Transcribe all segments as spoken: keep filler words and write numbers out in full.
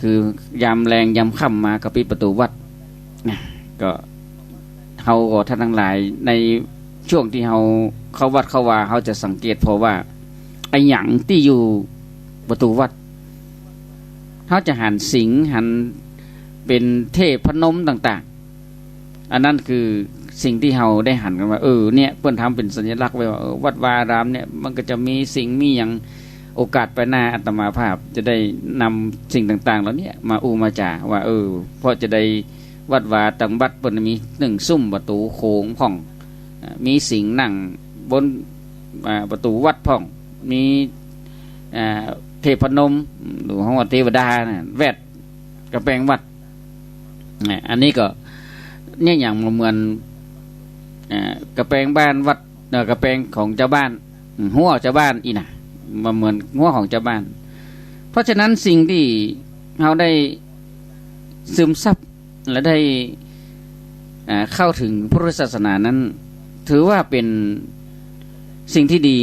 คือยามแลงยามค่ำมาก็ปิดประตู๋วัดนะ ก็ เฮาก็ท่านตังหลาย ในช่วงตี้เฮาเข้าวัดเข้าวา เฮาจะสังเกตผ่อว่า อะหยังตี้อยู่ประตู๋วัด เฮาจะหันสิงห์ หันเป๋นเทพนมต่างๆ อันนั้นคือสิ่งตี้เฮาได้หันกั๋นว่า เออ เนี่ย เปิ้นทำเป๋นสัญลักษณ์ไว้ว่า เออ วัดวาอารามเนี่ย มันก็จะมีสิงห์มีหยัง โอกาสไปหน้าอาตมาภาพจะได้นำสิ่งต่างๆ เหล่าเนี้ยมาอู้มาจ๋าว่า เออ เพราะจะได้วัดวาตังวัดเปิ้นมีนึ่งซุ่มประตู๋โขงพ่อง อ่า มีสิงห์นั่งบน อ่า ประตู๋วัดพ่อง มี อ่า เทพนม หรือเฮาว่าเตวดานะ แวดก๋ำแปงวัด นะ อันนี้ก็ เนี่ย อย่างเหมือน อ่า ก๋ำแปงบ้านวัด เอ่อ ก๋ำแปงของจาวบ้าน อืม ฮั้วจาวบ้านอี้นะ บ่เหมือนฮั้วของจาวบ้าน เพราะฉะนั้นสิ่งตี้เฮาได้ซึมซับ และได้ อ่า เข้าเถิงพุทธศาสนานั้น ถือว่าเป๋นสิ่งตี้ดี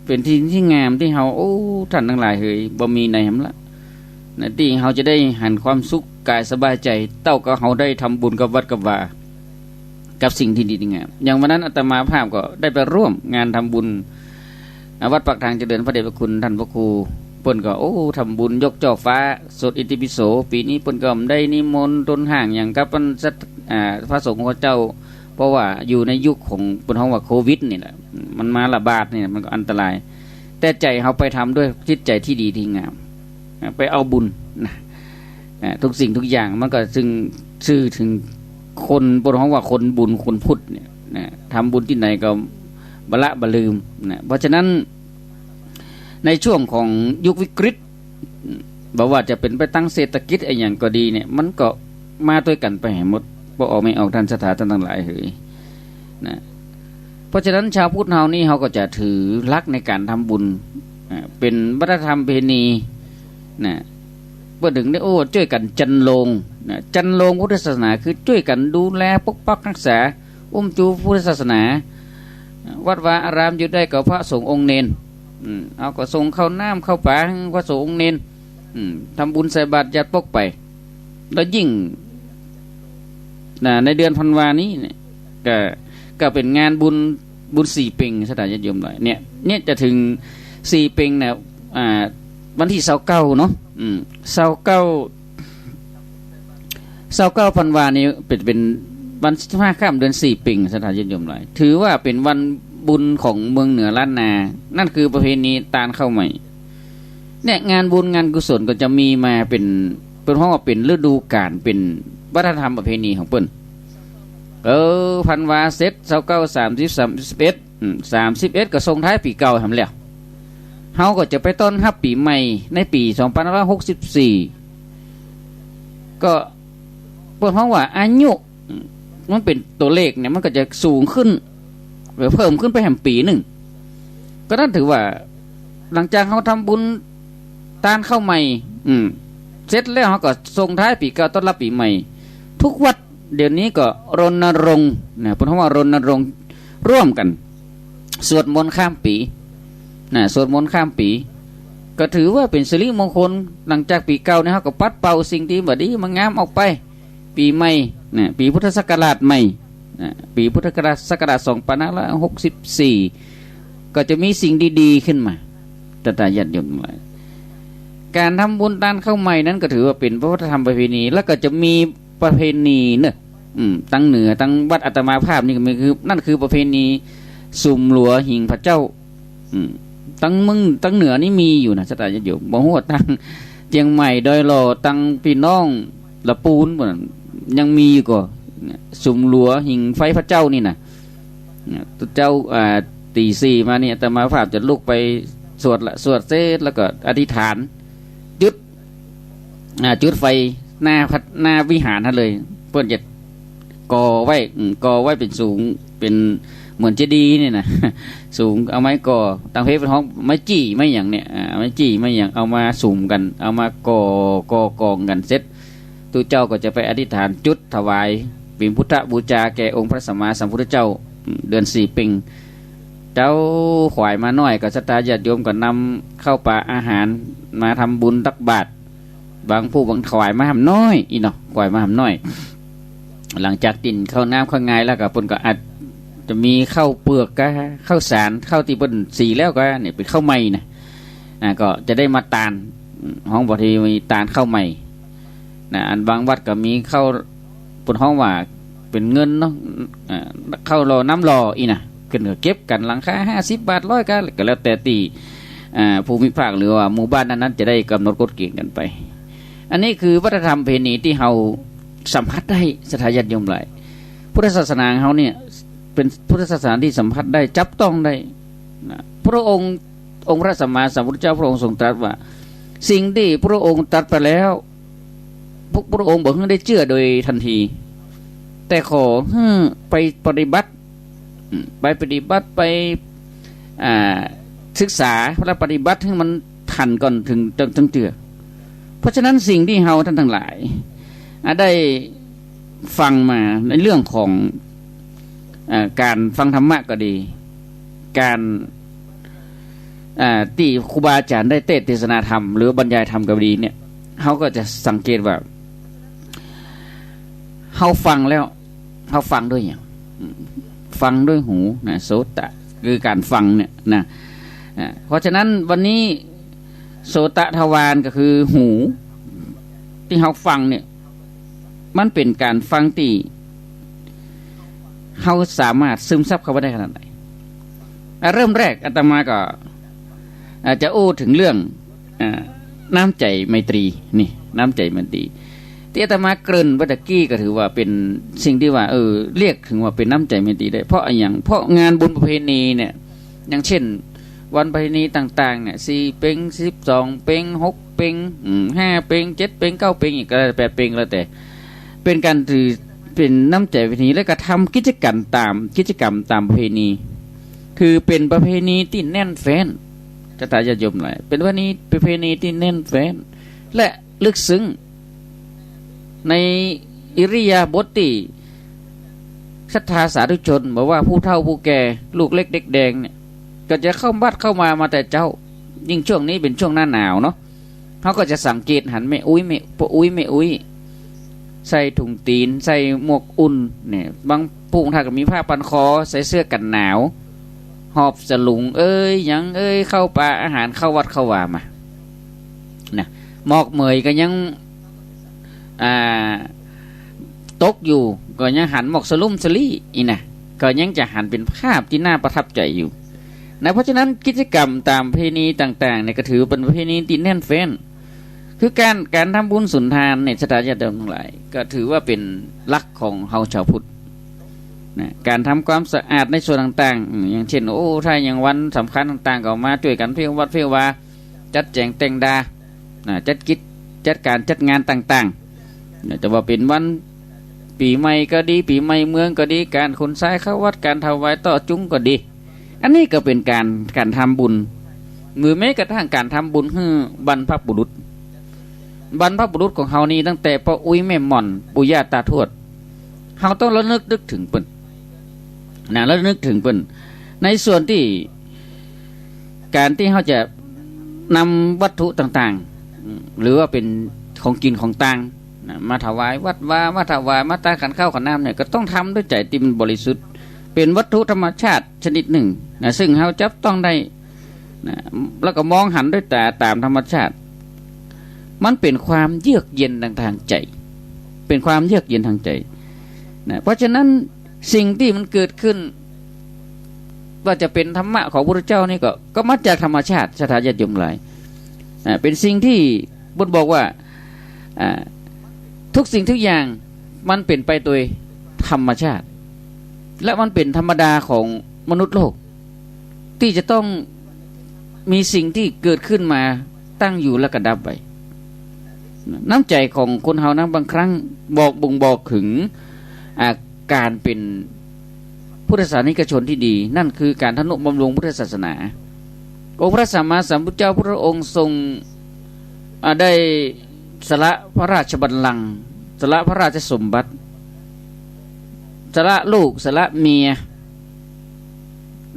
เป๋นสิ่งตี้งามตี้เฮา โอ้ ท่านตังหลายเหย บ่มีไหนหำละ นะ ตี้เฮาจะได้หันความสุขก๋ายสบายใจ๋ เต้ากับเฮาได้ทำบุญกับวัดกับวา กับสิ่งตี้ดีตี้งาม อย่างวันนั้นอาตมาภาพก็ได้ไปร่วมงานทำบุญ อ่า วัดปากทางเจริญ พระเดชพระคุณท่านพระครู เปิ้นก็ โอ้ ทำบุญยกจ้อฟ้า สวดอิติปิโส ปี๋นี้เปิ้นก็ได้นิมนต์ตนห้างอย่างกับอันสัต อ่า พระสงฆ์ของเจ้า เพราะว่าอยู่ในยุคของเปิ้นฮ้องว่าโควิดนี่แหละ มันมาระบาดนี่ มันก็อันตราย แต่ใจ๋เฮาไปทำด้วยจิตใจ๋ตี้ดีตี้งาม อ่า ไปเอาบุญนะ อ่า ทุกสิ่งทุกอย่างมันก็ซึ่ง สื่อเถิงคน เปิ้นฮ้องว่าคนบุญคนพุทธเนี่ยนะ ทำบุญตี้ไหนก็บ่ละบ่ลืมนะ เพราะฉะนั้น ในช่วงของยุควิกฤต บ่ว่าจะเป๋นไปตางเศรษฐกิจอะหยังก็ดีเนี่ย มันก็มาตวยกั๋นไปหื้อหมด ป้อออกแม่ออก ท่านศรัทธาท่านตังหลายเหย นะ เพราะฉะนั้นชาวพุทธเฮานี่ เฮาก็จะถือหลักในก๋านทำบุญ อ่า เป๋นวัฒนธรรมประเพณี นะ เปิ้นเถิงได้ โอ้ จ้วยกั๋นจันโลง นะ จันโลงพุทธศาสนาคือจ้วยกั๋นดูแลปกปักฮักษา อุ้มจูพุทธศาสนา วัดวาอารามอยู่ได้ก็พระสงฆ์องค์เณร อืม เฮาก็ส่งข้าวน้ำข้าวป๋าหื้อพระสงฆ์องค์เณร อืม ทำบุญใส่บาตรญาติปกไป แล้วยิ่ง นะ ในเดือนธันวานี้เนี่ย ก็ ก็เป๋นงานบุญ บุญสี่เป็ง ศรัทธาญาติโยมหลาย เนี่ย เนี่ยจะเถิงสี่เป็งเนี่ย อ่า วันตี้ซาวเก้าเนาะ อืม ซาวเก้า ซาวเก้าธันวานี่เป๋น เป๋นวันสิบห้าค่ำเดือนสี่เป็ง ศรัทธาญาติโยมหลาย ถือว่าเป๋นวันบุญของเมืองเหนือล้านนา นั่นคือประเพณีตานข้าวใหม่ เนี่ย งานบุญงานกุศลก็จะมีมาเป๋น เปิ้นฮ้องว่าเป๋นฤดูก๋าล เป๋นวัฒนธรรมประเพณีของเปิ้น เออ ธันวาเสร็จ ซาวเก้า สามสิบ สามสิบเอ็ด อืม สามสิบเอ็ดก็ส่งท้ายปี๋เก่าแหมแล้ว เฮาก็จะไปต้อนฮับปี๋ใหม่ในปี๋สองพันห้าร้อยหกสิบสี่ ก็เปิ้นฮ้องว่าอายุ อืม มันเป๋นตั๋วเลขเนี่ย มันก็จะสูงขึ้น หรือเพิ่มขึ้นไปแหมปี๋นึ่ง ก็นั่นถือว่า หลังจากเฮาทำบุญตานข้าวใหม่ อืม เสร็จแล้วเฮาก็ส่งท้ายปี๋เก่าต้อนฮับปี๋ใหม่ ทุกวัดเดี๋ยวนี้ก็รณรงค์นะ เปิ้นฮ้องว่ารณรงค์ร่วมกั๋น สวดมนต์ข้ามปี๋ นะ สวดมนต์ข้ามปี๋ ก็ถือว่าเป๋นสิริมงคล หลังจากปี๋เก่าเนี่ย เฮาก็ปัดเป่าสิ่งตี้บ่ดีบ่งามออกไป ปี๋ใหม่ นะ ปี๋พุทธศักราชใหม่ นะ ปี๋พุทธศักราช ศักราชสองพันห้าร้อยหกสิบสี่ ก็จะมีสิ่งดีๆ ขึ้นมา ศรัทธาญาติโยมหลาย ก๋านทำบุญตานข้าวใหม่นั้นก็ถือว่าเป๋นวัฒนธรรมประเพณี แล้วก็จะมีประเพณีเนอะ อืม ตางเหนือ ตางวัดอาตมาภาพนี่ก็มี คือ นั่นคือประเพณีสุมหลัวหิ้งพระเจ้า อืม ตางเมือง ตางเหนือนี่มีอยู่นะ ศรัทธาญาติโยม บ่ฮู้ว่าตางเจียงใหม่ ดอยหล่อ ตางปี้น้องละปูน ยังมีอยู่ก่อ สุมหลัวหิ้งไฟพระเจ้านี่นะ เนี่ย เจ้า อ่า ตีสี่มาเนี่ย อาตมาภาพจะลุกไปสวดละ สวดเสร็จแล้วก็อธิษฐาน จุด อ่า จุดไฟหน้าพระ หน้าวิหารหั้นเลย เปิ้นจะก่อไว้ อืม ก่อไว้เป๋นสูง เป๋นเหมือนเจดีย์นี่นะ สูง เอาไม้ก่อ ตางเพชรเปิ้นฮ้องไม้จี้ ไม้หยังเนี่ย อ่า ไม้จี้ ไม้หยัง เอามาสุมกั๋น เอามาก่อ ก่อกองกั๋นเสร็จ ตุ๊เจ้าก็จะไปอธิษฐานจุดถวาย เป๋นพุทธบูชาแก่องค์พระสัมมาสัมพุทธเจ้า เดือนสี่เป็ง เจ้าขวายมาน้อยก็ศรัทธาญาติโยมก็นำข้าวป๋าอาหารมาทำบุญตักบาตร บางผู้บางถวายมาหำน้อยอี้เนาะ ถวายมาหำน้อย หลังจากตี้นึ่งข้าวน้ำข้าวงายแล้วก็เปิ้นก็อาจจะมีข้าวเปือกกับข้าวสาร ข้าวตี้เปิ้นสีแล้วก็เนี่ยเป๋นข้าวใหม่นะ อ่า ก็จะได้มาตาน ฮ้องบ่ดี มีตานข้าวใหม่นะ อันบางวัดก็มีข้าว เปิ้นฮ้องว่าเป๋นเงินเนาะ อ่า ข้าวหล่อน้ำหล่ออี้นะ ขึ้นก็เก็บกั๋นหลังคาห้าสิบบาท ร้อย ก็ ก็แล้วแต่ตี้ อ่า ภูมิภาคหรือว่าหมู่บ้านนั้นๆ จะได้กำหนดกฎเกณฑ์กั๋นไป อันนี้คือวัฒนธรรมประเพณีตี้เฮาสัมผัสได้ ศรัทธาญาติโยมหลาย พุทธศาสนาของเฮาเนี่ยเป๋นพุทธศาสนาตี้สัมผัสได้ จับต้องได้นะ พระองค์ องค์พระสัมมาสัมพุทธเจ้าพระองค์ทรงตรัสว่า สิ่งตี้พระองค์ตรัสไปแล้ว พวกพระองค์บ่หื้อได้เจื้อโดยทันที แต่ขอหื้อไปปฏิบัติ อืม ไปปฏิบัติ ไป อ่า ศึกษาและปฏิบัติหื้อมันทันก่อน เถิง เถิง เถิงเจื้อ เพราะฉะนั้นสิ่งตี้เฮาต้านตังหลาย อ่า ได้ฟังมาในเรื่องของ อ่า ก๋านฟังธรรมะก็ดี ก๋าน อ่า ตี้ครูบาอาจ๋ารย์ได้เตสน์เตสนาธรรม หรือบรรยายธรรมก็ดีเนี่ย เฮาก็จะสังเกตว่า เฮาฟังแล้ว เฮาฟังด้วยหยัง อืม ฟังด้วยหูนะ โสตะ คือก๋านฟังเนี่ยนะ อ่า เพราะฉะนั้นวันนี้ โสตะทวารก็คือหู ตี้เฮาฟังเนี่ย มันเป๋นก๋านฟังตี้เฮาสามารถซึมซับเข้าไปได้ขนาดไหน อ่ะ เริ่มแรกอาตมาก็ อ่า จะอู้เถิงเรื่อง อ่า น้ำใจ๋ไมตรี นี่ น้ำใจ๋ไมตรี ตี้อาตมาเกริ่นไปตะกี้ก็ถือว่าเป๋นสิ่งตี้ว่า เออ เรียกเถิงว่าเป๋นน้ำใจ๋ไมตรีได้ เพราะอะหยัง เพราะงานบุญประเพณีเนี่ย อย่างเช่น วันประเพณีต่างๆ เนี่ย สี่เป็ง สิบสองเป็ง หกเป็ง อืม ห้าเป็ง เจ็ดเป็ง เก้าเป็ง อีกก็แล้วแต่ แปดเป็ง แล้วแต่ เป๋นก๋านถือเป๋นน้ำใจ๋ประเพณี และก็ทำกิจกรรมต๋าม กิจกรรมต๋ามประเพณี คือเป๋นประเพณีตี้แน่นแฟ้น ศรัทธาญาติโยมหลาย เป๋นประเพณี ประเพณีตี้แน่นแฟ้น และลึกซึ้ง ในอิริยาบถตี้ศรัทธาสาธุชน บ่ว่าผู้เฒ่าผู้แก่ ลูกเล็กเด็กแดงเนี่ย ก็จะเข้าวัดเข้าวามาแต่เจ๊า ยิ่งช่วงนี้เป๋นช่วงหน้าหนาวเนาะ เฮาก็จะสังเกตหันแม่อุ๊ย แม่ ป้ออุ๊ย แม่อุ๊ย ใส่ถุงตี๋น ใส่หมวกอุ่นเนี่ย บางผู้ท่านก็มีผ้าพันคอ ใส่เสื้อกันหนาว หอบสลุงเอ้ย หยังเอ้ย ข้าวป๋าอาหาร เข้าวัดเข้าวามา นะ หมอกเหมยก็ยัง อ่า ตกอยู่ ก็ยังหันหมอกสลุ่มสลี่อี้นะ ก็ยังจะหันเป๋นภาพตี้น่าประทับใจ๋อยู่นะ เพราะฉะนั้นกิจกรรมต๋ามประเพณีต่างๆ เนี่ย ก็ถือเป๋นประเพณีตี้แน่นแฟ้น คือก๋าน ก๋านทำบุญสุนทานเนี่ย ศรัทธาญาติโยมตังหลาย ก็ถือว่าเป๋นหลักของเฮาชาวพุทธนะ ก๋านทำความสะอาดในส่วนต่างๆ อืม อย่างเช่น โอ้ ถ้าอย่างวันสำคัญต่างๆ ก็มาจ้วยกั๋นเผี้ยวัดเผี้ยวา จัดแจ๋งแต่งดา นะ จัดกิจ จัดก๋านจัดงานต่างๆ นะ จะว่าเป๋นวันปี๋ใหม่ก็ดี ปี๋ใหม่เมืองก็ดี ก๋านขนทรายเข้าวัด ก๋านถวายเต๊าะจุงก็ดี อันนี้ก็เป๋นก๋าน ก๋านทำบุญ หรือแม้กระทั่งก๋านทำบุญหื้อบรรพบุรุษ บรรพบุรุษของเฮานี่ ตั้งแต่ป้ออุ๊ยแม่หม่อน ปู่ย่าตาทวด เฮาต้องระลึกนึกเถิงเปิ้นนะ ระลึกนึกเถิงเปิ้น ในส่วนตี้ ก๋านตี้เฮาจะนำวัตถุต่างๆ อืม หรือว่าเป๋นของกิ๋นของตางนะ มาถวายวัดวา มาถวาย มาตางขันข้าวขันน้ำเนี่ย ก็ต้องทำด้วยใจ๋ตี้มันบริสุทธิ์ เป๋นวัตถุธรรมชาติชนิดนึ่งนะ ซึ่งเฮาจับต้องได้นะ แล้วก็มองหันด้วยต๋าต๋ามธรรมชาติ มันเป๋นความเยือกเย็นตาง ตางใจ๋ เป๋นความเยือกเย็นตางใจ๋นะ เพราะฉะนั้นสิ่งตี้มันเกิดขึ้น ว่าจะเป๋นธรรมะของพระพุทธเจ้านี่ก็ ก็มาจากธรรมชาติ ศรัทธาญาติโยมหลาย อ่า เป๋นสิ่งตี้บ่งบอกว่า อ่า ทุกสิ่งทุกอย่างมันเป๋นไปโดยธรรมชาติ และมันเป๋นธรรมดาของมนุษย์โลก ตี้จะต้องมีสิ่งตี้เกิดขึ้นมา ตั้งอยู่และก็ดับไป น้ำใจ๋ของคนเฮานะ บางครั้งบอก บ่งบอกเถิง อ่า ก๋านเป๋นพุทธศาสนิกชนตี้ดี นั่นคือก๋านทำนุบำรุงพุทธศาสนา องค์พระสัมมาสัมพุทธเจ้าพระองค์ทรง อ่า ได้สละพระราชบัลลังก์ สละพระราชสมบัติ สละลูก สละเมีย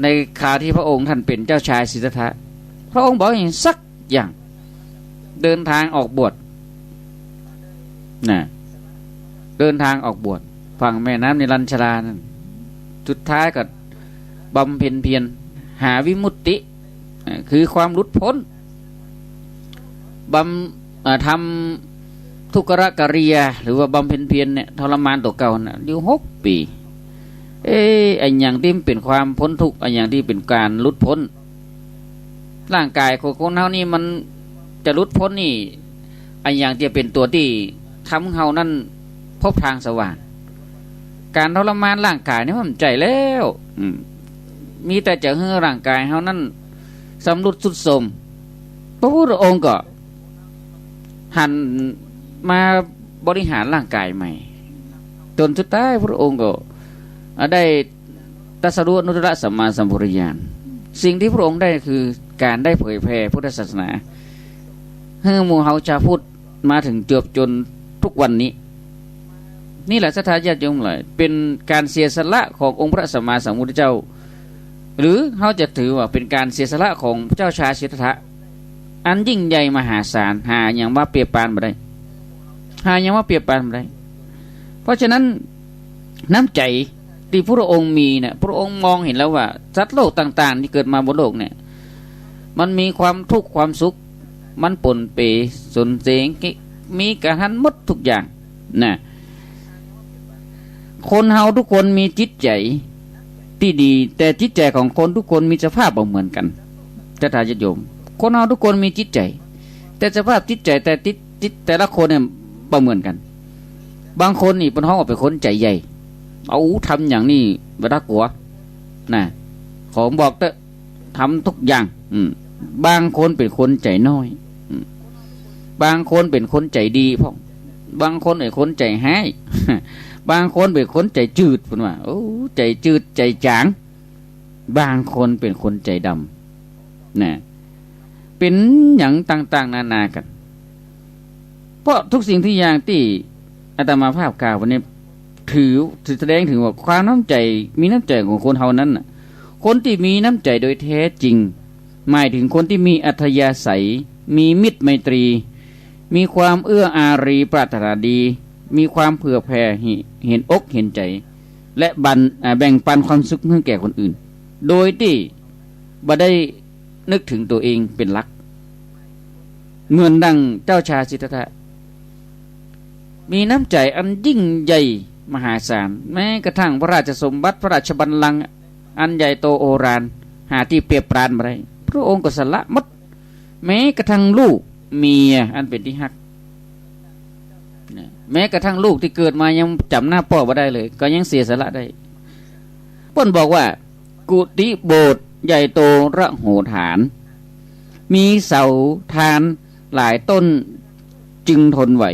ในคราวตี้พระองค์ท่านเป๋นเจ้าชายสิทธัตถะ พระองค์บ่หื้อสักอย่าง เดินตางออกบวช น่ะ เดินทางออกบวชฝั่งแม่น้ำเนรัญชรานั่น สุดท้ายก็บำเพ็ญเพียรหาวิมุตติ อ่า คือความหลุดพ้น บำ- อ่า ทำทุกรกิริยา หรือว่าบำเพ็ญเพียรเนี่ย ทรมานตั๋วเก่าน่ะ อยู่หกปี๋ เอ๊ะ อะหยังตี้มันเป๋นความป๊นทุกข์ อะหยังตี้เป๋นก๋านหลุดป๊น ร่างก๋ายของคนเฮานี่มันจะหลุดป๊นนี่ อะหยังจะเป๋นตั๋วตี้ทำหื้อเฮานั้นพบตางสว่าง ก๋านทรมานร่างก๋ายนี่มันบ่ใจ้แล้ว อืม มีแต่จะหื้อร่างก๋ายเฮานั้นสำรุดทรุดโทรม พระพุทธองค์ก็หันมาบริหารร่างก๋ายใหม่ จ๋นสุดท้ายพระองค์ก็ อ่า ได้ ตรัสรู้อนุตตรสัมมาสัมโพธิญาณ สิ่งตี้พระองค์ได้คือก๋านได้เผยแผ่พุทธศาสนา หื้อหมู่เฮาจาวพุทธมาเถิงจวบจ๋นทุกวันนี้ นี่แหละศรัทธาญาติโยมหลาย เป๋นก๋านเสียสละขององค์พระสัมมาสัมพุทธเจ้า หรือเฮาจะถือว่าเป๋นก๋านเสียสละของพระเจ้าชายสิทธัตถะ อันยิ่งใหญ่มหาศาล หาหยังมาเปรียบปานบ่ได้ หาหยังมาเปรียบปานบ่ได้ เพราะฉะนั้น น้ำใจ๋ตี้พระองค์มีเนี่ย พระองค์มองหันแล้วว่าสัตว์โลกต่างๆ ตี้เกิดมาบนโลกเนี่ย มันมีความตุ๊กข์ความสุข มันปนเปสนเสง มีกั๋นหั้นหมดกู้อย่าง น่ะ คนเฮากู้คนมีจิตใจ๋ตี้ดี แต่จิตใจ๋ของคนกู้คนมีสภาพบ่เหมือนกั๋น ศรัทธาญาติโยม คนเฮากู้คนมีจิตใจ๋ แต่สภาพจิตใจ๋แต่ติด- จิตแต่ละคนเนี่ยบ่เหมือนกั๋น บางคนนี่เปิ้นฮ้องว่าเป๋นคนใจ๋ใหญ่ เอา ทำหยังนี่บ่ตะกั๋ว น่ะ ขอบอกเต๊อะ ทำกู้อย่าง อืม บางคนเป๋นคนใจ๋น้อย อืม บางคนเป๋นคนใจ๋ดีพ่อง บางคนเป๋นคนใจ๋ฮ้าย บางคนเป๋นคนใจ๋จืด เปิ้นว่า โอ้ ใจ๋จืดใจ๋จ๋าง บางคนเป๋นคนใจ๋ดำ น่ะ เป๋นหยังต่างๆ นานากั๋น เพราะกู้สิ่งกู้อย่างตี้อาตมาภาพกล่าววันนี้ ถือ- ถือแสดงเถิงว่าความน้ำใจ๋ มีน้ำใจ๋ของคนเฮานั้นน่ะ คนตี้มีน้ำใจ๋โดยแท้จริง หมายเถิงคนตี้มีอัธยาศัย มีมิตรไมตรี มีความเอื้ออารีปรารถนาดี มีความเผื่อแผ่ เห็นอกเห็นใจ๋ และบัน- อ่า แบ่งปันความสุขหื้อแก่คนอื่น โดยตี้บ่ได้นึกเถิงตั๋วเองเป๋นหลัก เหมือนดังเจ้าชายสิทธัตถะ มีน้ำใจ๋อันยิ่งใหญ่มหาศาล แม้กระทั่งพระราชสมบัติ พระราชบัลลังก์อันใหญ่โตโอฬาร หาตี้เปรียบปานบ่ได้ พระองค์ก็สละหมด แม้กระทั่งลูกเมียอันเป๋นตี้ฮัก เนี่ย แม้กระทั่งลูกตี้เกิดมายังจ๋ำหน้าป้อบ่ได้เลย ก็ยังเสียสละได้ เปิ้นบอกว่า กุฏิโบสถ์ใหญ่โตระโหฐาน มีเสาทานหลายต้นจึงทนไหว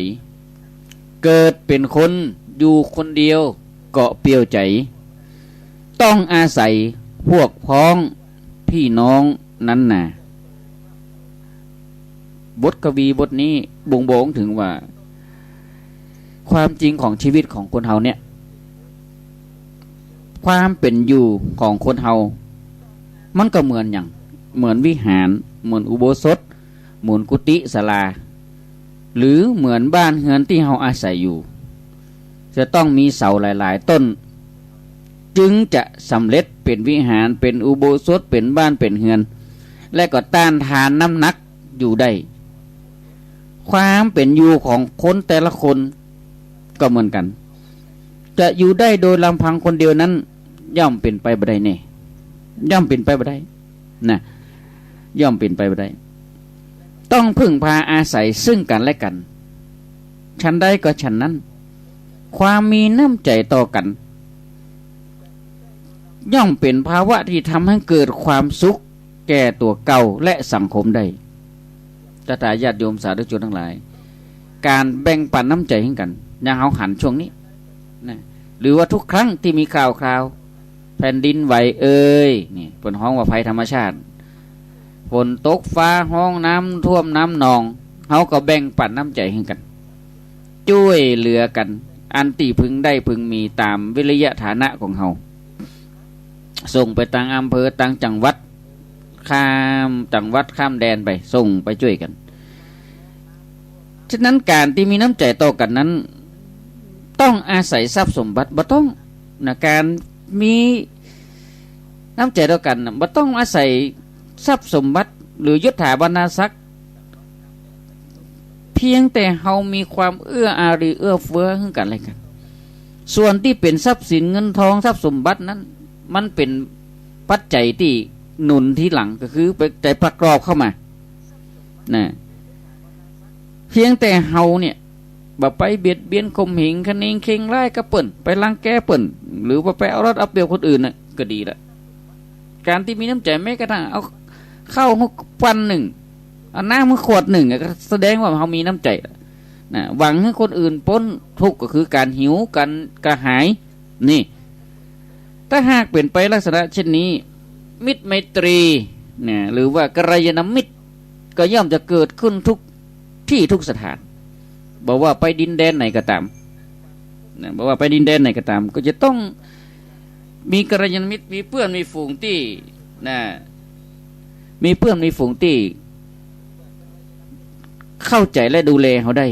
เกิดเป๋นคนอยู่คนเดียวก็เปลี่ยวใจ๋ ต้องอาศัยพวกพ้องพี่น้องนั้นนา บทกวีบทนี้บ่งบอกเถิงว่า ความจริงของชีวิตของคนเฮาเนี่ย ความเป๋นอยู่ของคนเฮา มันก็เหมือนหยัง เหมือนวิหาร เหมือนอุโบสถ เหมือนกุฏิศาลา หรือเหมือนบ้านเฮือนตี้เฮาอาศัยอยู่ จะต้องมีเสาหลายๆ ต้น จึงจะสำเร็จเป๋นวิหาร เป๋นอุโบสถ เป๋นบ้าน เป๋นเฮือน และก็ต้านทานน้ำหนักอยู่ได้ ความเป๋นอยู่ของคนแต่ละคนก็เหมือนกั๋น จะอยู่ได้โดยลำพังคนเดียวนั้น ย่อมเป๋นไปบ่ได้แน่ ย่อมเป๋นไปบ่ได้ น่ะ ย่อมเป๋นไปบ่ได้ ต้องพึ่งพาอาศัยซึ่งกั๋นและกั๋น ฉันใดก็ฉันนั้น ความมีน้ำใจ๋ต่อกั๋น ย่อมเป๋นภาวะตี้ทำหื้อเกิดความสุขแก่ตั๋วเก่าและสังคมได้ ศรัทธาญาติโยมสาธุชนตังหลาย ก๋านแบ่งปันน้ำใจ๋หื้อกั๋น อย่างเฮาหันช่วงนี้ นะ หรือว่าทุกครั้งตี้มีข่าวคราว แผ่นดินไหวเอย นี่ เปิ้นฮ้องว่าภัยธรรมชาติ ฝนตกฟ้าฮ้อง น้ำท่วมน้ำนอง เฮาก็แบ่งปันน้ำใจ๋หื้อกั๋น จ้วยเหลือกั๋น อันตี้พึงได้พึงมีต๋ามวิริยะฐานะของเฮา ส่งไปตางอำเภอ ตางจังหวัด ข้ามจังหวัดข้ามแดนไป ส่งไปจ้วยกั๋น ฉะนั้นก๋านตี้มีน้ำใจ๋ต่อกั๋นนั้น ต้องอาศัยทรัพย์สมบัติ บ่ต้อง นะ ก๋านมีน้ำใจ๋ต่อกั๋นน่ะ บ่ต้องอาศัยทรัพย์สมบัติ หรือยศถาบรรณาศักดิ์ เพียงแต่เฮามีความเอื้ออารีเอื้อเฟื้อซึ่งกั๋นและกั๋น ส่วนตี้เป๋นทรัพย์สินเงินทองทรัพย์สมบัตินั้น มันเป๋นปัจจัยตี้หนุนทีหลัง ก็คือปัจจัยประกอบเข้ามา นะ เพียงแต่เฮาเนี่ย บ่ไปเบียดเบียนข่มเหงคะเนงเคร่งร้ายกับเปิ้น ไปรังแกเปิ้น หรือว่าไปเอารัดเอาเปรียบคนอื่นน่ะ ก็ดีละ ก๋านตี้มีน้ำใจ๋แม้กระทั่งเอาข้าวหื้อปันนึ่ง เอาน้ำหื้อขวดนึ่ง ก็แสดงว่าเฮามีน้ำใจ๋ละ นะ หวังหื้อคนอื่นป๊นทุกข์ ก็คือก๋านหิว ก๋านกระหาย นี่ ถ้าหากเป๋นไปลักษณะเช่นนี้ มิตรไมตรี นะ หรือว่ากัลยาณมิตร ก็ย่อมจะเกิดขึ้นทุกตี้ทุกสถาน บ่ว่าไปดินแดนไหนก็ต๋าม นะ บ่ว่าไปดินแดนไหนก็ต๋าม ก็จะต้องมีกัลยาณมิตร มีเปื้อนมีฝูงตี้ นะ มีเปื้อนมีฝูงตี้เข้าใจ๋และดูแลเฮาได้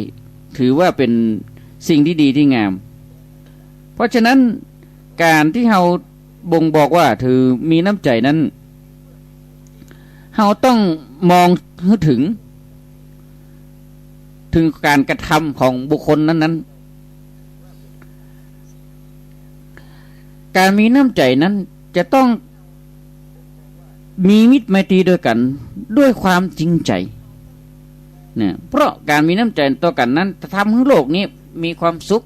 ถือว่าเป๋นสิ่งตี้ดีตี้งาม เพราะฉะนั้น ก๋านตี้เฮาบ่งบอกว่าถือมีน้ำใจ๋นั้น เฮาต้องมองหื้อเถิง เถิงก๋านกระทำของบุคคลนั้นๆ ก๋านมีน้ำใจ๋นั้นจะต้องมีมิตรไมตรีตวยกั๋นด้วยความจริงใจ๋ นะ เพราะก๋านมีน้ำใจ๋ต่อกั๋นนั้น จะทำหื้อโลกนี้มีความสุข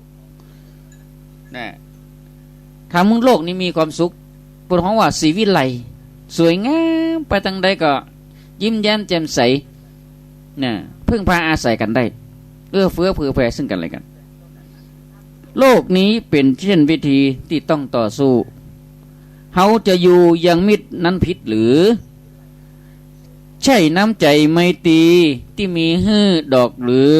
นะ ทำหื้อโลกนี้มีความสุข เปิ้นฮ้องว่าศรีวิไล สวยงาม ไปตางใดก็ยิ้มแย้มแจ่มใส นะ พึ่งพาอาศัยกั๋นได้ เอื้อเฟื้อเผื่อแผ่ซึ่งกั๋นและกั๋น โลกนี้เป๋นเช่นวิธีตี้ต้องต่อสู้ เฮาจะอยู่ยังมิตรนั้นผิดหรือ ใช่น้ำใจ๋ไมตรีตี้มีหื้อดอกหรือ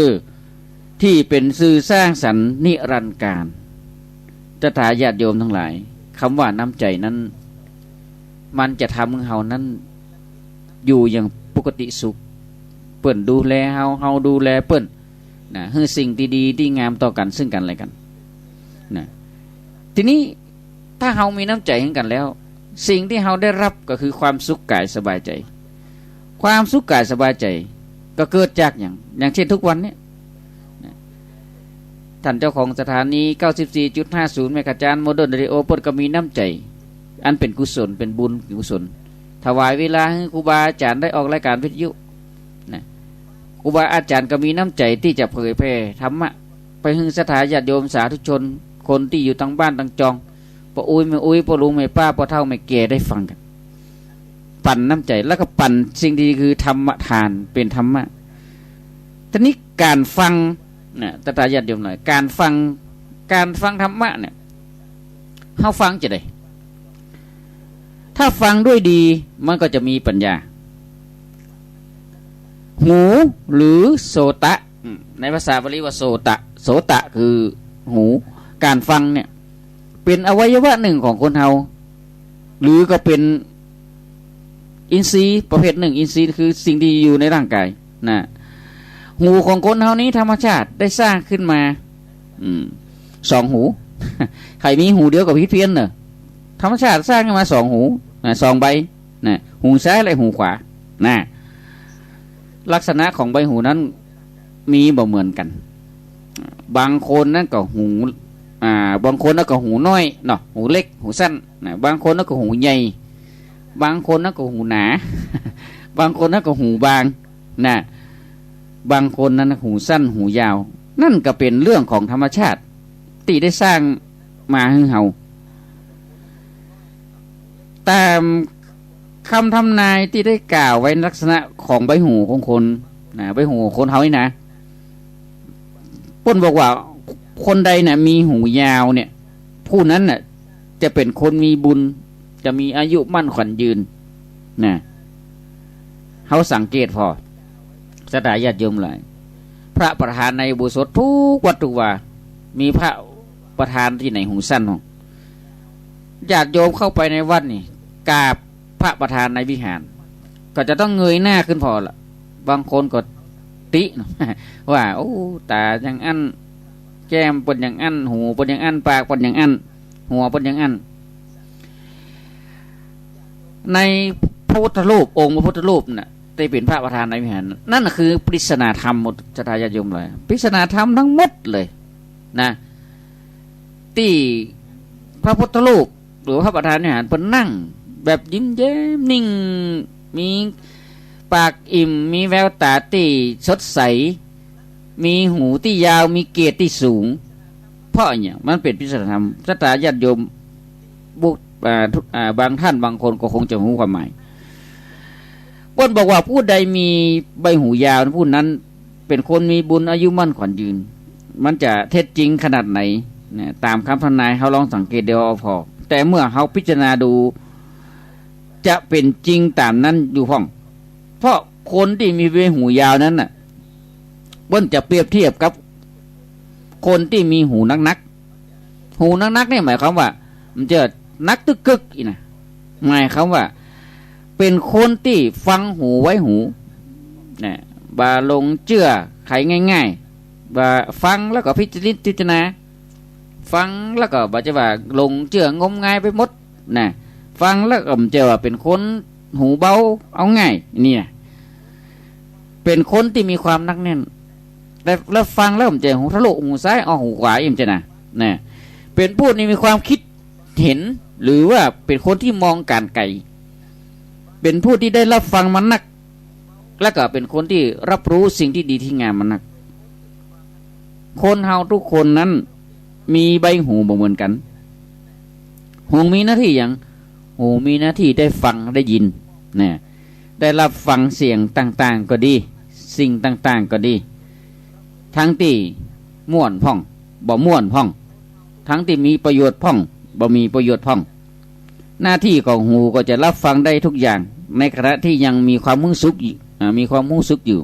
ตี้เป๋นซื่อสร้างสรรค์นิรันดร์กาล ศรัทธาญาติโยมตังหลาย กำว่าน้ำใจ๋นั้น มันจะทำหื้อเฮานั้นอยู่อย่างปกติสุข เปิ้นดูแลเฮา เฮาดูแลเปิ้น นะ หื้อสิ่งตี้ดีตี้งามต่อกั๋นซึ่งกั๋นและกั๋น นะ ทีนี้ ถ้าเฮามีน้ำใจ๋หื้อกั๋นแล้ว สิ่งตี้เฮาได้รับก็คือความสุขกายสบายใจ๋ ความสุขกายสบายใจ๋ก็เกิดจากหยัง อย่างเช่นทุกวันนี้ นะ ต้านเจ้าของสถานี เก้าสิบสี่จุดห้าศูนย์ เมกะฮาร์ทซ์ โมเดิร์นเรดิโอ เปิ้นก็มีน้ำใจ๋อันเป๋นกุศล เป๋นบุญกุศล ถวายเวลาหื้อครูบาอาจ๋ารย์ได้ออกรายก๋านวิทยุ นะ ครูบาอาจ๋ารย์ก็มีน้ำใจ๋ตี้จะเผยแผ่ธรรมะ ไปหื้อศรัทธาญาติโยมสาธุชน คนตี้อยู่ตางบ้านตางจอง ป้ออุ๊ยแม่อุ๊ย ป้อลุงแม่ป้า ป้อเฒ่าแม่แก่ได้ฟังกั๋น ปั๋นน้ำใจ๋ แล้วก็ปั๋นสิ่งดีคือธรรมทาน เป๋นธรรมะ ทีนี้ก๋านฟัง นะ ศรัทธาญาติโยมหลาย ก๋านฟัง ก๋านฟังธรรมะเนี่ย เฮาฟังจะใด ถ้าฟังด้วยดี มันก็จะมีปัญญา หูหรือโสตะ อืม ในภาษาบาลีว่าโสตะ โสตะคือหู ก๋านฟังเนี่ย เป๋นอวัยวะนึ่งของคนเฮา หรือก็เป๋นอินทรีย์ประเภทนึ่ง อินทรีย์คือสิ่งตี้อยู่ในร่างกาย นะ หูของคนเฮานี้ธรรมชาติได้สร้างขึ้นมา อืม สองหู ใผมีหูเดียวก็ผิดเพี้ยนเน่อ ธรรมชาติสร้างขึ้นมาสองหู นะ สองใบ นะ หูซ้ายและหูขวา นะ ลักษณะของใบหูนั้นมีบ่เหมือนกั๋น บางคนนั้นก็หู อ่า บางคนนั้นก็หูน้อยเนาะ หูเล็ก หูสั้น นะ บางคนนั้นก็หูใหญ่ บางคนนั้นก็หูหนา บางคนนั้นก็หูบาง นะ บางคนนั้นหูสั้นหูยาว นั่นก็เป๋นเรื่องของธรรมชาติตี้ได้สร้างมาหื้อเฮา ต๋ามกำทำนายตี้ได้กล่าวไว้ในลักษณะของใบหูของคน นะ ใบหูของคนเฮานี่นะ เปิ้นบอกว่าคนใดน่ะมีหูยาวเนี่ย ผู้นั้นน่ะจะเป๋นคนมีบุญ จะมีอายุมั่นขวัญยืน นะ เฮาสังเกตผ่อ ศรัทธาญาติโยมหลาย พระประธานในอุโบสถทุกวัดทุกวา มีพระประธานตี้ไหนหูสั้นบ้าง ญาติโยมเข้าไปในวัดนี่ กราบพระประธานในวิหาร ก็จะต้องเงยหน้าขึ้นผ่อละ บางคนก็ ติ ว่า โอ้ ต๋าอย่างอั้น แก้มเปิ้นอย่างอั้น หูเปิ้นอย่างอั้น ปากเปิ้นอย่างอั้น หัวเปิ้นอย่างอั้น ในพระพุทธรูป องค์พระพุทธรูปน่ะ ตี้เป๋นพระประธานในวิหาร นั่นคือปริศนาธรรมหมด ศรัทธาญาติโยมเลย ปริศนาธรรมทั้งหมดเลยนะ ตี้พระพุทธรูปหรือพระประธานในวิหารเปิ้นนั่งแบบยิ้มแย้มนิ่ง มีปากอิ่ม มีแววต๋าตี้สดใส มีหูตี้ยาว มีเกรดตี้สูง เพราะอะหยัง มันเป๋นปริศนาธรรม ศรัทธาญาติโยม บุ อ่า ทุก อ่า บางท่านบางคนก็คงจะฮู้ความหมาย เปิ้นบอกว่าผู้ใดมีใบหูยาว ผู้นั้นเป๋นคนมีบุญ อายุมั่นขวัญยืน มันจะเท็จจริงขนาดไหนเนี่ย ต๋ามคำทำนายเฮาลองสังเกตเดียวเอาผ่อ แต่เมื่อเฮาพิจารณาดู จะเป๋นจริงต๋ามนั้นอยู่พ่อง เพราะคนตี้มีใบหูยาวนั้นน่ะ เปิ้นจะเปรียบเทียบกับคนตี้มีหูนักๆ หูนักๆ เนี่ยหมายความว่า มันจะหนักตึกกึกอี้นะ หมายความว่า เป๋นคนตี้ฟังหูไว้หู นะ บ่หลงเจื้อใผง่ายๆ บ่ฟังแล้วก็พิจารณา ฟังแล้วก็บ่ใจ้ว่าหลงเจื้องมงายไปหมดนะ ฟังแล้วก็บ่ใจ้ว่าเป๋นคนหูเบาเอาง่าย เนี่ย เป๋นคนตี้มีความหนักแน่น แต่ แล้วฟังแล้วบ่ใจ้หูทะลุหูซ้ายออกหูขวาอี้ บ่ใจ้นะ นะ เป๋นผู้ตี้มีความคิดเห็น หรือว่าเป๋นคนตี้มองก๋านไก๋ เป๋นผู้ตี้ได้รับฟังมานัก แล้วก็เป๋นคนตี้รับรู้สิ่งตี้ดีตี้งามมานัก คนเฮาทุกคนนั้นมีใบหูบ่เหมือนกั๋น หูมีหน้าตี้หยัง หูมีหน้าตี้ได้ฟังได้ยิน นะ ได้รับฟังเสียงต่างๆ ก็ดี สิ่งต่างๆ ก็ดี ทั้งตี้ม่วนพ่อง บ่ม่วนพ่อง ทั้งตี้มีประโยชน์พ่อง บ่มีประโยชน์พ่อง หน้าตี้ของหูก็จะรับฟังได้ทุกอย่าง ในขณะตี้ยังมีความฮู้สึกอยู่ อ่า มีความฮู้สึกอยู่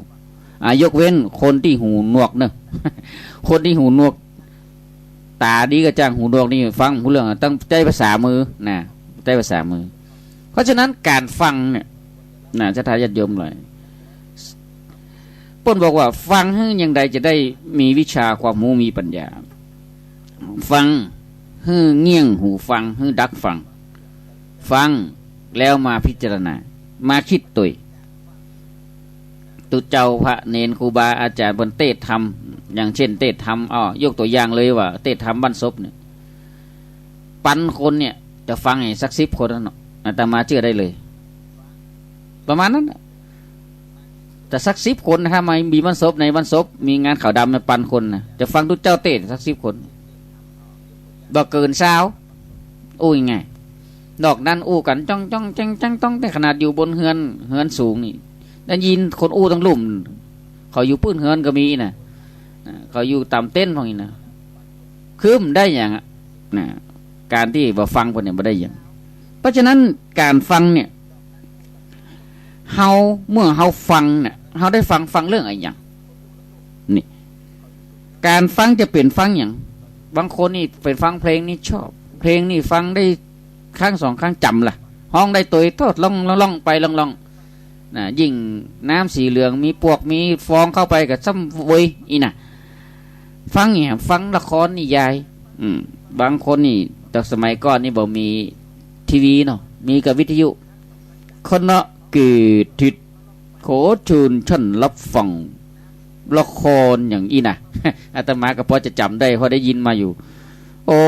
อ่า ยกเว้นคนตี้หูหนวกเนาะ คนตี้หูหนวก ต๋าดีก็จ้าง หูหนวกนี่ฟังบ่ฮู้เรื่อง ต้องใจ๊ภาษามือนะ ใจ๊ภาษามือ เพราะฉะนั้นก๋านฟังเนี่ยนะ ศรัทธาญาติโยมหลาย เปิ้นบอกว่า ฟังหื้ออย่างใดจะได้มีวิชาความฮู้มีปัญญา ฟังหื้อเงี่ยงหูฟัง หื้อดักฟัง ฟังแล้วมาพิจารณา มาคิดตวย ตุ๊เจ้าพระเณรครูบาอาจ๋ารย์เปิ้นเตสน์ธรรม อย่างเช่นเตสน์ธรรม อ้อ ยกตั๋วอย่างเลยว่าเตสน์ธรรมบั้นศพเนี่ย ปันคนเนี่ยจะฟังให้สักสิบคนนั่นเนาะ อาตมาเจื้อได้เลย ประมาณนั้นน่ะ แต่สักสิบคนนะ ถ้ามามีบั้นศพ ในบั้นศพมีงานขาวดำเนี่ย ปันคนนะ จะฟังตุ๊เจ้าเตสน์สักสิบคน บ่เกินซาว อู้ง่ายๆ นอกนั้นอู้กั๋นจ้องจ้องแจ้งแจ้งต้อง แต่ขนาดอยู่บนเฮือน เฮือนสูงนี่ ได้ยินคนอู้ตังลุ่ม เขาอยู่ปื้นเฮือนก็มีนะ อ่า เขาอยู่ต๋ามเต็นท์พ่องอี้นะ คือบ่ได้หยังอะ นะ ก๋านตี้บ่ฟังเปิ้นเนี่ยบ่ได้หยัง เพราะฉะนั้นก๋านฟังเนี่ย เฮา เมื่อเฮาฟังเนี่ย เฮาได้ฟัง ฟังเรื่องอะหยัง นี่ ก๋านฟังจะเป๋นฟังหยัง บางคนนี่เป๋นฟังเพลงนี่ชอบ เพลงนี่ฟังได้ครั้งสองครั้งจ๋ำละ ฮ้องได้ตวยโทษ ล่อง ล่อง ล่องไปล่องๆ นะ ยิ่งน้ำสีเหลืองมีปวกมีฟองเข้าไปก็ซ้ำโวยอี้นะ ฟังเนี่ย ฟังละครนิยาย อืม บางคนนี่ แต่สมัยก่อนนี่บ่มีทีวีเนาะ มีก็วิทยุ คณะเกตทิตย์ ขอเชิญท่านรับฟังละครอย่างอี้นะ อาตมาก็พอจะจ๋ำได้ พอได้ยินมาอยู่ โอ้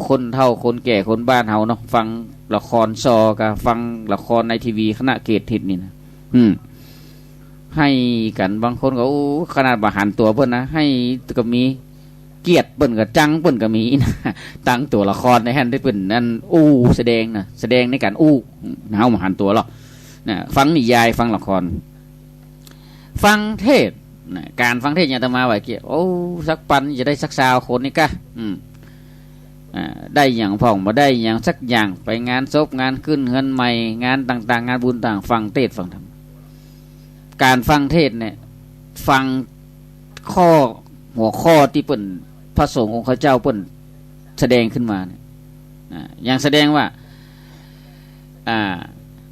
คนเฒ่าคนแก่คนบ้านเฮาเนาะ ฟังละครซอก็ฟังละครในทีวี คณะเกตทิตย์นี่นะ อืม ไห้กั๋น บางคนก็ โอ้ ขนาดบ่หันตั๋วเปิ้นนะ ไห้ก็มี เกลียดเปิ้นก็จังเปิ้นก็มีนะ ตังตั๋วละครในหั้นตี้เปิ้นอันอู้แสดงนะ แสดงในก๋านอู้ เฮาบ่หันตั๋วหรอกนะ ฟังนิยาย ฟังละคร ฟังเทศน์นะ ก๋านฟังเทศน์เนี่ย อาตมาว่าเกี้ย โอ้ สักปันจะได้สักซาวคนนี่กะ อืม อ่า ได้หยังพ่อง บ่ได้หยังสักอย่าง ไปงานศพ งานขึ้นเฮือนใหม่ งานต่างๆ งานบุญต่าง ฟังเทศน์ฟังธรรม ก๋านฟังเทศน์เนี่ย ฟังข้อ หัวข้อตี้เปิ้น พระสงฆ์องค์เจ้าเปิ้นแสดงขึ้นมาเนี่ย อ่า อย่างแสดงว่า อ่า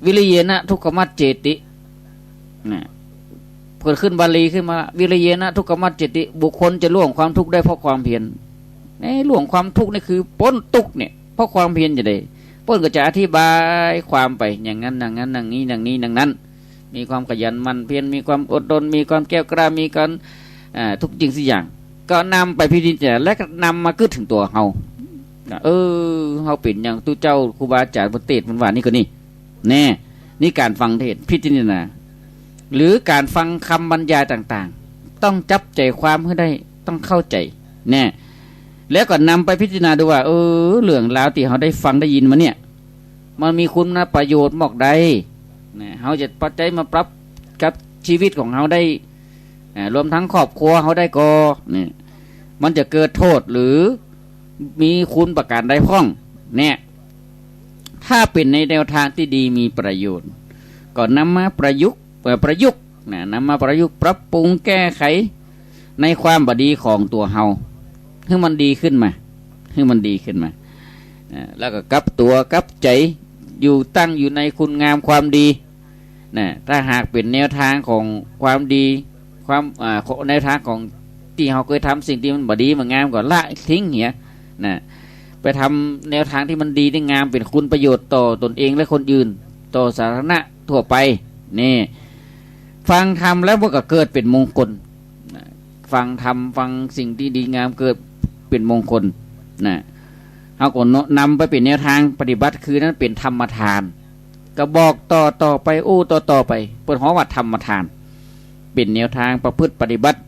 วิริเยนะทุกขมัจเจติ นะ เปิดขึ้นบาลีขึ้นมา วิริเยนะทุกขมัจเจติ บุคคลจะล่วงความทุกข์ได้เพราะความเพียร ในล่วงความทุกข์นี่คือป๊นตุ๊กข์เนี่ย เพราะความเพียรจะได้ เปิ้นก็จะอธิบายความไป อย่างนั้น อย่างนั้น อย่างนี้ อย่างนี้ อย่างนั้น มีความขยันหมั่นเพียร มีความอดทน มีความแกล้วกล้า มีการ อ่า ทุกสิ่งทุกอย่าง ก็นำไปพิจารณา และก็นำมากึ๊ดเถิงตั๋วเฮา เออ เฮาเป๋นอย่างตุ๊เจ้าครูบาอาจ๋ารย์เปิ้นเตสน์เปิ้นว่านี่ก็นี่ แน่ นี่ก๋านฟังเทศน์พิจารณา หรือก๋านฟังกำบรรยายต่างๆ ต้องจับใจ๋ความหื้อได้ ต้องเข้าใจ๋ แน่ แล้วก็นำไปพิจารณาดูว่า เออ เรื่องราวตี้เฮาได้ฟังได้ยินมาเนี่ย มันมีคุณประโยชน์มอกใด นะ เฮาจะปรับใจ๊มาปรับกับจีวิตของเฮาได้ อ่า รวมตึงครอบครัวเฮาได้ก่อ เนี่ย มันจะเกิดโทษหรือมีคุณประก๋านใดพ่อง เนี่ย ถ้าเป๋นในแนวตางตี้ดีมีประโยชน์ ก็นำมาประยุกต์ เอ่อ ประยุกต์ นะ นำมาประยุกต์ปรับปรุงแก้ไขในความบ่ดีของตั๋วเฮา หื้อมันดีขึ้นมา หื้อมันดีขึ้นมา อ่า แล้วก็กลับตั๋วกลับใจ๋ อยู่ตั้งอยู่ในคุณงามความดี นะ ถ้าหากเป๋นแนวตางของความดี ความ อ่า แนวตางของตี้เฮาเกยทำสิ่งตี้มันบ่ดีบ่งามก็ละทิ้งเหีย นะ ไปทำแนวตางตี้มันดีตี้งาม เป๋นคุณประโยชน์ต่อตนเองและคนอื่น ต่อสาธารณะทั่วไป นี่ ฟังธรรมแล้วมันก็เกิดเป๋นมงคล นะ ฟังธรรม ฟังสิ่งตี้ดีงามเกิดเป๋นมงคล นะ เฮาก็นำไปเป๋นแนวตางปฏิบัติ คือนั้นเป๋นธรรมทาน ก็บอกต่อๆ ไป อู้ต่อๆ ไป เปิ้นฮ้องว่าธรรมทาน เป๋นแนวตางประพฤติปฏิบัติ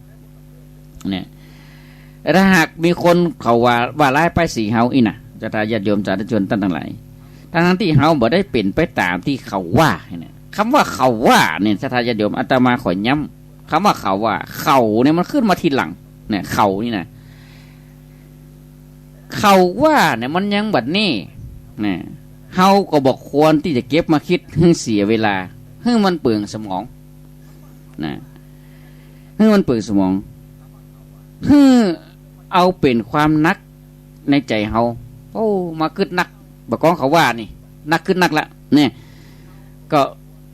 เนี่ย ถ้าหากมีคนเขาว่า ว่าร้ายป้ายสีเฮาอี้นะ ศรัทธาญาติโยมสาธุชนต้านตังหลาย ตังๆ ตี้เฮาบ่ได้เป๋นไปต๋ามตี้เขาว่าเนี่ย กำว่าเขาว่าเนี่ย ศรัทธาญาติโยม อาตมาขอย้ำ กำว่าเขาว่า เขาเนี่ยมันขึ้นมาทีหลัง เนี่ย เขานี่นะ เขาว่าเนี่ยมันยังบ่แน่ เนี่ย เฮาก็บ่ควรตี้จะเก็บมาคิดหื้อเสียเวลา หื้อมันเปลืองสมอง นะ หื้อมันเปลืองสมอง หื้อเอาเป๋นความหนักในใจ๋เฮา โอ้ มากึ๊ดนัก บ่าก้องเขาว่านี่ หนักกึ๊ดนักละ เนี่ย ก็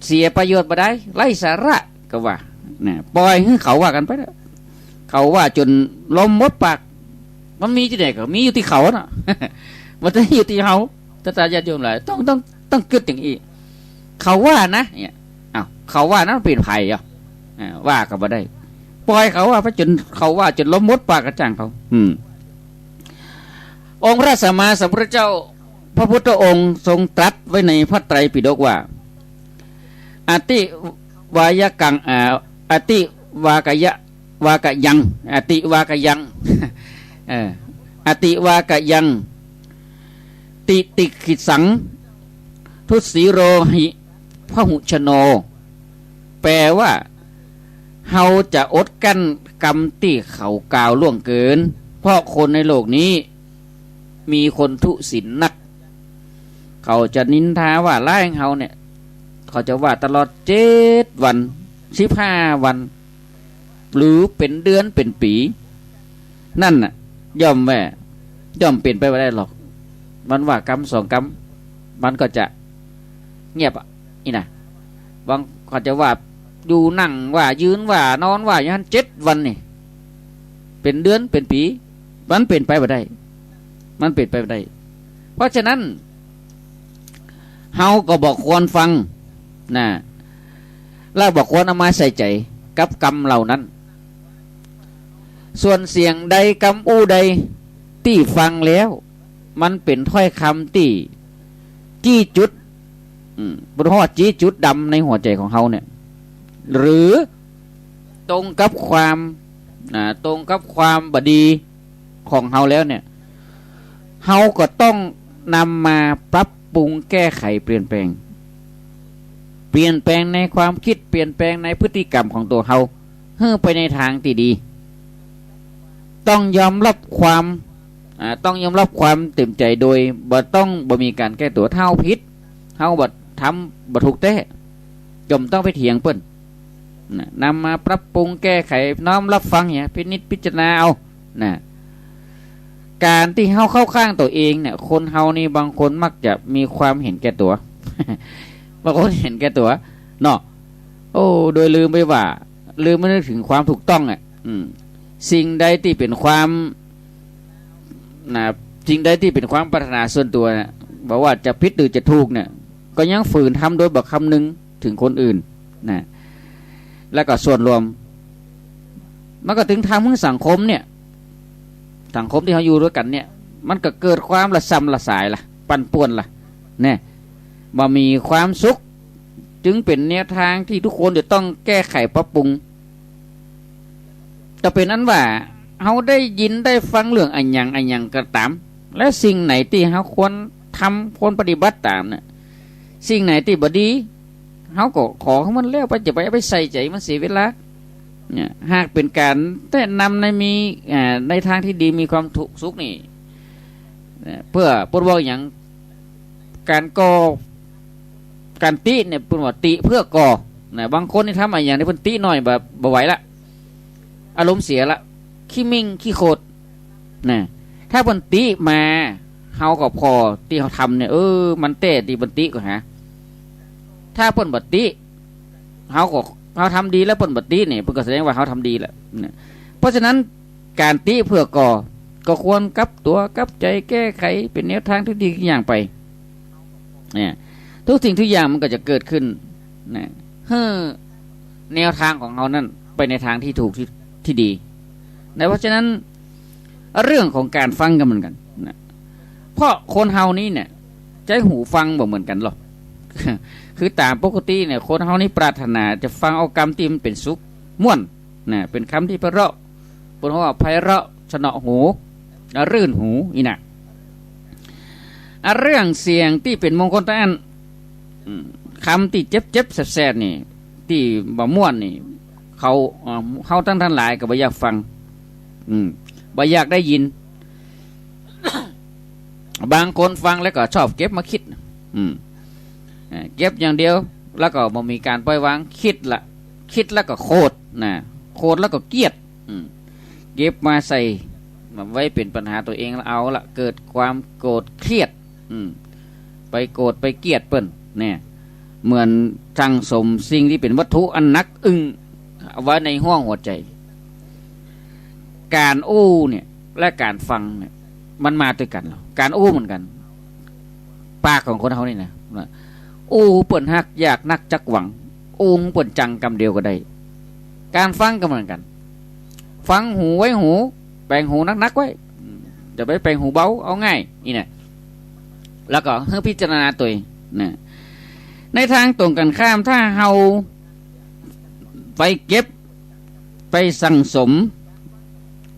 เสียประโยชน์บ่ได้ ไร้สาระ ก็ว่า เนี่ย ปล่อยหื้อเขาว่ากั๋นไปเถอะ เขาว่าจ๋นลมหมดปาก มันมีตี้ไหนก็มีอยู่ตี้เขาน่ะ บ่ได้อยู่ตี้เฮา ศรัทธาญาติโยมหลาย ต้อง ต้อง ต้องกึ๊ดอย่างอี้ เขาว่านะ เนี่ย อ้าว เขาว่านะ มันเป๋นใผอ่ะ อ่า ว่าก็บ่ได้ ปล่อยเขาว่าไปจ๋น เขาว่าจ๋นลมหมดปากก็จ้างเขา อืม องค์พระสัมมาสัมพุทธเจ้า พระพุทธองค์ทรงตรัสไว้ในพระไตรปิฎกว่า อติวายกัง อ่า อติวากยะ วากยัง อติวากยัง เออ อติวากยัง ติติกขิสัง ทุสสีโรหิ พหุชโน แปลว่า เฮาจะอดกั้นกำตี้เขากล่าวล่วงเกิน เพราะคนในโลกนี้ มีคนทุศิลนัก เขาจะนินทาว่าร้ายเฮาเนี่ย เขาจะว่าตลอดเจ็ดวัน สิบห้าวัน หรือเป๋นเดือนเป๋นปี๋ นั่นน่ะ ย่อมแว่ ย่อมเป๋นไปบ่ได้หรอก มันว่ากำสองกำ มันก็จะเงียบอ่ะ นี่นะ บางเขาจะว่าอยู่นั่งว่ายืนว่านอนว่าอย่างนั้นเจ็ดวันนี่ เป๋นเดือนเป๋นปี๋ มันเป๋นไปบ่ได้ มันเป๋นไปบ่ได้ เพราะฉะนั้น เฮาก็บ่ควรฟัง นะ และบ่ควรเอามาใส่ใจ๋กับกำเหล่านั้น ส่วนเสียงใดกำอู้ใดตี้ฟังแล้ว มันเป๋นถ้อยกำตี้ จี้จุด อืม บ่ฮอด จี้จุดดำในหัวใจ๋ของเฮาเนี่ย หรือตรงกับความ อ่า ตรงกับความบ่ดีของเฮาแล้วเนี่ย เฮาก็ต้องนำมาปรับปรุงแก้ไขเปลี่ยนแปลง เปลี่ยนแปลงในความคิด เปลี่ยนแปลงในพฤติกรรมของตั๋วเฮา หื้อไปในตางตี้ดี ต้องยอมรับความ อ่า ต้องยอมรับความเต็มใจ๋โดยบ่ต้อง บ่มีก๋านแก้ตั๋ว ถ้าเฮาผิด เฮาบ่ทำบ่ถูกแต๊ ย่อมต้องไปเถียงเปิ้น นะ นำมาปรับปรุงแก้ไข น้อมรับฟังเนี่ย พินิจพิจารณาเอา นะ ก๋านตี้เฮาเข้าข้างตั๋วเองเนี่ย คนเฮานี่บางคนมักจะมีความเห็นแก่ตั๋ว บางคนเห็นแก่ตั๋ว เนาะ โอ้ โดยลืมไปว่า ลืมไม่นึกถึงความถูกต้องอะ อืม สิ่งใดตี้เป๋นความ นะ สิ่งใดตี้เป๋นความปรารถนาส่วนตั๋วนะ บ่ว่าจะผิดหรือจะถูกเนี่ย ก็ยังฝืนทำโดยบ่คำนึงถึงคนอื่นนะ แล้วก็ส่วนรวม มันก็ตึงทำหื้อสังคมเนี่ย สังคมตี้เฮาอยู่ตวยกั๋นเนี่ย มันก็เกิดความระส่ำระสายละ ปั่นป่วนละ เนี่ย บ่มีความสุข จึงเป๋นแนวตางตี้ทุกคนจะต้องแก้ไขปรับปรุง จะเป๋นอันว่า เฮาได้ยินได้ฟังเรื่องอะหยังอะหยังก็ต๋าม และสิ่งไหนตี้เฮาควรทำ ควรปฏิบัติต๋ามเนี่ย สิ่งไหนตี้บ่ดี เฮาก็ขอหื้อมันแล้วไป จะไป ไปใส่ใจ๋มันเสียเวลา เนี่ย หากเป๋นก๋านแนะนำในมี อ่า ในตางตี้ดี มีความสุขนี่ เนี่ย เปื้อ เปิ้นว่าหยัง ก๋านก่อ ก๋านติเนี่ย เปิ้นว่าติเปื้อก่อ นะ บางคนนี่ทำอะหยังนี่เปิ้นติหน่อยแบบบ่ไหวละ อารมณ์เสียละ ขี้หมิ่งขี้โขด นะ ถ้าเปิ้นติมา เฮาก็ผ่อตี้เฮาทำเนี่ย เออ มันแต๊ตี้เปิ้นติก่อหา ถ้าเปิ้นบ่ติ เฮาก็ เฮาทำดีแล้วเปิ้นบ่ติเนี่ย เปิ้นก็แสดงว่าเฮาทำดีแล้ว นะ เพราะฉะนั้น ก๋านติเปื้อก่อ ก็ควรกลับตั๋วกลับใจ๋แก้ไข เป๋นแนวตางตี้ดีอย่างไป เนี่ย ทุกสิ่งทุกอย่างมันก็จะเกิดขึ้น นะ หื้อแนวตางของเฮานั้นไปในตางตี้ถูกตี้ ตี้ดี นะ เพราะฉะนั้น เรื่องของก๋านฟังก็เหมือนกั๋น นะ เพราะคนเฮานี้เนี่ย ใจ๊หูฟังบ่เหมือนกั๋นหรอก คือต๋ามปกติเนี่ย คนเฮานี้ปรารถนาจะฟังเอากำตี้มันเป๋นสุข ม่วน นะ เป๋นกำตี้ไพเราะ เปิ้นว่าไพเราะเสนาะหู อ่ะ รื่นหู อี้นะ อ่ะ เรื่องเสียงตี้เป๋นมงคลตางอั้น อืม กำตี้เจ็บๆ แสบๆ นี่ ตี้บ่ม่วนนี่ เขา เอ่อ เฮาตังหลายก็บ่อยากฟัง อืม บ่อยากได้ยิน บางคนฟังแล้วก็ชอบเก็บมาคิด อืม อ่า เก็บอย่างเดียว แล้วก็บ่มีก๋านปล่อยวาง คิดละ คิดแล้วก็โขด นะ โขดแล้วก็เกลียด อืม เก็บมาใส่ มาไว้เป๋นปัญหาตั๋วเอง แล้วเอาละ เกิดความโกรธเกลียด อืม ไปโกรธไปเกลียดเปิ้น เนี่ย เหมือนสั่งสมสิ่งตี้เป๋นวัตถุอันหนักอึ้งเอาไว้ในห้วงหัวใจ๋ ก๋านอู้เนี่ย และก๋านฟังเนี่ย มันมาตวยกั๋นหรอ ก๋านอู้เหมือนกั๋น ปากของคนเฮานี่นะ อู้เปิ้นฮักอยากนักจักหวัง อู้เปิ้นจังกำเดียวก็ได้ ก๋านฟังก็เหมือนกั๋น ฟังหูไว้หู แป๋งหูนักๆ ไว้ อืม จะไปแป๋งหูเบา เอาง่าย อี้นะ แล้วก็หื้อพิจารณาตวย นะ ในตางตรงกั๋นข้าม ถ้าเฮาไปเก็บ ไปสั่งสม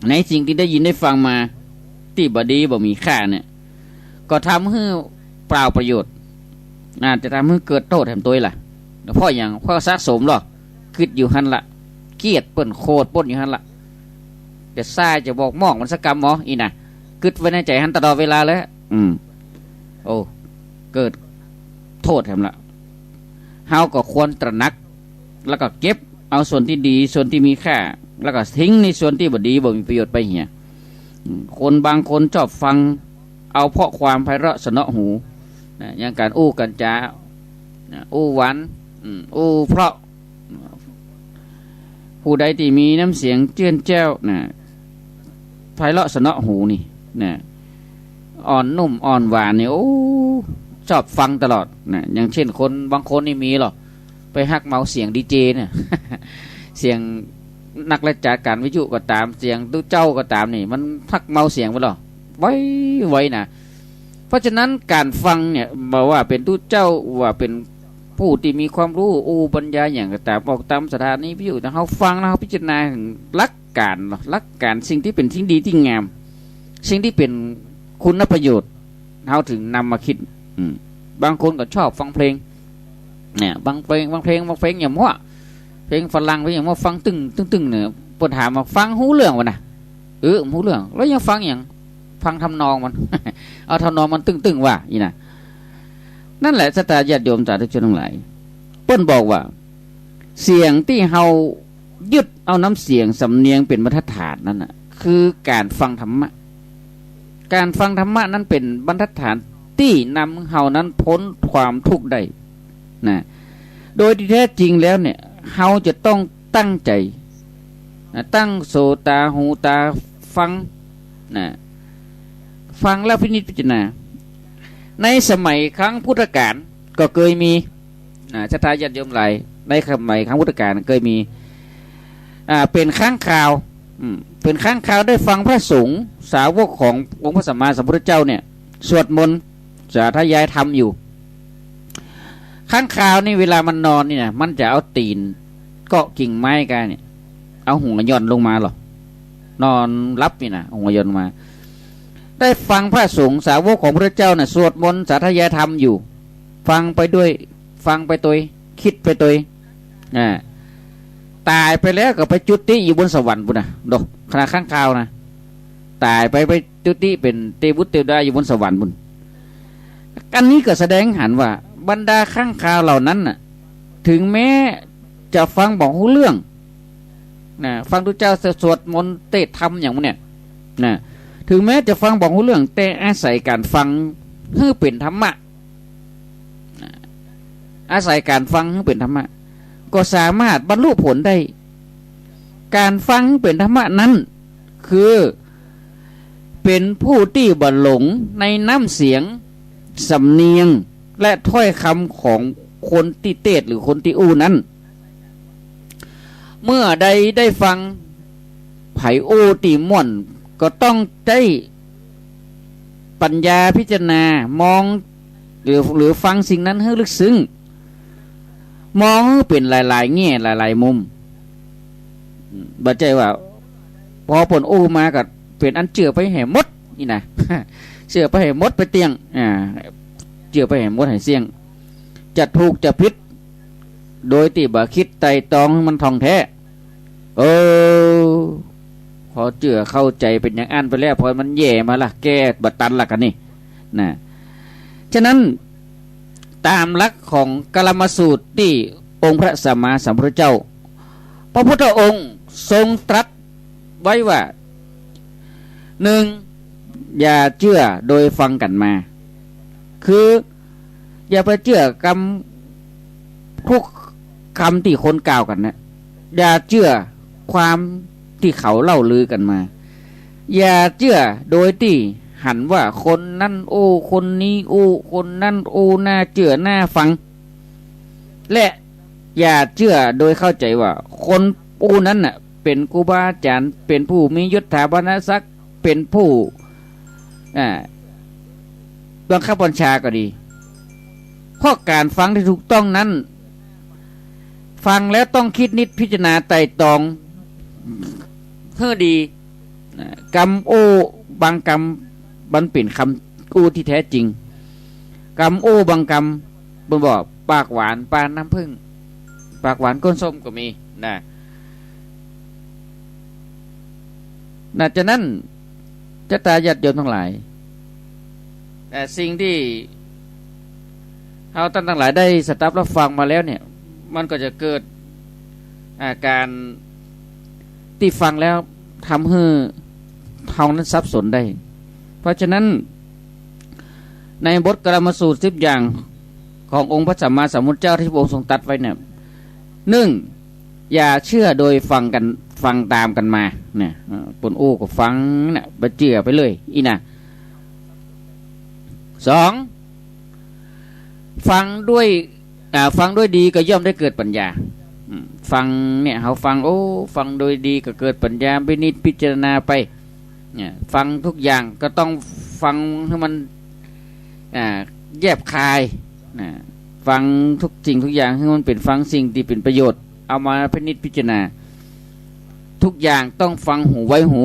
ในสิ่งตี้ได้ยินได้ฟังมา ตี้บ่ดีบ่มีค่าเนี่ย ก็ทำหื้อเปล่าประโยชน์ อาจจะทำหื้อเกิดโต้ษแถมตวยละ เพราะหยัง เพราะสะสมหรอ กึ๊ดอยู่หั้นละ เกลียดเปิ้น โขดเปิ้นอยู่หั้นละ จะส่ายจะบอกมองมันสักกำหมอ อี้นะ กึ๊ดไว้ในใจ๋หั้นตลอดเวลาเลย อืม โอ้ เกิดโต้ษแถมละ เฮาก็ควรตระหนัก แล้วก็เก็บเอาส่วนตี้ดี ส่วนตี้มีค่า แล้วก็ทิ้งในส่วนตี้บ่ดี บ่มีประโยชน์ไปเหีย อืม คนบางคนชอบฟังเอาเพราะความไพเราะเสนาะหู นะ อย่างก๋านอู้ก๋านจ๋า นะ อู้หวาน อืม อู้เพราะ ผู้ใดตี้มีน้ำเสียงเจื้อนแจ้ว นะ ไพเราะเสนาะหูนี่ นะ อ่อนนุ่มอ่อนหวานนี่ โอ้ ชอบฟังตลอด นะ อย่างเช่นคนบางคนนี่มีหรอ ไปฮักเมาเสียงดีเจเนี่ย เสียงนักรายก๋านวิทยุก็ต๋าม เสียงตุ๊เจ้าก็ต๋ามนี่ มันฮักเมาเสียงไปหรอ ไวๆ นะ เพราะฉะนั้นก๋านฟังเนี่ย บ่ว่าเป๋นตุ๊เจ้า ว่าเป๋นผู้ตี้มีความฮู้ อู้บรรยายหยังก็ต๋าม ออกต๋ามสถานีวิทยุ ถ้าเฮาฟังแล้วเฮาพิจารณาเถิงหลักก๋านเนาะ หลักก๋านสิ่งตี้เป๋นสิ่งดีตี้งาม สิ่งตี้เป๋นคุณประโยชน์ เฮาเถิงนำมาคิด อืม บางคนก็ชอบฟังเพลง เนี่ย บางเพลง บางเพลง บางเพลงอย่างว่า เพลงฝรั่ง เพลงอย่างว่า ฟังตึ้ง ตึ้ง ตึ้งเนี่ย เปิ้นถามว่าฟังฮู้เรื่องบ่นะ เออ ฮู้เรื่อง แล้วยังฟังหยัง ฟังทำนองมัน เอาทำนองมันตึ้ง ตึ้งว่า อี้นะ นั่นแหละ ศรัทธาญาติโยมสาธุชนตังหลาย เปิ้นบอกว่า เสียงตี้เฮายึดเอาน้ำเสียงสำเนียงเป๋นบรรทัดฐานนั้นน่ะ คือก๋านฟังธรรมะ ก๋านฟังธรรมะนั้นเป๋นบรรทัดฐานตี้นำเฮานั้นพ้นความทุกข์ได้ นะ โดยตี้แต๊จริงแล้วเนี่ย เฮาจะต้อง ตั้งใจ๋ นะ ตั้งโสตา หูตาฟัง นะ ฟังแล้วพินิจพิจารณา ในสมัยครั้งพุทธกาลก็เกยมี นะ ศรัทธาญาติโยมหลาย ในสมัยครั้งพุทธกาลเกยมี อ่า เป๋นครั้งคราว อืม เป๋นครั้งคราวได้ฟังพระสงฆ์สาวกขององค์พระสัมมาสัมพุทธเจ้าเนี่ย สวดมนต์สาธยายธรรมอยู่ ครั้งคราวนี่เวลามันนอนนี่นะ มันจะเอาตี๋นเกาะกิ่งไม้กั๋นเนี่ย เอาหัวหย่อนลงมาหรอ นอนหลับนี่นะ หัวหย่อนลงมา ได้ฟังพระสงฆ์สาวกของพระพุทธเจ้าน่ะ สวดมนต์สาธยายธรรมอยู่ ฟังไปด้วย ฟังไปตวย กึ๊ดไปตวย อ่า ต๋ายไปแล้วก็ไปจุติอยู่บนสวรรค์ปู๊นนะ โด ขนาดครั้งคราวนะ ต๋ายไป ไปจุติเป๋นเตวุตรเตวดาอยู่บนสวรรค์ปู๊น อันนี้ก็แสดงหันว่าบรรดาครั้งคราวเหล่านั้นน่ะ ถึงแม้จะฟังบ่ฮู้เรื่อง นะ ฟังพระเจ้าสวดมนต์เตศน์ธรรมอย่างนี้เนี่ย นะ ถึงแม้จะฟังบ่ฮู้เรื่อง แต่อาศัยก๋านฟังหื้อเป๋นธรรมะ นะ อาศัยก๋านฟังหื้อเป๋นธรรมะ ก็สามารถบรรลุผลได้ ก๋านฟังหื้อเป๋นธรรมะนั้น คือ เป๋นผู้ตี้บ่หลงในน้ำเสียง สำเนียง และถ้อยกำของคนตี้เตศน์หรือคนตี้อู้นั้น เมื่อใดได้ฟังใผอู้ตี้ม่วน ก็ต้องใจ๊ปัญญาพิจารณามอง หรือ หรือฟังสิ่งนั้นหื้อลึกซึ้ง มองหื้อเป๋นหลายๆ แง่ หลายๆ มุม อืม บ่ใจ้ว่า ปอเปิ้นอู้มาก็เป๋นอันเจื้อไปแหมหมดนี่นะ เจื้อไปแหมหมดไปเตี้ยง อ่า เจื้อไปแหมหมดแหมเสี้ยง จะถูกจะผิด โดยตี้บ่กึ๊ดไตร่ตรองหื้อมันถ่องแต๊ เออ ปอเจื้อเข้าใจ๋เป๋นอย่างอั้นไปแล้ว ปอมันแย่มาละ แก้บ่ตันละกั๋นนี่ นะ ฉะนั้น ต๋ามหลักของกาลมสูตรตี้องค์พระสัมมาสัมพุทธเจ้า พระพุทธองค์ทรงตรัสไว้ว่า หนึ่ง อย่าเจื้อโดยฟังกั๋นมา คือ อย่าไปเจื้อกำทุกกำตี้คนกล่าวกั๋นนะ อย่าเจื้อความตี้เขาเล่าลือกั๋นมา อย่าเจื้อโดยตี้หันว่าคนนั้นอู้ คนนี้อู้ คนนั้นอู้ น่าเจื้อน่าฟัง และอย่าเจื้อโดยเข้าใจ๋ว่าคนอู้นั้นน่ะ เป๋นครูบาอาจ๋ารย์ เป๋นผู้มียศถาบรรณาศักดิ์ เป๋นผู้ อ่า บังคับบัญชาก็ดี เพราะก๋านฟังตี้ถูกต้องนั้น ฟังแล้วต้องกึ๊ดกึ๊ดพิจารณาไตร่ตรองหื้อดี นะ กำอู้บางกำมันเป๋นกำอู้ตี้แต๊จริง กำอู้บางกำ เปิ้นบอกปากหวานปานน้ำผึ้ง ปากหวานก้นส้มก็มีนะ นะ ฉะนั้น ศรัทธาญาติโยมตังหลาย เอ่อ สิ่งตี้เฮาต้านตังหลายได้สดับรับฟังมาแล้วเนี่ย มันก็จะเกิดอาก๋ารตี้ฟังแล้วทำหื้อเฮานั้นสับสนได้ เพราะฉะนั้น ในบทกาลมสูตรสิบอย่างขององค์พระสัมมาสัมพุทธเจ้าที่พระองค์ทรงตรัสไว้เนี่ย หนึ่ง อย่าเจื้อโดยฟังกั๋น ฟังต๋ามกั๋นมา เนี่ย เอ่อ เปิ้นอู้ก็ฟังเนี่ย บ่เจื้อไปเลย อี้นะ สอง ฟังด้วย อ่า ฟังด้วยดีก็ย่อมได้เกิดปัญญา อืม ฟังเนี่ย เฮาฟัง โอ้ ฟังโดยดีก็เกิดปัญญา พินิจพิจารณาไป เนี่ย ฟังทุกอย่างก็ต้องฟังหื้อมัน อ่า แยบคาย นะ ฟังทุกสิ่งทุกอย่างหื้อมันเป๋นฟังสิ่งตี้เป๋นประโยชน์ เอามาพินิจพิจารณา ทุกอย่างต้องฟังหูไว้หู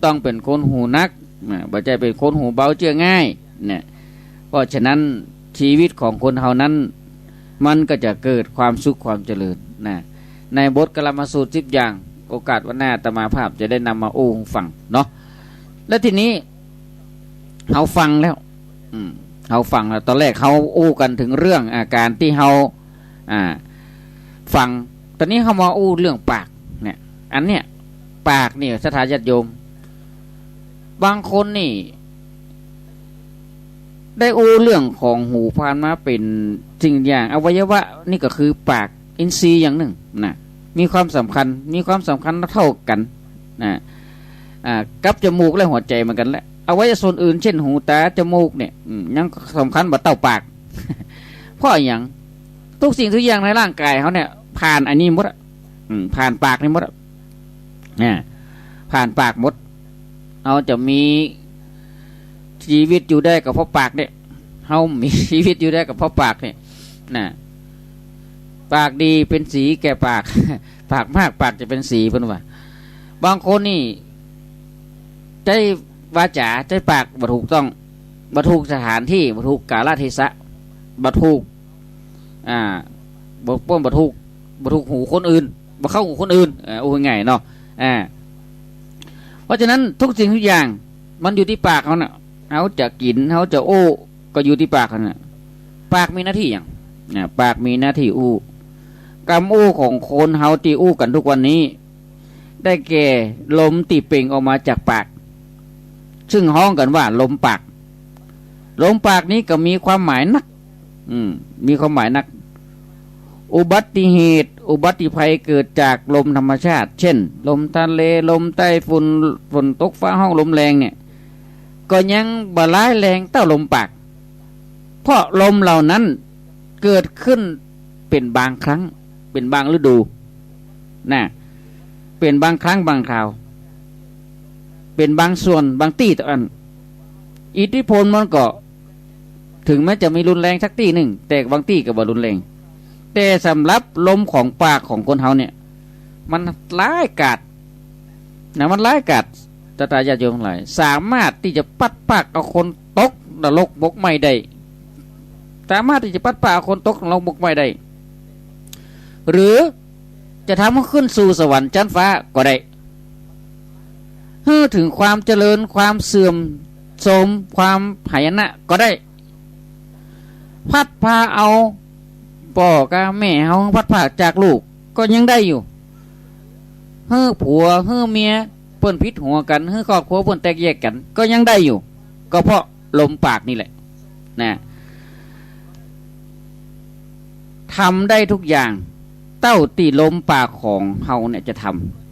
ต้องเป๋นคนหูนัก นะ บ่ใจ้เป๋นคนหูเบาเจื้อง่าย เนี่ย เพราะฉะนั้นชีวิตของคนเฮานั้น มันก็จะเกิดความสุขความเจริญ นะ ในบทกาลมสูตรสิบอย่าง โอกาสวันหน้าอาตมาภาพจะได้นำมาอู้หื้อฟังเนาะ และทีนี้ เฮาฟังแล้ว อืม เฮาฟังแล้ว ต๋อนแรกเฮาอู้กั๋นเถิงเรื่องอาก๋ารตี้เฮา อ่า ฟัง ต๋อนนี้เฮามาอู้เรื่องปาก เนี่ย อันเนี้ย ปากเนี่ย ศรัทธาญาติโยม บางคนนี่ ได้อู้เรื่องของหูผ่านมาเป๋นสิ่งอย่าง อวัยวะนี่ก็คือปาก อินทรีย์อย่างนึ่งนะ มีความสำคัญ มีความสำคัญเท่ากั๋น นะ อ่า กับจมูกและหัวใจ๋เหมือนกั๋นแหละ อวัยวะส่วนอื่น เช่น หู ต๋า จมูกเนี่ย อืม ยังสำคัญบ่าเต้าปาก เพราะอะหยัง กู้สิ่งกู้อย่างในร่างก๋ายเฮาเนี่ย ผ่านอันนี้หมดอะ อืม ผ่านปากนี่หมดอะ นะ ผ่านปากหมด เฮาจะมี ชีวิตอยู่ได้ก็เพราะปากเนี่ย เฮามีชีวิตอยู่ได้ก็เพราะปากเนี่ย นะ ปากดีเป๋นสีแก่ปาก ปากมากปากจะเป๋นสี เปิ้นว่า บางคนนี่ ใจ๊วาจ๋า ใจ๊ปากบ่ถูกต้อง บ่ถูกสถานตี้ บ่ถูกกาลเทศะ บ่ถูก อ่า บ่ บ่ บ่ถูก บ่ถูกหูคนอื่น บ่เข้าหูคนอื่น เออ อู้ง่ายๆ เนาะ อ่า เพราะฉะนั้นกู้สิ่งกู้อย่าง มันอยู่ตี้ปากเฮาน่ะ เฮาจะกิ๋น เฮาจะอู้ ก็อยู่ตี้ปากเฮาน่ะ ปากมีหน้าตี้หยัง นะ ปากมีหน้าตี้อู้ กำอู้ของคนเฮาตี้อู้กั๋นกู้วันนี้ ได้แก่ลมตี้เปล่งออกมาจากปาก ซึ่งฮ้องกั๋นว่าลมปาก ลมปากนี้ก็มีความหมายนัก อืม มีความหมายนัก อุบัติเหตุ อุบัติภัยเกิดจากลมธรรมชาติ เช่น ลมทะเล ลมใต้ฝุ่น ฝนตกฟ้าฮ้อง ลมแรงเนี่ย ก็ยังบ่ร้ายแรงเต้าลมปาก เพราะลมเหล่านั้นเกิดขึ้นเป๋นบางครั้ง เป๋นบางฤดู นะ เป๋นบางครั้งบางคราว เป๋นบางส่วนบางตี้เต้าอั้น อิทธิพลมันก็ ถึงแม้จะมีรุนแรงสักตี้นึ่ง แต่บางตี้ก็บ่รุนแรง แต่สำหรับลมของปากของคนเฮาเนี่ย มันร้ายกาจ นะ มันร้ายกาจ ศรัทธาญาติโยมทั้งหลาย สามารถตี้จะปัดปากเอาคนตกนรกหมกไหม้ได้ สามารถตี้จะปัดปากเอาคนตกนรกหมกไหม้ได้ หรือจะทำให้ขึ้นสู่สวรรค์ชั้นฟ้าก็ได้ หื้อถึงความเจริญ ความเสื่อมโทรม ความหายนะก็ได้ พัดพาเอาป้อกับแม่เฮา พัดพรากจากลูก ก็ยังได้อยู่ หื้อผัว หื้อเมียเปิ้นผิดหัวกั๋น หื้อครอบครัวเปิ้นแตกแยกกั๋น ก็ยังได้อยู่ ก็เพราะลมปากนี่แหละ นะ ทำได้ทุกอย่าง เต้าตี้ลมปากของเฮาเนี่ยจะท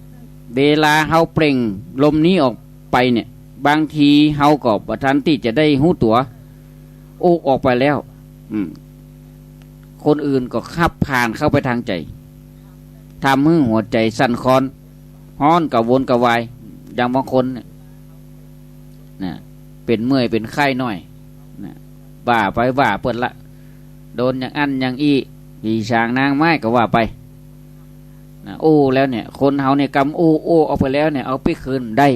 ำ เวลาเฮาเปล่งลมนี้ออกไปเนี่ย บางทีเฮาก็บ่ทันตี้จะได้ฮู้ตั๋ว อู้ออกไปแล้ว อืม คนอื่นก็ขับผ่านเข้าไปตางใจ๋ ทำหื้อหัวใจ๋สั่นคลอน ฮ้อนกระวนกระวาย อย่างบางคนเนี่ย นะ เป๋นเมื่อยเป๋นไข้หน้อย นะ ว่าไปว่าเปิ้นละ โดนอย่างอั้นอย่างอี้ ผีสางนางไม้ก็ว่าไป นะ อู้แล้วเนี่ย คนเฮาเนี่ยกำอู้ อู้ออกไปแล้วเนี่ย เอาปิ๊กคืนบ่ได้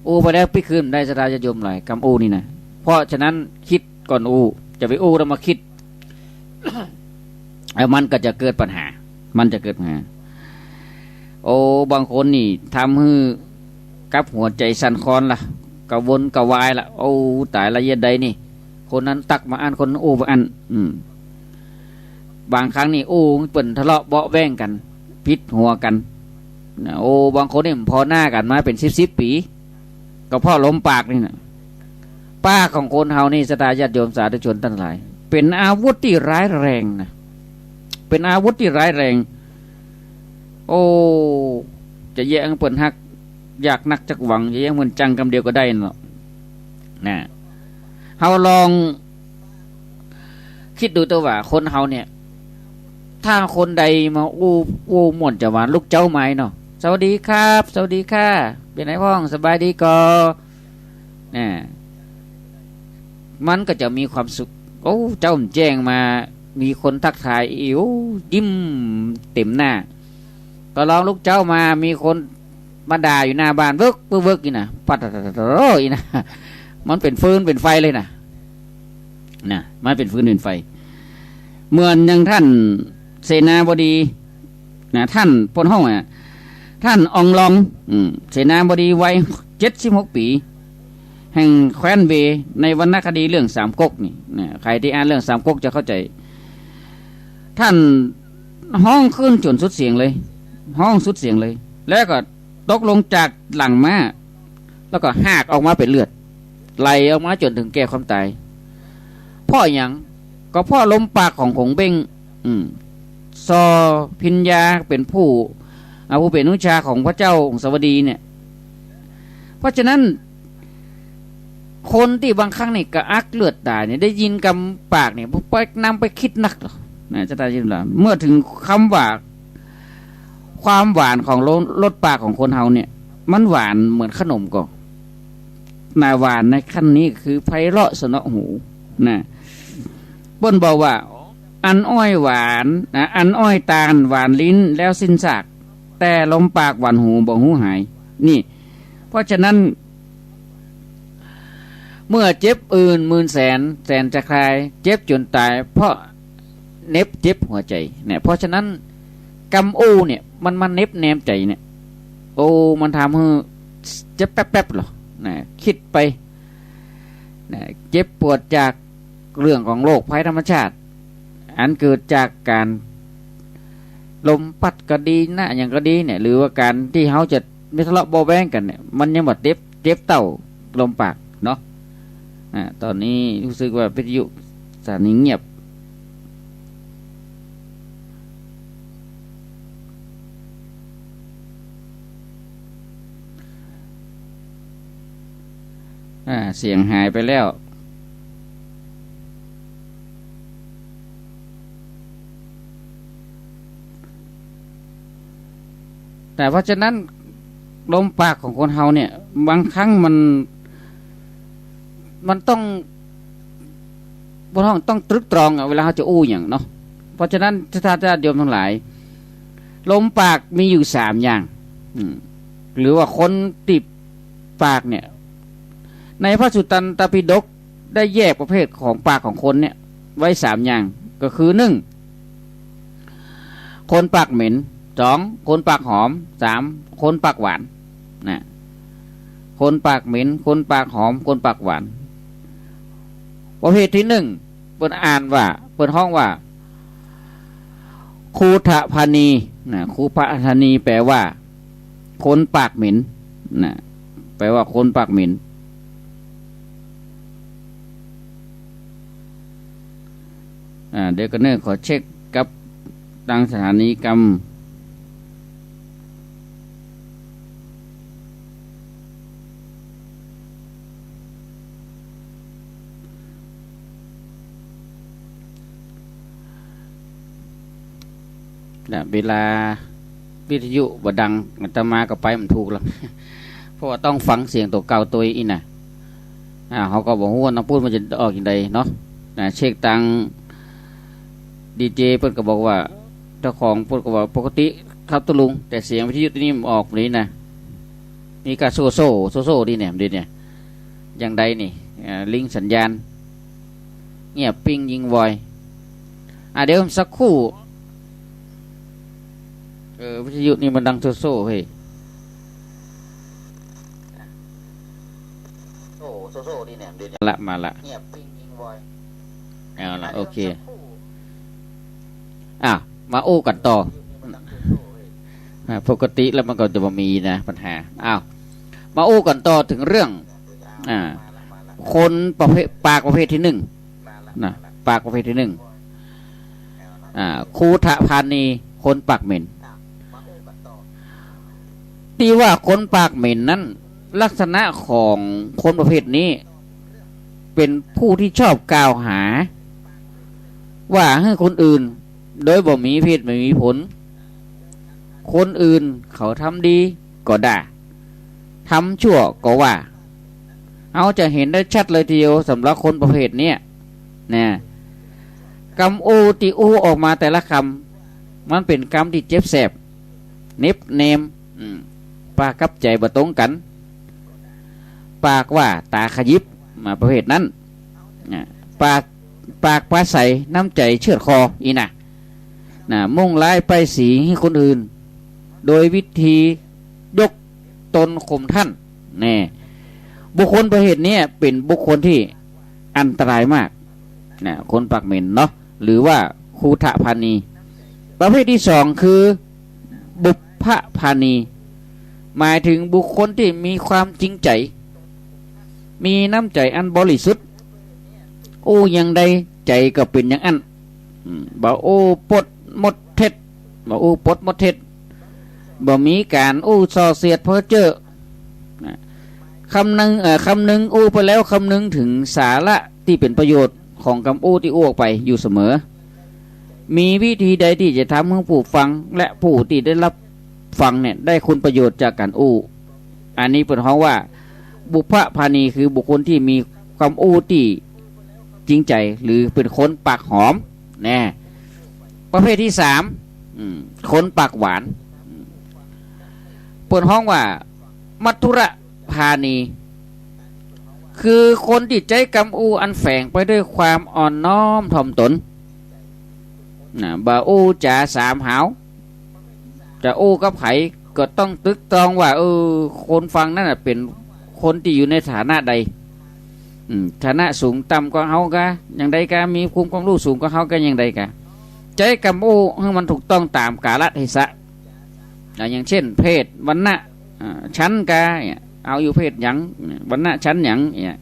อู้ไปแล้วปิ๊กคืนบ่ได้ ศรัทธาญาติโยมหลาย กำอู้นี่นะ เพราะฉะนั้นกึ๊ดก่อนอู้ จะไปอู้แล้วมากึ๊ด แล้วมันก็จะเกิดปัญหา มันจะเกิดปัญหา โอ้ บางคนนี่ทำหื้อกับหัวใจ๋สั่นคลอนละ กระวนกระวายละ โอ้ ต๋ายละ เยียะใดนี่ คนนั้นตั๊กบ่อั้น คนนั้นอู้บ่อั้น อืม บางครั้งนี่อู้เปิ้นทะเลาะเบาะแว้งกั๋น ผิดหัวกั๋น นะ โอ้ บางคนนี่บ่พอหน้ากั๋นมาเป๋นสิบสิบปี๋ ก็เพราะลมปากนี่นะ ปากของคนเฮานี่ ศรัทธาญาติโยมสาธุชนท่านหลาย เป๋นอาวุธตี้ร้ายแรงนะ เป๋นอาวุธตี้ร้ายแรง โอ้ จะแยะหื้อเปิ้นฮัก ยากนักจักหวัง จะแยะหื้อเปิ้นจังกำเดียวก็ได้เนาะ นะ เฮาลองกึ๊ดดูเต๊อะว่า คนเฮาเนี่ย ถ้าคนใดมาอู้ อู้ม่วนจาหวาน ลุกเจ๊ามาเนาะ สวัสดีครับ สวัสดีค่ะ เป๋นไงพ่อง สบายดีก่อ นะ มันก็จะมีความสุข โอ้ เจ๊าแจ้งมา มีคนทักทาย อิ๋ว ยิ้มเต็มหน้า ก็ลองลุกเจ๊ามา มีคนมาด่าอยู่หน้าบ้าน เวิก เวิก เวิก นี่นะ ปัด โอ้ยนะ มันเป๋นฟืนเป๋นไฟเลยนะ นะ มันเป๋นฟืนเป๋นไฟ เหมือนอย่างท่านเสนาบดี นะ ท่านเปิ้นฮ้องอะ ท่านอองลอง อืม เสนาบดีวัยเจ็ดสิบหกปี๋ แห่งแคว้นเว ในวรรณคดีเรื่องสามก๊กนี่ นะ ใผตี้อ่านเรื่องสามก๊กจะเข้าใจ๋ ท่านฮ้องขึ้นจ๋นสุดเสียงเลย ฮ้องสุดเสียงเลย แล้วก็ตกลงจากหลังม้า แล้วก็หากออกมาเป๋นเลือด ไหลออกมาจ๋นเถิงแก่ความต๋าย เพราะหยัง ก็เพราะลมปากของขงเบ้ง อืม ซอพิญญาเป๋นผู้ อ่า ผู้เป๋นอนุชาของพระเจ้าหงสาวดีเนี่ย เพราะฉะนั้น คนตี้บางครั้งนี่กระอักเลือดต๋ายเนี่ย ได้ยินกำปากเนี่ย ไปนำไปกึ๊ดนักเหลือ นะ จะต๋ายยินละ เมื่อเถิงกำว่า ความหวานของรส รสปากของคนเฮาเนี่ย มันหวานเหมือนขนมก่อ นะ หวานในขั้นนี้คือไพเราะเสนาะหู นะ เปิ้นบอกว่า อันอ้อยหวาน นะ อันอ้อยตาลหวานลิ้นแล้วสิ้นซาก แต่ลมปากหวานหูบ่ฮู้หาย นี่ เพราะฉะนั้น เมื่อเจ็บอื่นหมื่นแสน แสนจะคลาย เจ็บจ๋นต๋าย เพราะเหน็บเจ็บหัวใจ๋ เนี่ย เพราะฉะนั้น กำอู้เนี่ย มันมาเหน็บแนมใจ๋เนี่ย โอ้ มันทำหื้อเจ็บแป๊บๆ เหรอ นะ กึ๊ดไป นะ เจ็บปวดจากเรื่องของโรคภัยธรรมชาติ อันเกิดจากก๋านลมปั๊ดก็ดีนะ อะหยังก็ดีเนี่ย หรือว่าก๋านตี้เฮาจะมีทะเลาะเบาะแว้งกั๋นเนี่ย มันยังบ่เจ็บ เจ็บเต้าลมปากเนาะ อ่า ต๋อนนี้ฮู้สึกว่าวิทยุสถานีเงียบ อ่า เสียงหายไปแล้ว แต่เพราะฉะนั้น ลมปากของคนเฮาเนี่ย บางครั้งมัน มันต้อง บ่ต้อง ต้องตรึกตรองอะ เวลาเฮาจะอู้หยังเนาะ เพราะฉะนั้น ถ้าญาติโยมตังหลาย ลมปากมีอยู่สามอย่าง อืม หรือว่าคนตี้ปากเนี่ย ในพระสุตตันตปิฎกได้แยกประเภทของปากของคนเนี่ย ไว้สามอย่าง ก็คือ นึ่ง คนปากเหม็น สอง คนปากหอม สาม คนปากหวาน นะ คนปากเหม็น คนปากหอม คนปากหวาน ประเภทตี้นึ่ง เปิ้นอ่านว่า เปิ้นฮ้องว่า คูธพานี นะ คูธพานี แปลว่า คนปากเหม็น นะ แปลว่าคนปากเหม็น อ่า เดี๋ยวก่อนเน่อ ขอเช็คกับตางสถานีกำ นะ เวลาวิทยุบ่ดัง อาตมาก็ไปบ่ถูกแล้ว เพราะว่าต้องฟังเสียงตั๋วเก่าตวยอี้นะ อ่า เฮาก็บ่ฮู้ว่าตางปู๊นมันจะออกจาใดเนาะ นะ เช็คตางดีเจ เปิ้นก็บอกว่า เจ้าของเปิ้นก็ว่าปกติครับตุ๊ลุง แต่เสียงวิทยุตวยนี้มันออกแบบนี้นะ นี่ก็โซ่โซ่ โซ่โซ่ดีเนี่ย ดีเนี่ย อย่างใดนี่ อ่า ลิงก์สัญญาณ เงียบปิ้งยิงวอย อ่ะ เดี๋ยวสักครู่ เออ วิทยุนี่มันดังโซ่โซ่เฮ้ย โซ่โซ่ดีเนี่ย ดีเนี่ย ละ มาละ เงียบปิ้งยิงวอย เอาละ โอเค อ่ะ มาอู้กั๋นต่อ อ่า ปกติแล้วมันก็จะบ่มีนะ ปัญหา อ้าว มาอู้กั๋นต่อเถิงเรื่อง อ่า คนประเภท ปากประเภทตี้นึ่ง นะ ปากประเภทตี้นึ่ง อ่า คูธพานี คนปากเหม็น ตี้ว่าคนปากเหม็นนั้น ลักษณะของคนประเภทนี้ เป๋นผู้ตี้ชอบกล่าวหา ว่าหื้อคนอื่น โดยบ่มีเหตุบ่มีผล คนอื่นเขาทำดีก็ด่า ทำชั่วก็ว่า เฮาจะหันได้ชัดเลยทีเดียวสำหรับคนประเภทเนี้ย นะ กำอู้ตี้อู้ออกมาแต่ละกำ มันเป๋นกำตี้เจ็บแสบ เหน็บแนม อืม ปากกับใจ๋บ่ตรงกั๋น ปากว่าต๋าขยิบ มาประเภทนั้น นะ ปาก ปากปราศรัยน้ำใจ๋เฉือดคอ อี้นะ นะ มุ่งร้ายป้ายสีหื้อคนอื่น โดยวิธียกตนข่มท่าน แน่ บุคคลประเภทเนี้ยเป๋นบุคคลตี้อันตรายมาก นะ คนปากเหม็นเนาะ หรือว่าคูธพานี ประเภทตี้สองคือบุพพานี หมายเถิงบุคคลตี้มีความจริงใจ๋ มีน้ำใจ๋อันบริสุทธิ์ อู้อย่างใดใจ๋ก็เป๋นอย่างอั้น อืม บ่อู้ปดมดเท็จ บ่อู้ปดมดเท็จ บ่มีก๋านอู้ส่อเสียดเพ้อเจ้อ นะ คำนึง เอ่อ คำนึงอู้ไปแล้วคำนึงเถิงสาระตี้เป๋นประโยชน์ของกำอู้ตี้อู้ออกไปอยู่เสมอ มีวิธีใดตี้จะทำหื้อผู้ฟังและผู้ตี้ได้ฮับฟังเนี่ยได้คุณประโยชน์จากก๋านอู้ อันนี้เปิ้นฮ้องว่า บุพพพาณี คือบุคคลตี้มีกำอู้ตี้จริงใจ๋ หรือเป๋นคนปากหอม แน่ ประเภทตี้สาม อืม คนปากหวาน อืม เปิ้นฮ้องว่า มัทธุรพาณี คือคนตี้ใจ๊กำอู้อันแฝงไปด้วยความอ่อนน้อมถ่อมตน นะ บ่อู้จ๋าสามหาว จะอู้กับใผก็ต้องตึกตรองว่า เออ คนฟังนั้นน่ะเป๋นคนตี้อยู่ในฐานะใด อืม ฐานะสูงต่ำกว่าเฮากาอย่างใดกา มีภูมิความรู้สูงกว่าเฮากาอย่างใดกา ใจ๊กำอู้หื้อมันถูกต้องต๋ามกาลเทศะ อ่า อย่างเช่น เพศ วรรณะ อ่า ชั้นกา เนี่ย เฮาอยู่เพศหยัง วรรณะชั้นหยัง เนี่ย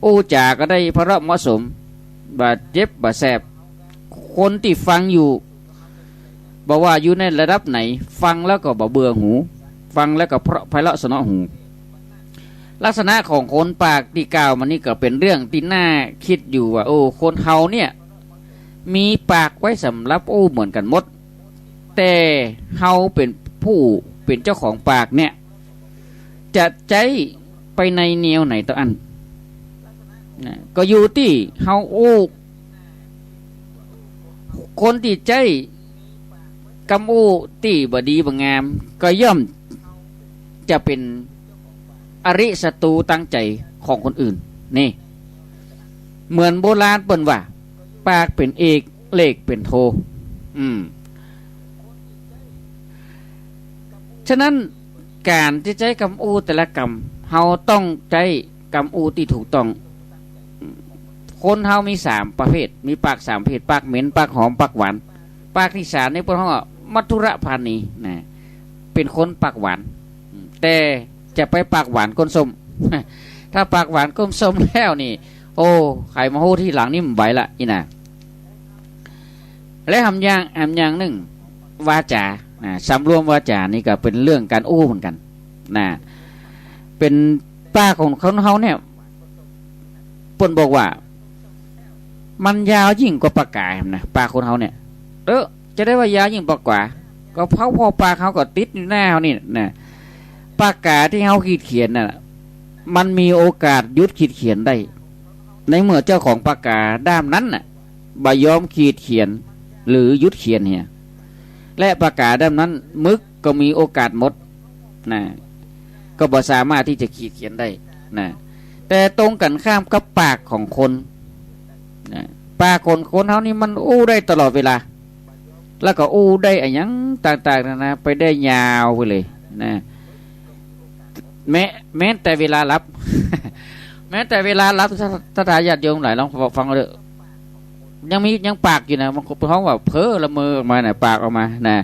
อู้จ๋าก็ได้เพราะเหมาะสม บ่เจ็บบ่แสบ คนตี้ฟังอยู่ บ่ว่าอยู่ในระดับไหน ฟังแล้วก็บ่เบื่อหู ฟังแล้วก็เพราะไพเราะเสนาะหู ลักษณะของคนปากตี้กล่าวมานี่ก็เป๋นเรื่องตี้น่ากึ๊ดอยู่ว่า โอ้ คนเฮาเนี่ย มีปากไว้สำหรับอู้เหมือนกั๋นหมด แต่เฮาเป๋นผู้เป๋นเจ้าของปากเนี่ย จะใจ๊ไปในแนวไหนเต้าอั้น นะ ก็อยู่ตี้เฮาอู้ คนตี้ใจ๊กำอู้ตี้บ่ดีบ่งาม ก็ย่อมจะเป๋นอริศัตรูตางใจ๋ของคนอื่น นี่ เหมือนโบราณเปิ้นว่า ปากเป๋นเอก เล็บเป๋นโท อืม ฉะนั้น ก๋านตี้ใจ๊กำอู้แต่ละกำ เฮาต้องใจ๊กำอู้ตี้ถูกต้อง คนเฮามีสามประเภท มีปากสามประเภท ปากเหม็น ปากหอม ปากหวาน ปากตี้สามนี่เปิ้นฮ้องว่า มัทธุรพาณี นะ เป๋นคนปากหวาน แต่จะไปปากหวานก้นส้ม ถ้าปากหวานก้นส้มแล้วนี่ โอ้ ใผมาฮู้ทีหลังนี่บ่ไหวละ อี้นะ และแหมอย่าง แหมอย่างนึ่ง วาจา นะ สำรวมวาจานี่ก็เป๋นเรื่องก๋านอู้เหมือนกั๋น นะ เป๋นปากของคนเฮาเนี่ย เปิ้นบอกว่า มันยาวยิ่งกว่าปากก๋านะ ปากคนเฮาเนี่ย เออ จะได้ว่ายาวยิ่งกว่าปากก๋า ก็เพราะว่าปากเฮาก็ติดอยู่หน้าเฮานี่นะ ปากก๋าตี้เฮาขีดเขียนน่ะ มันมีโอกาสหยุดขีดเขียนได้ ในเมื่อเจ้าของปากก๋าด้ามนั้นน่ะ บ่ยอมขีดเขียน หรือหยุดเขียนเหีย และปากก๋าด้ามนั้น มึกก็มีโอกาสหมด นะ ก็บ่สามารถตี้จะขีดเขียนได้ นะ แต่ตรงกั๋นข้ามกับปากของคน นะ ปากของคนเฮานี่มันอู้ได้ตลอดเวลา แล้วก็อู้ได้อะหยังต่างๆ นานา ไปได้ยาวไปเลย นะ แม้ แม้แต่เวลาหลับ แม้แต่เวลาหลับ ศรัทธาญาติโยมหลายลองฟังเถอะ ยังมี ยังปากอยู่นะ บางคนฮ้องว่าเผลอละเมอออกมาน่ะ ปากออกมานะ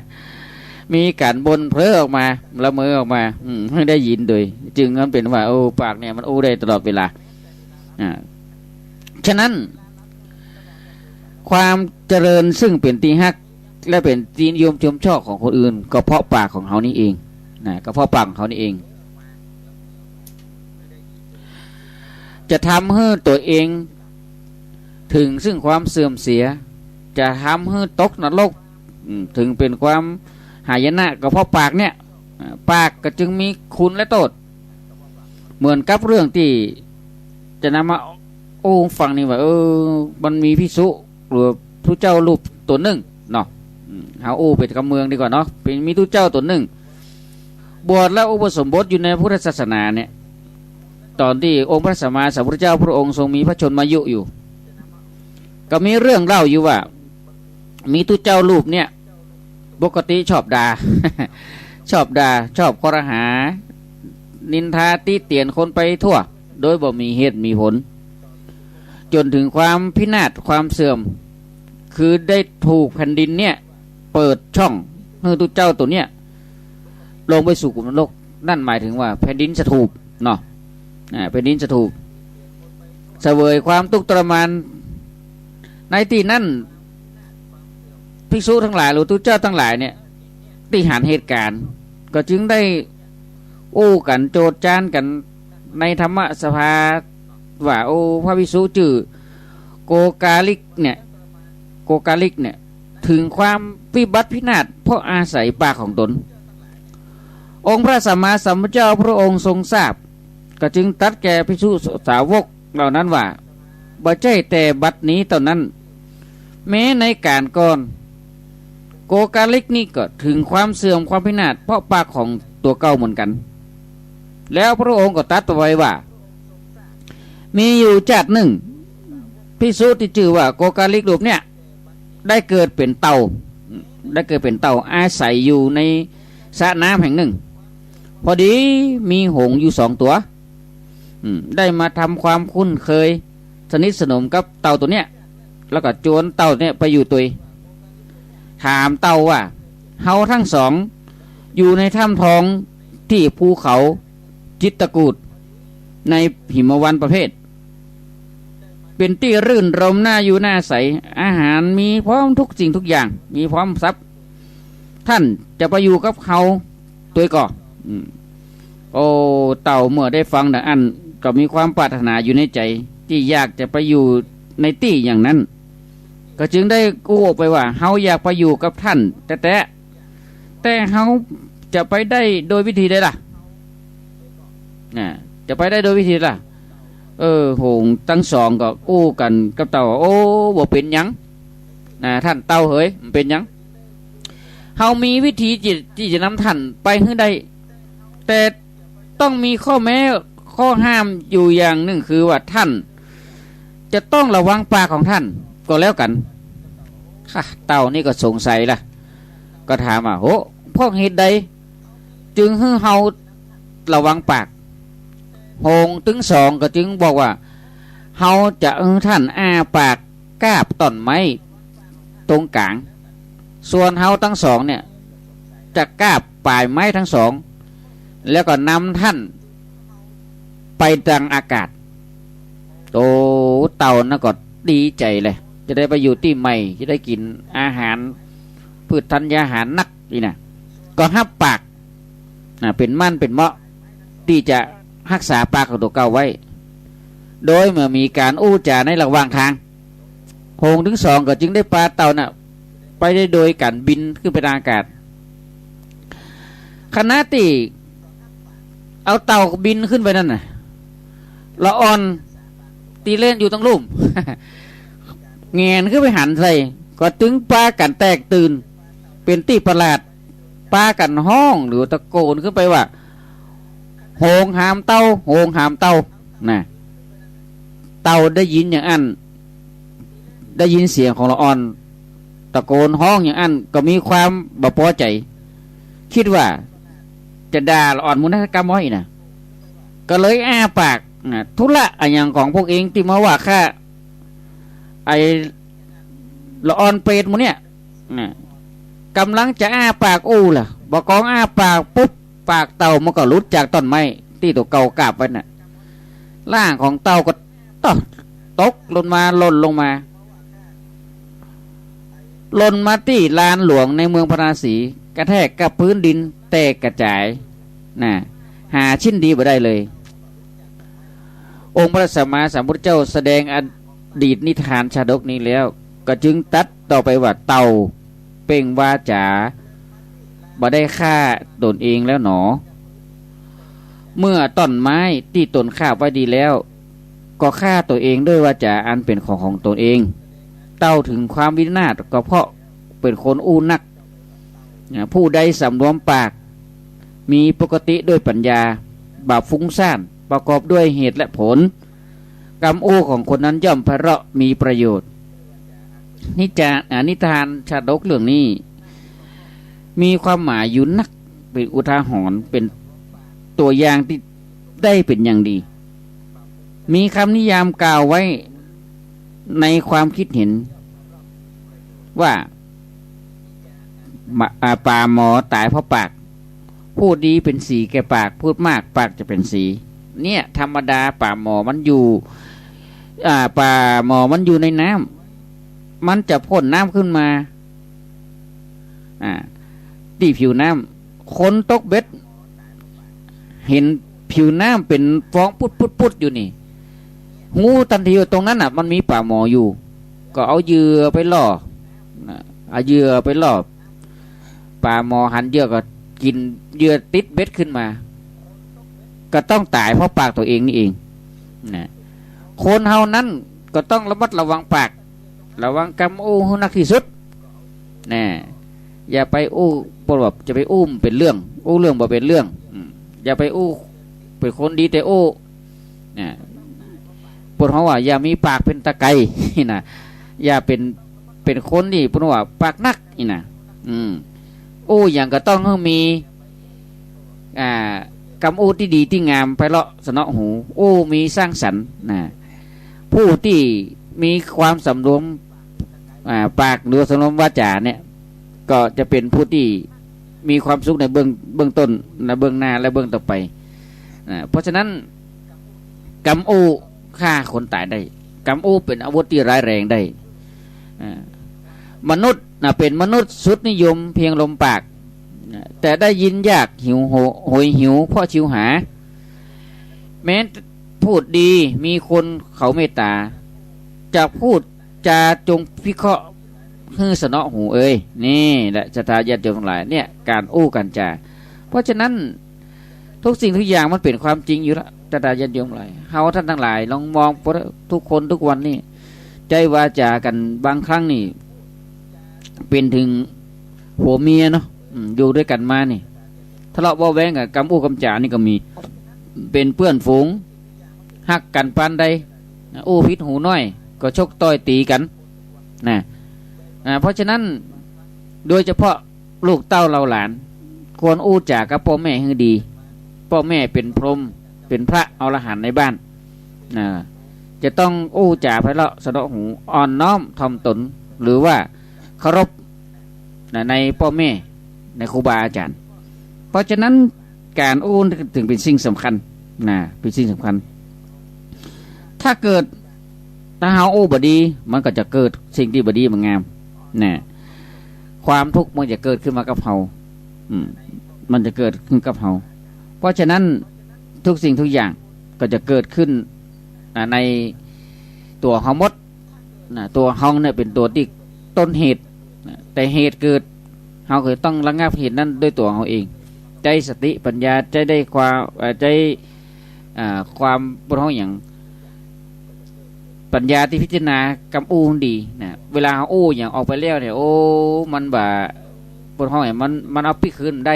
มีก๋านบ่นเผลอออกมา ละเมอออกมา อืม หื้อได้ยินโดย จึงมันเป๋นว่า โอ้ ปากเนี่ยมันอู้ได้ตลอดเวลา อ่า ฉะนั้น ความเจริญซึ่งเป๋นตี้ฮัก และเป๋นตี้นิยมชมชอบของคนอื่น ก็เพราะปากของเฮานี่เอง นะ ก็เพราะปากของเฮานี่เอง จะทำหื้อตั๋วเอง เถิงซึ่งความเสื่อมเสีย จะทำหื้อตกนรก อืม เถิงเป๋นความหายนะ ก็เพราะปากเนี่ย อ่า ปากก็จึงมีคุณและโต้ษ เหมือนกับเรื่องตี้จะนำมาอู้ฟังนี่ว่า เออ มันมีภิกษุ หรือตุ๊เจ้ารูปตั๋วนึ่งเนาะ อืม เฮาอู้เป๋นกำเมืองดีกว่าเนาะ เป๋น มีตุ๊เจ้าตั๋วนึ่ง บวชแล้วอุปสมบทอยู่ในพุทธศาสนาเนี่ย ต๋อนตี้องค์พระสัมมาสัมพุทธเจ้าพระองค์ทรงมีพระชนมายุอยู่ ก็มีเรื่องเล่าอยู่ว่า มีตุ๊เจ้ารูปเนี่ย ปกติชอบด่า ชอบด่า ชอบคอรหา นินทาติเตียนคนไปทั่ว โดยบ่มีเหตุมีผล จ๋นเถิงความพินาศความเสื่อม คือได้ถูกแผ่นดินเนี่ย เปิดช่องหื้อตุ๊เจ้าตั๋วเนี่ย ลงไปสู่ขุมนรก นั่นหมายเถิงว่าแผ่นดินสถูปเนาะ อ่า แผ่นดินสถูป เสวยความตุ๊กข์ทรมาน ในตี้นั้น ภิกษุตังหลาย หรือตุ๊เจ้าตังหลายเนี่ย ตี้หันเหตุก๋ารณ์ ก็จึงได้อู้กั๋นโจษจ๊านกั๋นในธรรมสภาว่า โอ้ พระภิกษุจื้อโกกาลิกเนี่ย โกกาลิกเนี่ย เถิงความวิบัติพินาศเพราะอาศัยปากของต๋น องค์พระสัมมาสัมพุทธเจ้าพระองค์ทรงทราบ ก็จึงตรัสแก่ภิกษุสาวกเหล่านั้นว่า บ่ใจ้แต่บัดนี้เต้านั้น แม้ในก๋านก่อน โกกาลิกนี่ก็เถิงความเสื่อมความพินาศเพราะปากของตั๋วเก่าเหมือนกั๋น แล้วพระองค์ก็ตรัสต่อไปว่า มีอยู่จ๊าดนึ่ง ภิกษุตี้จื้อว่าโกกาลิกรูปเนี่ย ได้เกิดเป๋นเต่า ได้เกิดเป๋นเต่าอาศัยอยู่ในสระน้ำแห่งนึ่ง พอดีมีหงส์อยู่สองตั๋ว อืม ได้มาทำความคุ้นเคยสนิทสนมกับเต่าตั๋วเนี่ย แล้วก็จวนเต่าเนี่ยไปอยู่ตวย ถามเต่าว่า เฮาทั้งสองอยู่ในถ้ำทองตี้ภูเขาจิตรกูฏ ในหิมวันประเภท เป๋นตี้รื่นรมย์น่าอยู่น่าอาศัย อาหารมีพร้อมทุกสิ่งทุกอย่าง มีพร้อมสับ ต้านจะไปอยู่กับเฮาตวยก่อ อืม โอ้ เต่าเมื่อได้ฟังดังอั้น ก็มีความปรารถนาอยู่ในใจ๋ ตี้อยากจะไปอยู่ในตี้อย่างนั้น ก็จึงได้อู้ออกไปว่า เฮาอยากไปอยู่กับต้านแต๊ๆ แต่เฮาจะไปได้โดยวิธีใดล่ะ น่ะ จะไปได้โดยวิธีใดล่ะ เออ หงส์ตังสองก็อู้กั๋นกับเต่า โอ้ บ่เป๋นหยัง น่ะ ต้านเต่าเหย บ่เป๋นหยัง เฮามีวิธีตี้ ตี้จะนำต้านไปหื้อได้ แต่ต้องมีข้อแม้ข้อห้ามอยู่อย่างนึ่ง คือว่าต้านจะต้องระวังปากของต้านก็แล้วกั๋น ค่ะ เต่านี่ก็สงสัยละ ก็ถามว่า โห เพราะเหตุใดจึงหื้อเฮาระวังปาก หงส์ตึงสองก็จึงบอกว่า เฮาจะหื้อต้านอ้าปากกาบต้นไม้ตรงก๋าง ส่วนเฮาตังสองเนี่ย จะกาบป๋ายไม้ตังสอง แล้วก็นำต้านไปตังอากาศ โอ้ เต่านั้นก็ดีใจ๋เลย จะได้ไปอยู่ตี้ใหม่ จะได้กิ๋นอาหาร พืชธัญญาหารนักนี่นะ ก็ฮับปาก น่ะ เป๋นหมั้นเป๋นเหมาะ ตี้จะฮักษาปากของตั๋วเก่าไว้ โดยบ่มีก๋านอู้จ๋าในระหว่างตาง หงส์ตึงสองก็จึงได้ปาเต่าน่ะ ไปได้โดยก๋านบินขึ้นไปตางอากาศ ขณะตี้เอาเต่าบินขึ้นไปนั้นน่ะ ละอ่อนตี้เล่นอยู่ตังลุ่ม แหงนขึ้นไปหันใส่ ก็ตึงปากั๋นแตกตื่น เป๋นตี้ประหลาด ปากั๋นฮ้องหรือตะโกนขึ้นไปว่า หงส์หามเต่า หงส์หามเต่า น่ะ เต่าได้ยินอย่างอั้น ได้ยินเสียงของละอ่อนตะโกนฮ้องอย่างอั้น ก็มีความบ่ปอใจ๋ กึ๊ดว่าจะด่าละอ่อนหมู่นั้นกำไว้น่ะ ก็เลยอ้าปากน่ะ ธุระอะหยังของพวกเองตี้มาว่าข้า ไอ้ละอ่อนเปรตหมู่เนี่ย น่ะ ก่ำลังจะอ้าปากอู้ล่ะ บ่ากองอ้าปากปุ๊บ ปากเต่ามันก็หลุดจากต้นไม้ตี้ตั๋วเก่ากาบไว้น่ะ ร่างของเต่าก็ตก ตกลงมา หล่นลงมา หล่นมาตี้ลานหลวงในเมืองพาราณสี กระแทกกับพื้นดินแตกกระจาย น่ะ หาชิ้นดีบ่ได้เลย องค์พระสัมมาสัมพุทธเจ้าแสดงอดีตนิทานชาดกนี้แล้ว ก็จึงตรัสต่อไปว่า เต่าเปล่งวาจาบ่ได้ฆ่าตนเองแล้วหนอ เมื่อต้นไม้ตี้ตนคาบไว้ดีแล้ว ก็ฆ่าตัวเองด้วยวาจาอันเป๋นของของตนเอง เต่าเถิงความวินาศก็เพราะเป๋นคนอู้นัก นะ ผู้ใดสำรวมปาก มีปกติด้วยปัญญา บ่ฟุ้งซ่าน ประกอบด้วยเหตุและผล กำอู้ของคนนั้นย่อมไพเราะมีประโยชน์ นิจา อ่า นิทานชาดกเรื่องนี้ มีความหมายอยู่นัก เป๋นอุทาหรณ์ เป๋นตั๋วอย่างตี้ได้เป๋นอย่างดี มีกำนิยามกล่าวไว้ในความกึ๊ดเห็นว่า มะ อ่า ป๋าหมอต๋ายเพราะปาก พูดดีเป๋นสีแก่ปาก พูดมากปากจะเป๋นสี เนี่ย ธรรมดาป๋าหมอมันอยู่ อ่า ป๋าหมอมันอยู่ในน้ำ มันจะพ่นน้ำขึ้นมา อ่า ตี้ผิวน้ำ คนตกเบ็ด หันผิวน้ำเป๋นฟองปุ๊ดๆๆ อยู่นี่ ฮู้ตันทีว่าตรงนั้นน่ะ มันมีป๋าหมออยู่ ก็เอาเหยื่อไปล่อ นะ เอาเหยื่อไปล่อ ป๋าหมอหันเหยื่อก็กิ๋นเหยื่อติดเบ็ดขึ้นมา ก็ต้องต๋ายเพราะปากตั๋วเองนี่เอง นะ คนเฮานั้นก็ต้องระมัดระวังปาก ระวังกำอู้หื้อนักตี้สุด นะ อย่าไปอู้ เปิ้นว่าจะไปอู้บ่เป๋นเรื่อง อู้เรื่องบ่เป๋นเรื่อง อืม อย่าไปอู้ เป๋นคนดีแต่อู้ นะ เปิ้นฮ้องว่าอย่ามีปากเป๋นตะไก่ นะ อย่าเป๋น เป๋นคนตี้เปิ้นว่าปากหนักนี่นะ อืม อู้หยังก็ต้องหื้อมี อ่า กำอู้ตี้ดีตี้งามไพเราะเสนาะหู อู้มีสร้างสรรค์ นะ ผู้ตี้มีความสำรวม อ่า ปากหรือสำรวมวาจาเนี่ย ก็จะเป๋นผู้ตี้มีความสุขในเบื้อง เบื้องต้น ในเบื้องหน้า และเบื้องต่อไป นะ เพราะฉะนั้น กำอู้ฆ่าคนต๋ายได้ กำอู้เป๋นอาวุธตี้ร้ายแรงได้ อ่า มนุษย์นะ เป๋นมนุษย์สุดนิยมเพียงลมปาก นะ แต่ได้ยินอยากหิวโห- โหยหิวเพราะชิวหา แม้พูดดีมีคนเขาเมตต๋า จะพูดจาจงพิเคราะห์หื้อเสนาะหูเอย นี่แหละศรัทธาญาติโยมทั้งหลาย เนี่ย ก๋านอู้ก๋านจ๋า เพราะฉะนั้น ทุกสิ่งทุกอย่างมันเป๋นความจริงอยู่แล้ว ศรัทธาญาติโยมหลาย เฮาท่านทั้งหลายลองมอง ทุกคนทุกวันนี้ ใจ๊วาจ๋ากั๋นบางครั้งนี่ เป๋นเถิงผัวเมียเนาะ อืม อยู่ตวยกั๋นมานี่ ทะเลาะเบาะแว้งกั๋น กำอู้กำจ๋านี่ก็มี เป๋นเปื้อนฝูง ฮักกั๋นปานใด อู้ผิดหูน้อย ก็ชกต่อยตี๋กั๋น นะ อ่า เพราะฉะนั้น โดยเฉพาะลูกเต้าเหล่าหลาน ควรอู้จ๋ากับป้อแม่หื้อดี ป้อแม่เป๋นพรหม เป๋นพระอรหันต์ในบ้าน นะ จะต้องอู้จ๋าไพเราะเสนาะหู อ่อนน้อมถ่อมตน หรือว่าเคารพ นะ ในป้อแม่ ในครูบาอาจ๋ารย์ เพราะฉะนั้น ก๋านอู้นี่เถิงเป๋นสิ่งสำคัญ นะ เป๋นสิ่งสำคัญ ถ้าเกิด ถ้าเฮาอู้บ่ดี มันก็จะเกิดสิ่งตี้บ่ดีบ่งาม นะ ความทุกข์มันจะเกิดขึ้นมากับเฮา อืม มันจะเกิดขึ้นกับเฮา เพราะฉะนั้น ทุกสิ่งทุกอย่างก็จะเกิดขึ้น อ่า ในตั๋วเฮาหมด นะ ตั๋วเฮาเนี่ยเป๋นตั๋วตี้ต้นเหตุ นะ แต่เหตุเกิด เฮาก็ต้องระงับเหตุนั้นด้วยตั๋วเฮาเอง ใจ๊สติปัญญา ใจ๊ได้ความ เอ่อ ใจ๊ อ่า ความ เปิ้นฮ้องหยัง ปัญญาตี้พิจารณากำอู้ดี นะ เวลาเฮาอู้หยังออกไปแล้วเนี่ย โอ้ มันบ่า เปิ้นฮ้องหยัง มัน มันเอาปิ๊กคืนบ่ได้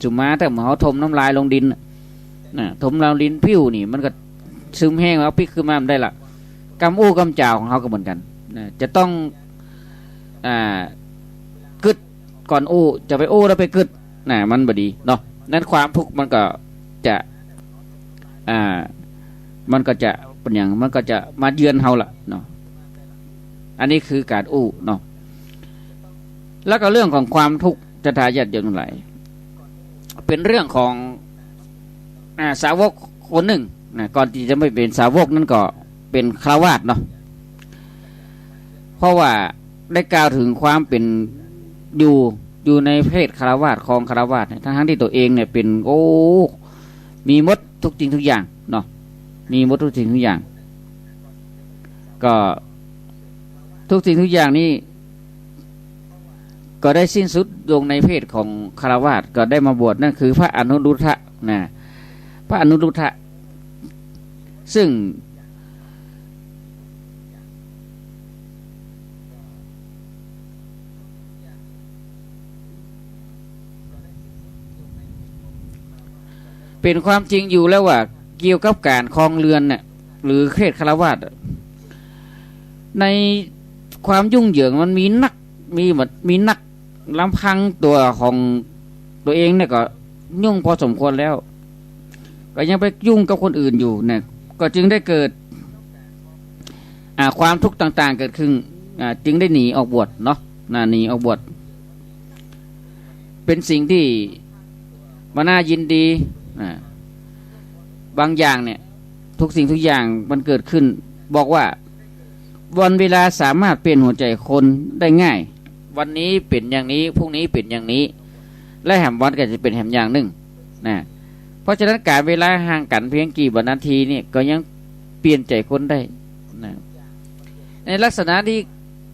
สุมาถ้าเหมือนเฮาถมน้ำลายลงดินน่ะ นะ ถมลงดินผิวนี่ มันก็เสื่อมแห้ง เอาปิ๊กคืนมาบ่ได้ละ กำอู้กำจ๋าของเฮาก็เหมือนกั๋น นะ จะต้อง อ่า กึ๊ดก่อนอู้ จะไปอู้แล้วไปกึ๊ด นะ มันบ่ดีเนาะ นั้นความทุกข์มันก็จะ อ่า มันก็จะเป๋นหยัง มันก็จะมาเยือนเฮาละเนาะ อันนี้คือก๋านอู้เนาะ แล้วก็เรื่องของความทุกข์ ศรัทธาญาติโยมทั้งหลาย เป๋นเรื่องของ อ่า สาวกคนนึ่ง นะ ก่อนตี้จะมาเป๋นสาวกนั้นก็เป๋นฆราวาสเนาะ เพราะว่าได้กล่าวเถิงความเป๋นอยู่ อยู่ในเพศฆราวาส ครองฆราวาสเนี่ย ทั้งๆ ตี้ตั๋วเองเนี่ยเป๋น โอ้ มีหมดทุกสิ่งทุกอย่างเนาะ มีหมดทุกสิ่งทุกอย่าง ก็ทุกสิ่งทุกอย่างนี้ ก็ได้สิ้นสุดลงในเพศของฆราวาส ก็ได้มาบวช นั่นคือพระอนุรุทธะ นะ พระอนุรุทธะ ซึ่ง เป๋นความจริงอยู่แล้วว่า เกี่ยวกับก๋านครองเรือนเนี่ย หรือเพศฆราวาสอะ ในความยุ่งเหยิงมันมีนัก มีหมด มีนัก ลำพังตั๋วของตั๋วเองเนี่ยก็ยุ่งพอสมควรแล้ว ก็ยังไปยุ่งกับคนอื่นอยู่เนี่ย ก็จึงได้เกิด อ่า ความทุกข์ต่างๆ เกิดขึ้น อ่า จึงได้หนีออกบวชเนาะ นะ หนีออกบวช เป๋นสิ่งตี้บ่น่ายินดี อ่า บางอย่างเนี่ย ทุกสิ่งทุกอย่างมันเกิดขึ้น บอกว่า วันเวลาสามารถเปลี่ยนหัวใจคนได้ง่าย วันนี้เป๋นอย่างนี้ พรุ่งนี้เป๋นอย่างนี้ และแหมวันก็จะเป๋นแหมอย่างนึ่งนะ เพราะฉะนั้นก๋านเวลาห่างกั๋นเปียงกี่วินาทีเนี่ยก็ยังเปลี่ยนใจ๋คนได้นะ ในลักษณะนี้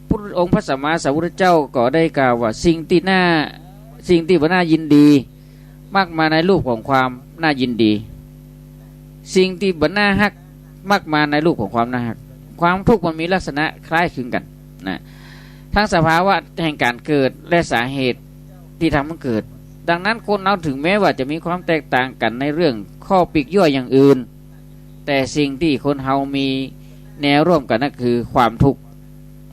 พระองค์พระสัมมาสัมพุทธเจ้าก็ได้กล่าวว่า สิ่งตี้น่า สิ่งตี้บ่น่ายินดี มักมาในรูปของความน่ายินดี สิ่งตี้บ่น่าฮัก มักมาในรูปของความน่าฮัก ความทุกข์มันมีลักษณะคล้ายคลึงกั๋นนะ ทั้งสภาวะแห่งก๋านเกิดและสาเหตุตี้ทำให้เกิด ดังนั้นคนเฮาถึงแม้ว่าจะมีความแตกต่างกั๋นในเรื่องข้อปลีกย่อยอย่างอื่น แต่สิ่งตี้คนเฮามีแนวร่วมกั๋นนั้นคือความทุกข์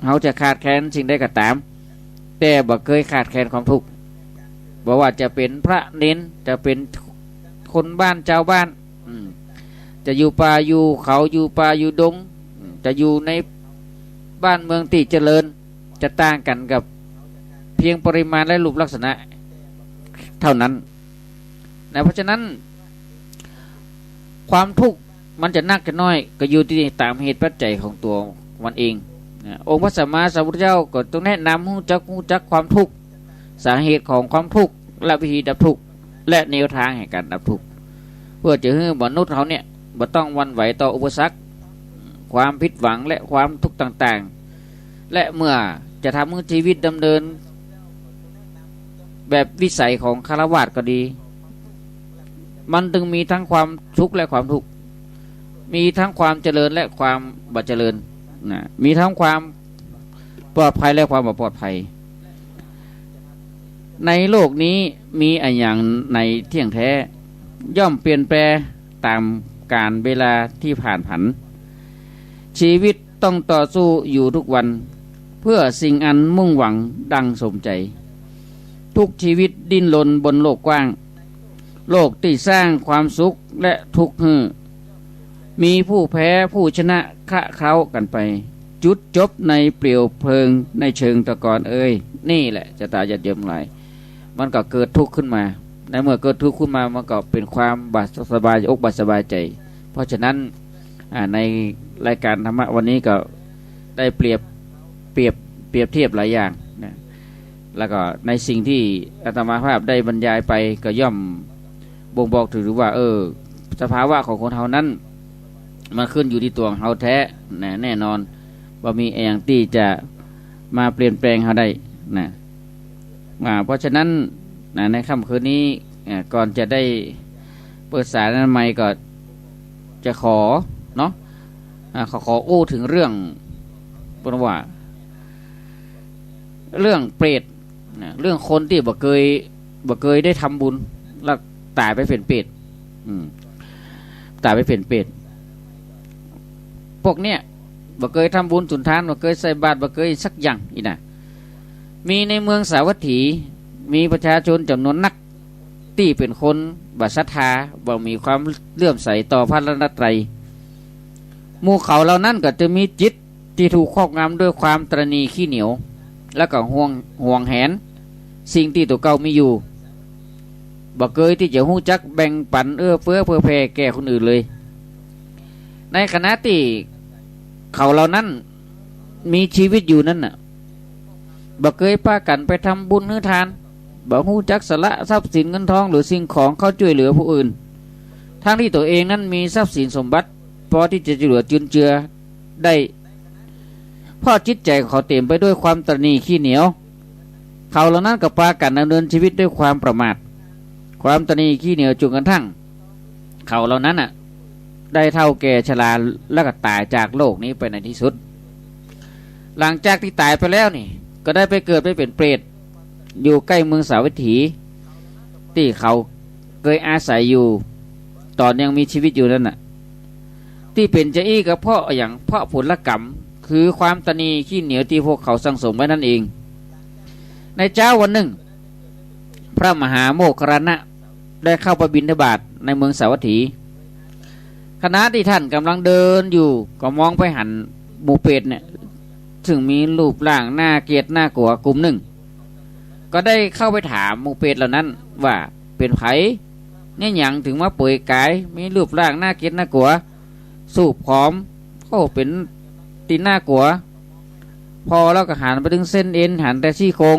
เฮาจะขาดแคลนสิ่งใดก็ต๋าม แต่บ่เกยขาดแคลนความทุกข์ บ่ว่าจะเป๋นพระเณร จะเป๋นคนบ้านจาวบ้าน อืม จะอยู่ป่าอยู่เขา อยู่ป่าอยู่ดง อืม จะอยู่ในบ้านเมืองตี้เจริญ จะต่างกั๋นกับเพียงปริมาณและรูปลักษณะเท่านั้นนะ เพราะฉะนั้น ความทุกข์มันจะนักจะน้อยก็อยู่ตี้ต๋ามเหตุปัจจัยของตั๋วมันเองนะ องค์พระสัมมาสัมพุทธเจ้าก็ต้องแนะนำฮู้จัก ฮู้จักความทุกข์ สาเหตุของความทุกข์ และวิธีดับทุกข์ และแนวตางแห่งก๋านดับทุกข์ เปื้อจะหื้อมนุษย์เฮาเนี่ยบ่ต้องหวั่นไหวต่ออุปสรรค ความผิดหวังและความทุกข์ต่างๆ และเมื่อจะทำหื้อชีวิตดำเนินแบบวิสัยของฆราวาสก็ดี มันจึงมีทั้งความสุขและความทุกข์ มีทั้งความเจริญและความบ่เจริญนะ มีทั้งความปลอดภัยและความบ่ปลอดภัย ในโลกนี้มีอะหยังไหนเที่ยงแท้ ย่อมเปลี่ยนแปลงต๋ามก๋าลเวลาตี้ผ่านผัน ชีวิตต้องต่อสู้อยู่ทุกวัน เพื่อสิ่งอันมุ่งหวังดังสมใจ๋ ทุกชีวิตดิ้นรนบนโลกกว้าง โลกตี้สร้างความสุขและทุกข์หื้อ มีผู้แพ้ผู้ชนะคละเคล้ากั๋นไป จุดจบในเปลวเพลิงในเชิงตะกอนเอย นี่แหละจะต๋าญาติโยมหลาย มันก็เกิดทุกข์ขึ้นมา ในเมื่อเกิดทุกข์ขึ้นมา มันก็เป๋นความบ่สบายอกบ่สบายใจ๋ เพราะฉะนั้น อ่า ในรายการธรรมะวันนี้ก็ได้เปรียบ เปรียบ เปรียบเทียบหลายอย่างนะ แล้วก็ในสิ่งที่อาตมาภาพได้บรรยายไปก็ย่อมบ่งบอกถือว่า เออ สภาวะของคนเฮานั้น มันขึ้นอยู่ตี้ตั๋วของเฮาแท้นะ แน่นอน บ่มีอะหยังตี้จะมาเปลี่ยนแปลงเฮาได้นะ อ่า เพราะฉะนั้นนะ ในค่ำคืนนี้ อ่า ก่อนจะได้เปิดสายนั้นใหม่ก็จะขอเนาะ อ่า ขอ ขออู้ถึงเรื่อง เปิ้นว่า เรื่องเปรตนะ เรื่องคนตี้บ่เกย บ่เกยได้ทำบุญ แล้วต๋ายไปเป๋นเปรต อืม ต๋ายไปเป๋นเปรต พวกเนี้ยบ่เกยทำบุญสุนทาน บ่เกยใส่บาตร บ่เกยสักอย่างอี้นะ มีในเมืองสาวัตถี มีประชาชนจ๋ำนวนนัก ตี้เป๋นคนบ่ศรัทธา บ่มีความเลื่อมใสต่อพระรัตนตรัย หมู่เขาเหล่านั้นก็จะมีจิตตี้ถูกครอบงำด้วยความตระหนี่ขี้เหนียว แล้วก็หวง หวงแหนสิ่งตี้ตั๋วเก่ามีอยู่ บ่เกยตี้จะฮู้จักแบ่งปั๋นเอื้อเฟื้อเผื่อแผ่แก่คนอื่นเลย ในขณะตี้เขาเหล่านั้นมีชีวิตอยู่นั้นน่ะ บ่เกยปากั๋นไปทำบุญหื้อทาน บ่ฮู้จักสละทรัพย์สินเงินทองหรือสิ่งของเข้าจ้วยเหลือผู้อื่น ทั้งตี้ตั๋วเองนั้นมีทรัพย์สินสมบัติ ปอตี้จะจ้วยเหลือจุนเจือได้ เพราะจิตใจ๋ของเขาเต๋มไปด้วยความตระหนี่ขี้เหนียว เขาเหล่านั้นก็ปากั๋นดำเนินชีวิตด้วยความประมาท ความตระหนี่ขี้เหนียวจนกระทั่ง เขาเหล่านั้นน่ะ ได้เฒ่าแก่ชราแล้วก็ต๋ายจากโลกนี้ไปในที่สุด หลังจากตี้ต๋ายไปแล้วนี่ ก็ได้ไปเกิดไปเป๋นเปรต อยู่ใก้เมืองสาวัตถี ตี้เขาเกยอาศัยอยู่ ต๋อนยังมีชีวิตอยู่นั้นน่ะ ตี้เป๋นจาอี้ก็เพราะอะหยัง เพราะผลกรรม คือความตระหนี่ขี้เหนียวตี้พวกเขาสั่งสมไว้นั้นเอง ในเจ๊าวันนึ่ง พระมหาโมคคัลลานะได้เข้าไปบิณฑบาตในเมืองสาวัตถี ขณะตี้ต้านก่ำลังเดินอยู่ ก็มองไปหันหมู่เปรตเนี่ย ซึ่งมีรูปร่างน่าเกลียดน่ากลัวกลุ่มนึ่ง ก็ได้เข้าไปถามหมู่เปรตเหล่านั้นว่า เป๋นใผ เยียะหยังถึงมาเปือยก๋าย มีรูปร่างน่าเกลียดน่ากลัว สูบผอม โอ้ เป๋นตี้น่ากลัว ผ่อแล้วก็หันไปเถิงเส้นเอ็น หันแต่ซี่โครง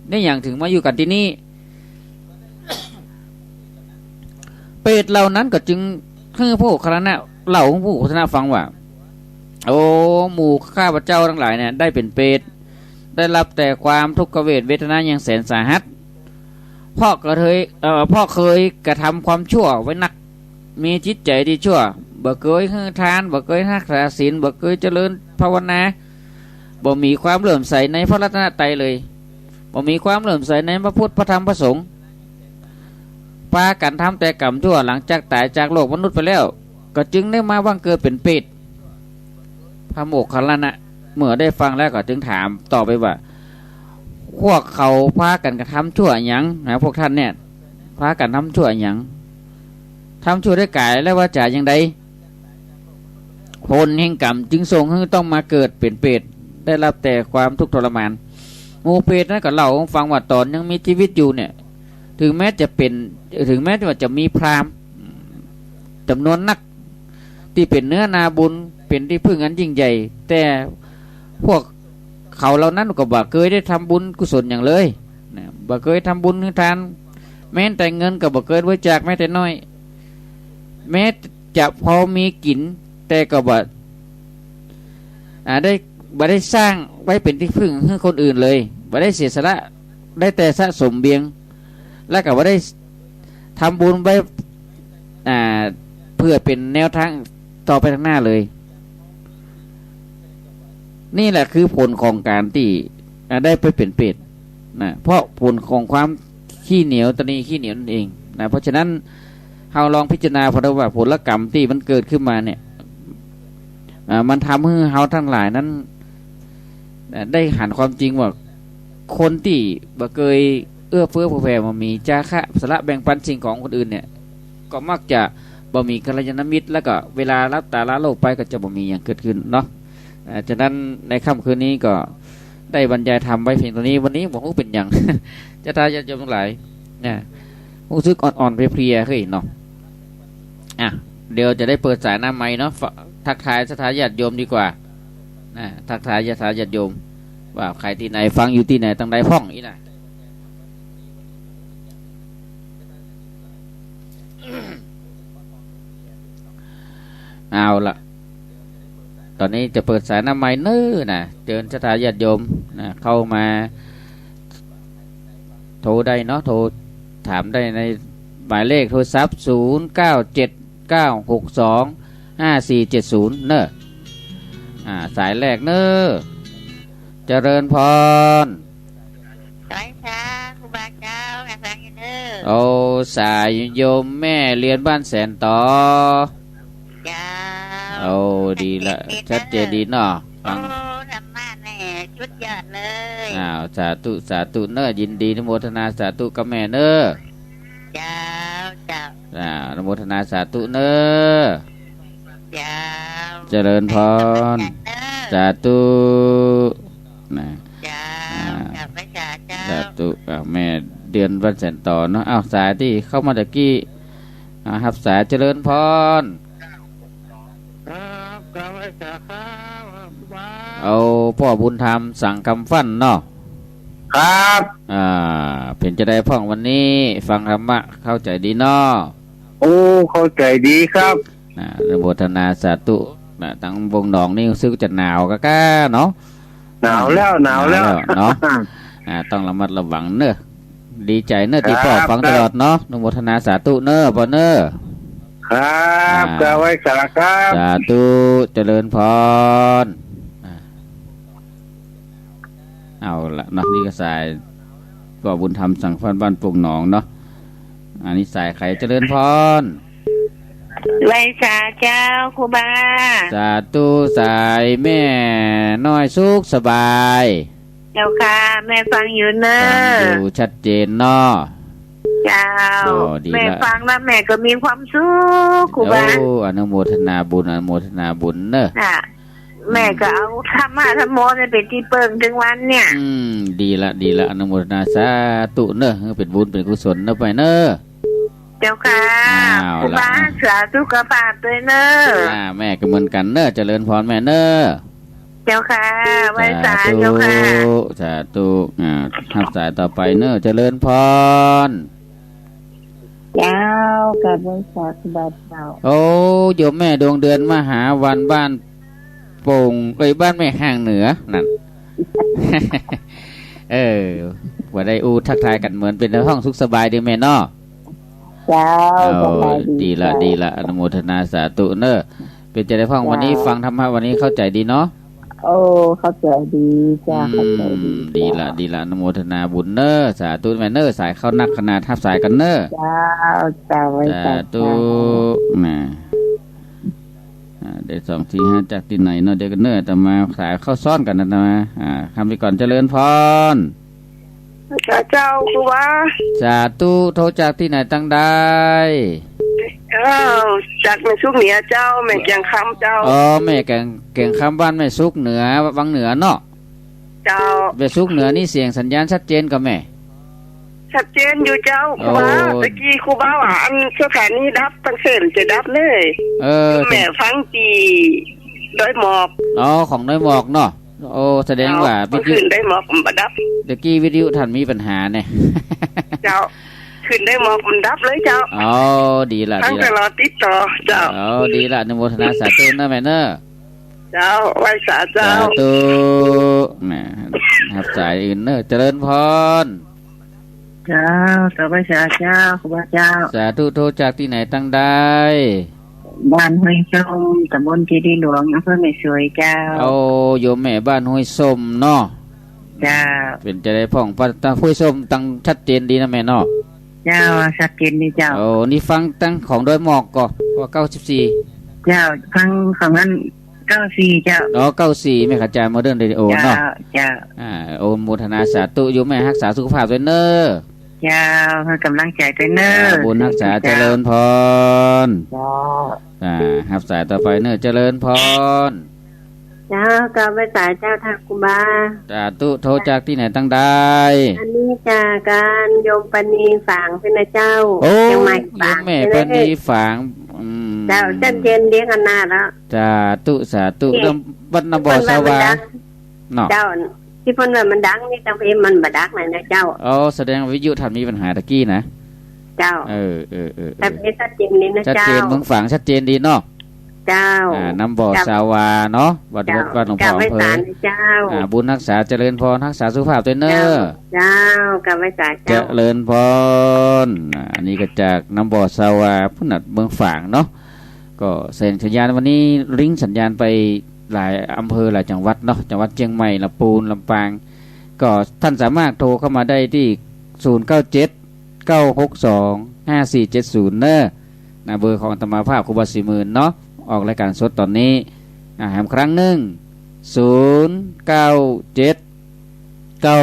เยียะหยังถึงมาอยู่กั๋นตี้นี่ ปรตเหล่านั้นก็จึงหื้อพระโมคคัลลานะเล่าหื้อพระโมคคัลลานะฟังว่า โอ้ หมู่ข้าพเจ้าตังหลายเนี่ยได้เป๋นเปรต ได้ฮับแต่ความทุกขเวทเวทนาอย่างแสนสาหัส เพราะกระเทย เอ่อ เพราะเคยกระทำความชั่วไว้นัก มีจิตใจ๋ตี้ชั่ว บ่เกยหื้อทาน บ่เกยฮักษาศีล บ่เกยเจริญภาวนา บ่มีความเลื่อมใสในพระรัตนตรัยเลย บ่มีความเลื่อมใสในพระพุทธ พระธรรม พระสงฆ์ ปากั๋นทำแต่กรรมชั่ว หลังจากต๋ายจากโลกมนุษย์ไปแล้ว ก็จึงได้มาบังเกิดเป๋นเปรต พระโมคคัลลานะเมื่อได้ฟังแล้วก็จึงถามต่อไปว่า พวกเขาปากั๋นกระทำชั่วอะหยังนะ พวกต้านเนี่ย ปากั๋นทำชั่วอะหยัง ทำชั่วด้วยก๋ายและวาจ๋าอย่างใด ผลแห่งกรรมจึงส่งหื้อต้องมาเกิดเป๋นเปรต ได้ฮับแต่ความทุกข์ทรมาน หมู่เปรตนั้นก็เล่าหื้อฟังว่าต๋อนยังมีจีวิตอยู่เนี่ย เถิงแม้จะเป๋น เถิงแม้ว่าจะมีพราหมณ์จ๋ำนวนนัก ตี้เป๋นเนื้อนาบุญ เป๋นตี้พึ่งอันยิ่งใหญ่ แต่พวกเขาเหล่านั้นก็บ่เกยได้ทำบุญกุศลหยังเลยนะ บ่เกยทำบุญหื้อทาน แม้แต่เงินก็บ่เกยบริจาคแม้แต่น้อย แม้จะพอมีกิ๋น แต่ก็บ่ อ่า ได้ บ่ได้สร้างไว้เป๋นตี้พึ่งหื้อคนอื่นเลย บ่ได้เสียสละ ได้แต่สะสมเบียง แล้วก็บ่ได้ทำบุญไว้ อ่า เปื้อเป๋นแนวตางต่อไปข้างหน้าเลย นี่แหละคือผลของก๋านตี้ อ่า ได้ไปเป๋นเปรตนะ เพราะผลของความขี้เหนียว ตะณีขี้เหนียวนั่นเองนะ เพราะฉะนั้น เฮาลองพิจารณาผ่อเถิงว่าผลกรรมตี้มันเกิดขึ้นมาเนี่ย อ่า มันทำหื้อเฮาตังหลายนั้น อ่า ได้หันความจริงว่า คนตี้บ่เกยเอื้อเฟื้อเผื่อแผ่ บ่มีจาคะสละแบ่งปันสิ่งของคนอื่นเนี่ย ก็มักจะบ่มีกัลยาณมิตร แล้วก็เวลาลับต๋าละโลกไปก็จะบ่มีหยังเกิดขึ้นเนาะ อ่า ฉะนั้นในค่ำคืนนี้ก็ได้บรรยายธรรมไว้เพียงเต้านี้ วันนี้บ่ฮู้เป๋นหยัง ศรัทธาญาติโยมตังหลายนะ ฮู้สึกอ่อนๆเพลียๆ เฮ้ยเนาะ อ่ะ เดี๋ยวจะได้เปิดสายหน้าไมค์เนาะ ฝ- ทักทายศรัทธาญาติโยมดีกว่านะ ทักทายศรัทธาญาติโยม ว่าใผตี้ไหน ฟังอยู่ตี้ไหน ตังใดพ่องอี้นะ เอาละ ต๋อนนี้จะเปิดสายหน้าไมค์เน้อนะ เจิญศรัทธาญาติโยมนะ เข้ามาโทรได้เนาะ โทรถามได้ในหมายเลขโทรศัพท์ ศูนย์เก้าเจ็ดเก้าหกสองห้าสี่เจ็ดศูนย์ เน้อ อ่า สายแรกเน้อ เจริญพร สายชา ครูบาเจ้า แม่ฟังอยู่เน้อ โอ้ สายโยมแม่เรียนบ้านแสนต่อ เจ้า โอ้ ดีละ ชัดเจนดีเน้อ ชัดเจนดีเนาะ ฟัง โอ้ ธรรมะแม่สุดยอดเลย อ้าว สาธุ สาธุเน้อ ยินดีอนุโมทนาสาธุกับแม่เน้อ เจ้า เจ้า อ่า อนุโมทนาสาธุเน้อ เจ้า เจริญพร สาธุ นะ เจ้า อ่า เจ้า พระเจ้า สาธุ อ่า แม่เดือนบ้านแสนต่อเนาะ อ้าว สายตี้เข้ามาตะกี้ อ่า ฮับสาย เจริญพร ครับ กราบไหว้สาครับ ครูบา เอา ป้อบุญธรรม สังคำฟั่นเนาะ ครับ อ่า เป๋นจาใดพ่องวันนี้ ฟังธรรมะเข้าใจ๋ดีเนาะ โอ้ เข้าใจ๋ดีครับ อ่า อนุโมทนาสาธุ นะ ตังปงหนองนี่ฮู้สึกจะหนาวก้าๆ เนาะ หนาวแล้ว หนาวแล้ว หนาวแล้วเนาะ อ่า ต้องระมัดระวังเน้อ ดีใจ๋เน้อ ครับ ตี้ป้อฟังตลอดเนาะ ครับ อนุโมทนาสาธุเน้อ ป้อเน้อ ครับ อ่า กราบไหว้สาครับ สาธุ เจริญพร อ่า เอาละเนาะ นี่ก็สายป้อบุญธรรม สังคำฟั่น บ้านปงหนองเนาะ อันนี้สายใผ เจริญพร ไหว้สาเจ้า ครูบา สาธุ สายแม่น้อยสุขสบาย เจ้าค่ะ แม่ฟังอยู่เน้อ ฟังอยู่ชัดเจนเนาะ เจ้า โอ้ ดีละ แม่ฟังแล้วแม่ก็มีความสุข ครูบา โอ้ อนุโมทนาบุญ อนุโมทนาบุญเน้อ ค่ะ แม่ก็เอาธรรมะธรรมโมเนี่ยเป๋นตี้เปิ้งเถิงวันเนี่ย อืม ดีละ ดีละ อนุโมทนาสาธุเน้อ เป๋นบุญเป๋นกุศลเน้อ ไปเน้อ เจ้าค่ะ เอาละ ครูบา สาธุกับป้อด้วยเน้อ อ่า แม่ก็เหมือนกั๋นเน้อ เจริญพรแม่เน้อ เจ้าค่ะ ไหว้สา สาธุ เจ้าค่ะ สาธุ อ่า ฮับสายต่อไปเน้อ เจริญพร เจ้า กราบไหว้สาธุบาเจ้า โอ้ โยมแม่ดวงเดือน มหาวัน บ้านโป่ง เอ้ย บ้านแม่ฮ่างเหนือ นั่น เออ บ่ได้อู้ทักทายกั๋น เหมือนเป๋นไงพ่อง สุขสบายดีแม่เนาะ เจ้า โอ้ สบายดี ดีละ เจ้า ดีละ อนุโมทนาสาธุเน่อ เป๋นจะไดพ่อง เจ้า วันนี้ฟังธรรมะ วันนี้เข้าใจ๋ดีเนาะ โอ้ เข้าใจ๋ดีเจ้า อืม เข้าใจ๋ดี ดีละ เจ้า ดีละ อนุโมทนาบุญเน่อ สาธุแม่เน่อ สายเข้านักขนาด ฮับสายกั๋นเน่อ เจ้า เจ้า ไหว้สา สาธุ เจ้า น่ะ อ่า เดี๋ยวสองสี่ห้า จากตี้ไหนเนาะ เดี๋ยวกั๋นเน่อ อาตมาสายเข้าซ้อนกั๋นนะ อาตมา อ่า คำไปก่อน เจริญพร สาเจ้าครูบา สาธุ โทรจากตี้ไหนตังใด เอ้า จากแม่สุกเหนือเจ้า แม่แก้งคำเจ้า อ๋อ แม่แก้ง แก้งคำ บ้านแม่สุกเหนือ วังเหนือเนาะ เจ้า แม่สุกเหนือนี่เสียงสัญญาณชัดเจนก่อแม่ ชัดเจนอยู่เจ้า โอ้ ครูบา ตะกี้ครูบาว่าอันสถานีดับ ตังเส้นจะดับเลย เออ แม่ฟังตี้ดอยหมอก อ๋อ ของดอยหมอกเนาะ โอ้ แสดงว่า เจ้า วิทยุ เมื่อคืนดอยหมอกมันบ่ดับ ตะกี้วิทยุต้านมีปัญหาเนี่ย เจ้า คืนดอยหมอกมันดับเลยเจ้า อ๋อ ดีละ ฟัง ดีละ ตลอดติดต่อเจ้า อ๋อ ดีละ อนุโมทนาสาธุเน่อแม่เน่อ เจ้า ไหว้สาเจ้า สาธุ แหม ฮับสายอื่นเน่อ เจริญพร เจ้า เจ้า ไหว้สาเจ้า ครูบาเจ้า สาธุ โทรจากตี้ไหนตังใด บ้านห้วยส้ม ตำบลเจดีย์หลวง อำเภอแม่สวยเจ้า โอ้ โยมแม่บ้านห้วยส้มเนาะ เจ้า เป๋นจะไดพ่อง บ้านห้วยส้มตังชัดเจนดีนะแม่เนาะ เจ้า ชัดเจนดีเจ้า โอ้ นี่ฟังตังของดอยหมอกก่อ ว่าเก้าสิบสี่ เจ้า ฟังของนั้น เก้าสี่เจ้า อ๋อ เก้าสี่ แม่ขจายโมเดิร์นเรดิโอเนาะ เจ้า เจ้า อ่า อนุโมทนาสาธุ โยมแม่ฮักษาสุขภาพตวยเน่อ เจ้า หื้อก๋ำลังใจ๋ตวยเน่อ อ่า บุญฮักษา เจ้า เจริญพร เจ้า อ่า ฮับสายต่อไปเน่อ เจริญพร เจ้า กราบไหว้สาเจ้า ท่านครูบา สาธุ โทรจากตี้ไหนตังใด อันนี้จากอันโยมปณีฝางเปิ้นนะเจ้า โอ้ เจียงใหม่ โยมแม่ ฝางเปิ้นนะ ปณีฝาง อืม เจ้า ชัดเจนดีขนาดแล้ว สาธุ สาธุ นี่ แล้ววัดน้ำบ่อสาวา เปิ้นว่ามันดัง เนาะ เจ้า ตี้เปิ้นว่ามันดังนี่ ตังเปิ้นมันบ่ดังเลยนะเจ้า อ๋อ แสดงวิทยุต้านมีปัญหาตะกี้นะ เจ้า เออ เออ เออ เออ แต่เปิ้นชัดเจนดีนะ ชัดเจน เจ้า เมืองฝางชัดเจนดีเนาะ เจ้า อ่า น้ำบ่อ เจ้า สาวาเนาะ วัด เจ้า วัดหลวงพ่ออำเภอ เจ้า อ่า บุญฮักษาเจริญพร ฮักษาสุขภาพตวยเน่อ เจ้า เจ้า กราบไหว้สาเจ้า เจริญพร อ่า อันนี้ก็จากน้ำบ่อสาวา พุ้นน่ะ เมืองฝางเนาะ ก็แสงสัญญาณวันนี้ลิงก์สัญญาณไปหลายอำเภอหลายจังหวัดเนาะ จังหวัดเจียงใหม่ ลำปูน ลำปาง ก็ท่านสามารถโทรเข้ามาได้ตี้ ศูนย์เก้าเจ็ด เก้าหกสอง ห้าสี่เจ็ดศูนย์ เน่อ นะ เบอร์ของอาตมาภาพครูบาศรีหมื่นเนาะ ออกรายการสดต๋อนนี้ อ่า แหมครั้งนึ่ง ศูนย์เก้าเจ็ด เก้า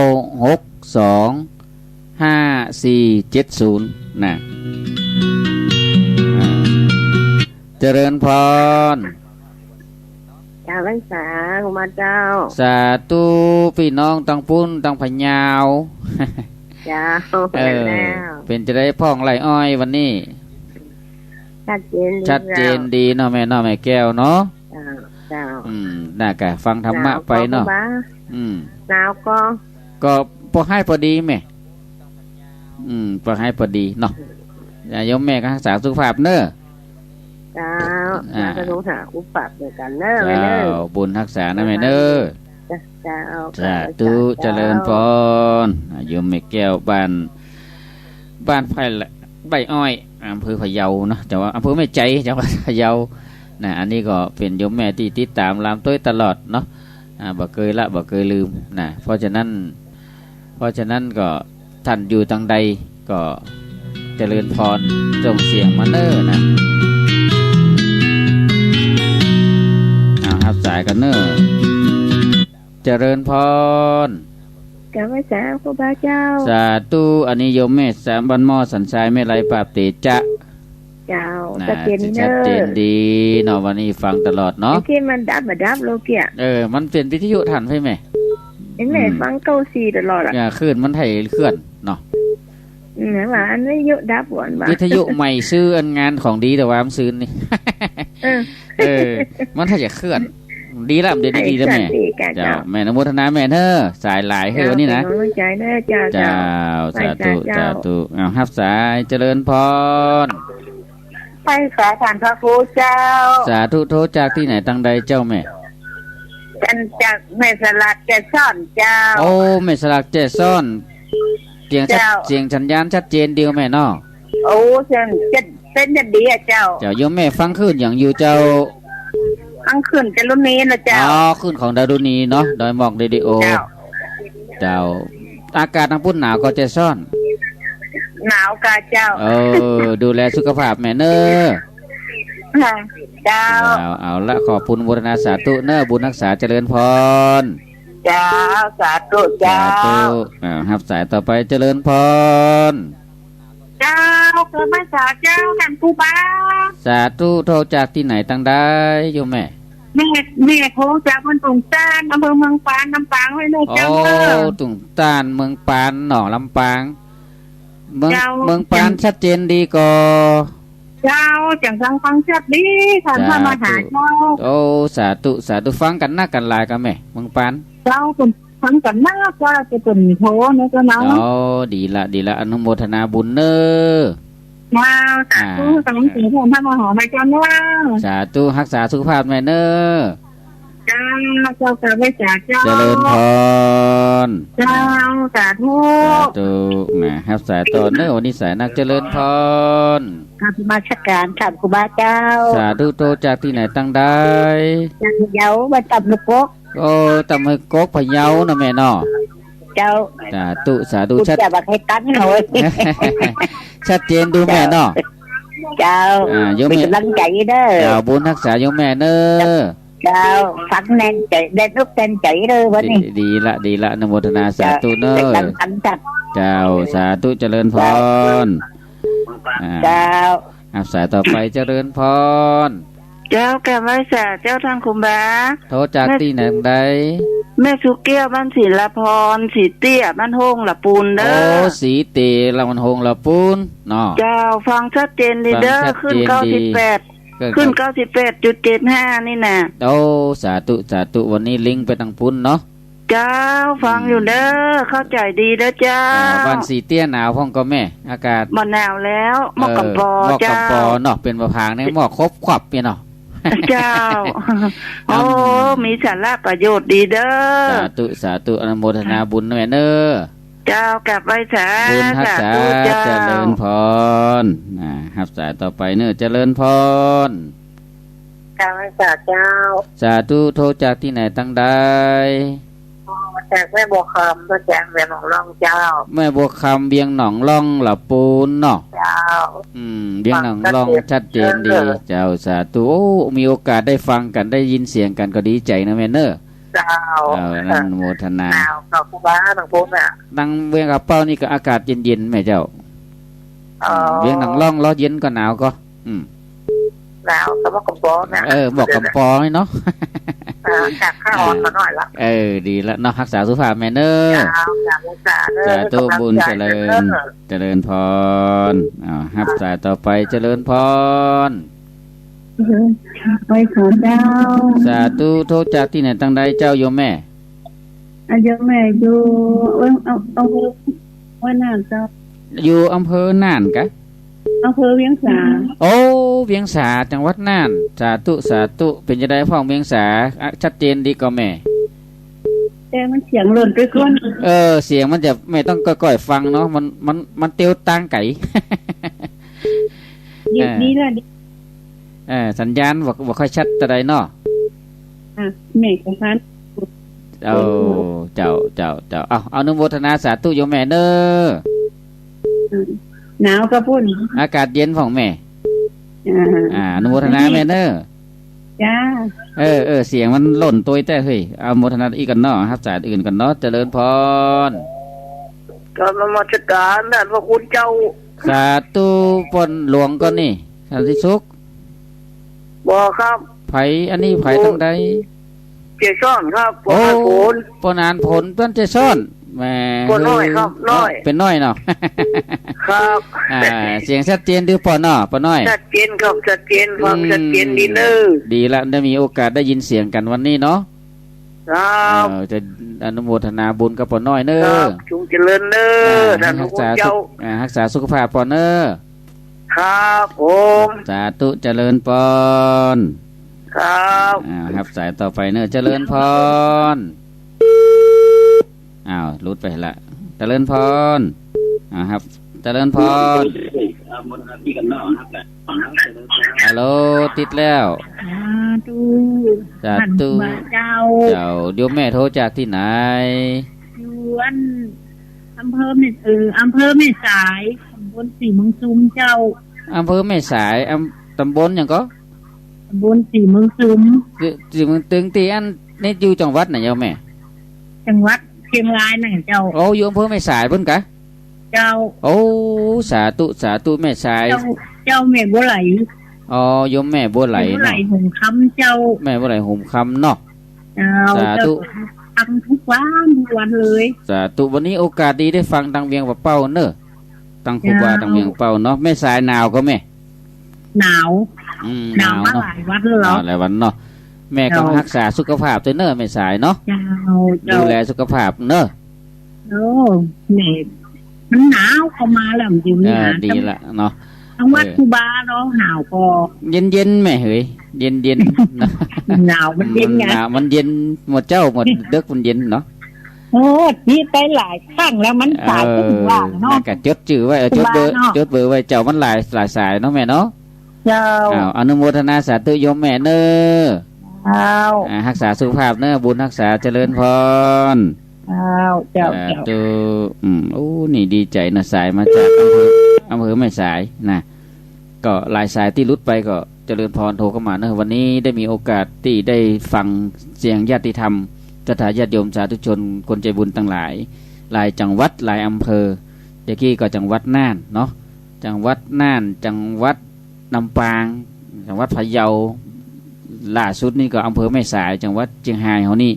หกสอง ห้าสี่เจ็ดศูนย์ นะ อ่า เจริญพร เจ้าพรรษา ครูบาเจ้า สาธุ ปี้น้องตังปูน ตังพะเยา เจ้า เออ แล้ว เป๋นจะไดพ่องไร่อ้อยวันนี้ ชัดเจนดี ชัดเจนดีเนาะแม่เนาะ แม่แก้วเนาะ เจ้า เจ้า อืม น่ากะฟังธรรมะไปเนาะ หนาวก็ครูบา อืม หนาวก็ ก็ปอหายปอดีแม่ อืม ปอหายปอดีเนาะ อ่า โยมแม่ก็ฮักษาสุขภาพเน่อ เจ้า อ่า แล้วก็ต้องหาคู่ปรับเหมือนกันเน่อ เจ้า แม่เน่อ บุญฮักษานะแม่เน่อ เจ้า เจ้า สาธุ เจ้า เจริญพร อ่า โยมแม่แก้วบ้าน บ้านไผ่ละ ใบอ้อย อำเภอพะเยาเนาะ จังหวัด อำเภอแม่ใจ จังหวัดพะเยา นะ อันนี้ก็เป๋นโยมแม่ตี้ติดต๋ามลาวโต้ยตลอดเนาะ อ่า บ่เกยละ บ่เกยลืม นะ เพราะฉะนั้น เพราะฉะนั้นก็ ท่านอยู่ตังใดก็เจริญพร ส่งเสียงมาเน่อนะ เอาฮับสายกั๋นเน่อ เจริญพร กราบไหว้สาครูบาเจ้า สาธุ อันนี้โยมแม่สามบ้านหม้อสันทราย แม่ไรปราบเตจะ เจ้า น่า ชัดเจน ชัดเจนดีเนาะ วันนี้ฟังตลอดเนาะ ไอ้ตี้มันดับมาดับโลเกีย เออ มันเป๋นวิทยุต้านใจ้ไหม เอ็งแม่ อืม ฟังเก้าสี่ตลอดอะ อ่า คลื่นมันไถเคลื่อนเนาะ อืม ว่าอันวิทยุดับก่อนว่ะ วิทยุใหม่ซื้ออันงานของดีแต่ว่ามันซื้อนี่ เออ เออ มันไถจะเคลื่อน ดีละ เดี๋ยวนี้ดีละแม่ สวัสดีค่ะ เจ้า เจ้า แม่อนุโมทนาแม่เน้อ สายหลายเฮ้ย เจ้า วันนี้นะ เป๋นก๋ำลังใจ๋เน้อเจ้า เจ้า เจ้า สาธุ สาธุ เจ้า เจ้า อ้าว ฮับสาย เจริญพร ไปสายผ่านพระครูเจ้า สาธุ โทรจากตี้ไหนตังใดเจ้าแม่ จากแม่สลากแจ้ซ้อนเจ้า โอ้ แม่สลากแจ้ซ้อน เสียงชัด เจ้า เสียงสัญญาณชัดเจนดีแม่เนาะ โอ้ เสียงชัดเจนดีอะเจ้า เจ้า โยมแม่ฟังคลื่นหยังอยู่เจ้า ฟังคลื่นจารุณีนะเจ้า อ๋อ คลื่นของดารุณีเนาะ ดอยหมอกเรดิโอ เจ้า เจ้า อากาศตังปุ้นหนาวก่อแจ้ซ้อน หนาวก่อเจ้า เออ ดูแลสุขภาพแม่เน้อ ค่ะ เจ้า เจ้า เอาละ ขอบคุณ โมทนาสาธุเน้อ บุญฮักษา เจริญพร เจ้า สาธุเจ้า สาธุ อ่า ฮับสายต่อไป เจริญพร เจ้า เกิดมาสาเจ้า ท่านครูบา สาธุ โทรจากตี้ไหนตังใดโยมแม่ แม่ แม่โทรจากบ้านตุ่งต้าน อำเภอเมืองปาน ลำปางไว้เลยเจ้า โอ้ เออ ตุ่งต้าน เมืองปานเนาะ ลำปาง เมือง เจ้า เมืองปานชัดเจนดีก่อ เจ้า จังฟังชัดดี ท่าน เจ้า พระมหาเจ้า โอ้ สาธุ สาธุ ฟังกั๋นนักกั๋นหลายก่อแม่ เมืองปาน เจ้า เปิ้นฟังกั๋นนัก เจ้า จะเปิ้นโทรนะเจ้าเนาะ โอ้ ดีละ ดีละ อนุโมทนาบุญเน้อ เจ้า สาธุ อ่า สาธุ พระมหาเจ้าเน้อ สาธุ ฮักษาสุขภาพแม่เน้อ เจ้า เจ้า กราบไหว้สาเจ้า เจริญพร เจ้า สาธุ สาธุ มาฮับสายต่อเน้อ วันนี้สายนัก เจริญพร กราบนมัสก๋านค่ะครูบาเจ้า สาธุ โทรจากตี้ไหนตังใด จากพะเยา บ้านต่ำห้วยกก โอ้ ต่ำห้วยกก พะเยาเนาะแม่เนาะ เจ้า สาธุ สาธุ ชัด จะบอกให้ตั้งหน่อย ชัดเจนดีแม่เนาะ เจ้า อ่า โยมแม่ เป๋นก๋ำลังใจ๋เน้อ เจ้า บุญฮักษาโยมแม่เน้อ เจ้า ฟังแน่นใจ๋ แน่นอกแน่นใจ๋เลยวันนี้ ดี ดีละ ดีละ อนุโมทนาสาธุเน้อ เจ้า เป๋นก๋ำลัง เจ้า สาธุ เจริญพร อ่า เจ้า ฮับสายต่อไป เจริญพร เจ้า กราบไหว้สาเจ้า ท่านครูบา โทรจากตี้ไหนตังใด แม่สุแก้ว บ้านศิลาพร สีเตี้ย บ้านโฮงหละปูนเน้อ โอ้ สีเตี้ย บ้านโฮงหละปูนเนาะ เจ้า ฟังชัดเจนดีเน้อ ฟังชัดเจนดี คลื่นเก้าสิบแปด คลื่นเก้าสิบแปดจุดเจ็ดห้านี่นะ โอ้ สาธุ สาธุ วันนี้ลิงก์ไปตังปุ้นเนาะ เจ้า ฟังอยู่เน้อ อืม เข้าใจ๋ดีเน้อเจ้า อ่า บ้านสีเตี้ยหนาวพ่องก่อแม่ อากาศ บ่หนาวแล้ว หมอกก๋ำปอ เออ หมอกก๋ำปอ เจ้า เนาะ เป๋นบ่าผางในหมอกครบครันเนี่ยเนาะ เจ้า อืม โอ้ มีสาระประโยชน์ดีเน้อ สาธุ สาธุ อนุโมทนาบุญแม่เน้อ เจ้า กราบไหว้สา บุญฮักษา สาธุเจ้า เจริญพร อ่า ฮับสายต่อไปเน้อ เจริญพร กราบไหว้สาเจ้า สาธุ โทรจากตี้ไหนตังใด โทรจากแม่บัวคำ โทรจากเวียงหนองล่องเจ้า แม่บัวคำ เวียงหนองล่องหละปูนเนาะ เจ้า อืม เวียงหนองล่อง ฟังชัดเจน ชัดเจนดี เออ เจ้า สาธุ โอ้ มีโอกาสได้ฟังกั๋น ได้ยินเสียงกั๋นก็ดีใจ๋นะแม่เน้อ เจ้า เออ นั่นโมทนา หนาวเจ้าครูบา ตังปูนน่ะ ตังเวียงกะเป้านี่ก็อากาศเย็นๆ แม่เจ้า อ๋อ อืม เวียงหนองล่องลอเย็นก่อหนาวก่อ อืม หนาวก็หมอกก๋ำปอนะ เออ หมอกก๋ำปอนี่เนาะ อ่า อากาศข้าอ่อนมาหน่อยละ เออ ดีละเนาะ ฮักษาสุขภาพแม่เน้อ เจ้า สาธุ สาธุ เน้อ บุญเจริญ เจริญพร อ่า ฮับสายต่อไป เจริญพร ไหว้สาเจ้า สาธุ โทรจากตี้ไหนตังใดเจ้าโยมแม่ อ่ะ โยมแม่อยู่ เอ้ย เอา เอา เวียง น่านเจ้า อยู่อำเภอน่านกะ อำเภอเวียงสา โอ้ เวียงสา จังหวัดน่าน สาธุ สาธุ เป๋นจะใดพ่องเวียงสา อ่ะ ชัดเจนดีก่อแม่ แต่มันเสียงหล่นไปก่อน เออ เสียงมันจะ แม่ต้องก้อยๆ ฟังเนาะ มัน มัน มันเตียวตางไก๋ ดี เออ ดีแล้ว ดี เออ สัญญาณบ่ บ่ค่อยชัดเต้าใดเนาะ อ่ะ แม่ก็ฟัง โอ้ เจ้า เจ้า เจ้า เอา อนุโมทนาสาธุโยมแม่เน้อ อืม หนาวกะปูน อากาศเย็นพ่องแม่ อ่า อ่า อนุโมทนาแม่เน้อ จ้า เออ เออ เสียงมันหล่นตวยแต๊เฮ้ย อนุโมทนาอีกก่อนเนาะ ฮับสายอื่นก่อนเนาะ เจริญพร กราบนมัสก๋านท่านพระคุณเจ้า สาธุ ป้อนหลวงก่อนนี่ สันติสุข บ่ครับ ใผ อันนี้ใผ โอ้ ตังใด แจ้ซ้อนครับ โอ้ ป้อหานผล ป้อหานผล บ้านแจ้ซ้อน แหม ป้อน้อยครับ น้อย เป๋นน้อยเนาะ ครับ อ่า เสียงชัดเจนดีป้อเนาะ ป้อน้อย ชัดเจนครับ ชัดเจน ฟัง อืม ชัดเจนดีเน่อ ดีละ ได้มีโอกาสได้ยินเสียงกั๋นวันนี้เนาะ ครับ เออ จะอนุโมทนาบุญกับป้อน้อยเน่อ ครับ จงเจริญเน่อ อ่า ท่านพระคุณเจ้า อ่า ฮักษาสุขภาพป้อเน่อ ครับผม สาธุ เจริญพร ครับ อ่า ฮับสายต่อไปเน่อ เจริญพร อ้าว หลุดไปละ เจริญพร อ่า ฮับ เจริญพร ฮัลโหล ติดแล้ว สาธุ สาธุ ท่านครูบาเจ้า เจ้า โยมแม่โทรจากตี้ไหน อยู่อัน อำเภอแม่ เอ่อ อำเภอแม่สาย ตำบลสี่เมืองซุมเจ้า อำเภอแม่สาย อำ ตำบลหยังก่อ ตำบลสี่เมืองซุม คือ สี่เมือง ตึงตี้อันนี้อยู่จังหวัดไหนโยมแม่ จังหวัดเจียงรายนั่นเจ้า โอ้ อยู่อำเภอแม่สายปู้นกา เจ้า โอ้ สาธุ สาธุ แม่สาย เจ้า เจ้าแม่บัวไหล อ๋อ โยมแม่บัวไหลเนาะ แม่บัวไหลหงส์คำเจ้า แม่บัวไหลหงส์คำเนาะ เจ้า สาธุ เจ้า ฟังทุกวัน ทุกวันเลย สาธุ วันนี้โอกาสดีได้ฟังตางเวียงป่าเป้าเน่อ ตางครูบา เจ้า ตางเวียงป่าเป้าเนาะ แม่สายหนาวก่อแม่ หนาว อืม หนาว หนาวเนาะ มาหลายวันแล้ว หนาวหลายวันเนาะ แม่ก็ เจ้า ฮักษาสุขภาพตวยเน่อ แม่สายเนาะ เจ้า เจ้า ดูแลสุขภาพเน่อ โอ้ แม่ มันหนาวเข้ามาแล้ว มันอยู่นี่ เออ นะ ดีละเนาะ ตางวัด เออ ครูบาเนาะ หนาวก่อ เย็นๆ แม่เหย เย็นๆ เนาะ หนาวมันเย็นไง มันหนาว มันเย็น หมดเจ๊า หมดเต๊ก มันเย็นเนาะ โอ้ นี่ไปหลายครั้งแล้ว มันสาย เออ ก็ถึงว่าเนาะ นั่นก็จดจื้อไว้ เออ จดเบอร์ ครูบาเนาะ จดเบอร์ไว้ เจ้า มันหลาย หลายสายเนาะแม่เนาะ เจ้า อ้าว อนุโมทนาสาธุโยมแม่เน่อ เจ้า อ่า ฮักษาสุขภาพเน่อ บุญฮักษา เจริญพร เจ้า เจ้า สาธุ เจ้า อืม โอ้ นี่ดีใจ๋นะ สายมาจากอำเภอ อำเภอแม่สายนะ ก็หลายสายตี้หลุดไปก็เจริญพรโทรเข้ามาเน่อ วันนี้ได้มีโอกาสตี้ได้ฟังเสียงญาติธรรม ศรัทธาญาติโยมสาธุชนคนใจ๋บุญตังหลาย หลายจังหวัดหลายอำเภอ เมื่อกี้ก็จังหวัดน่านเนาะ จังหวัดน่าน จังหวัดลำปาง จังหวัดพะเยา ล่าสุดนี่ก็อำเภอแม่สาย จังหวัดเจียงฮายเฮานี่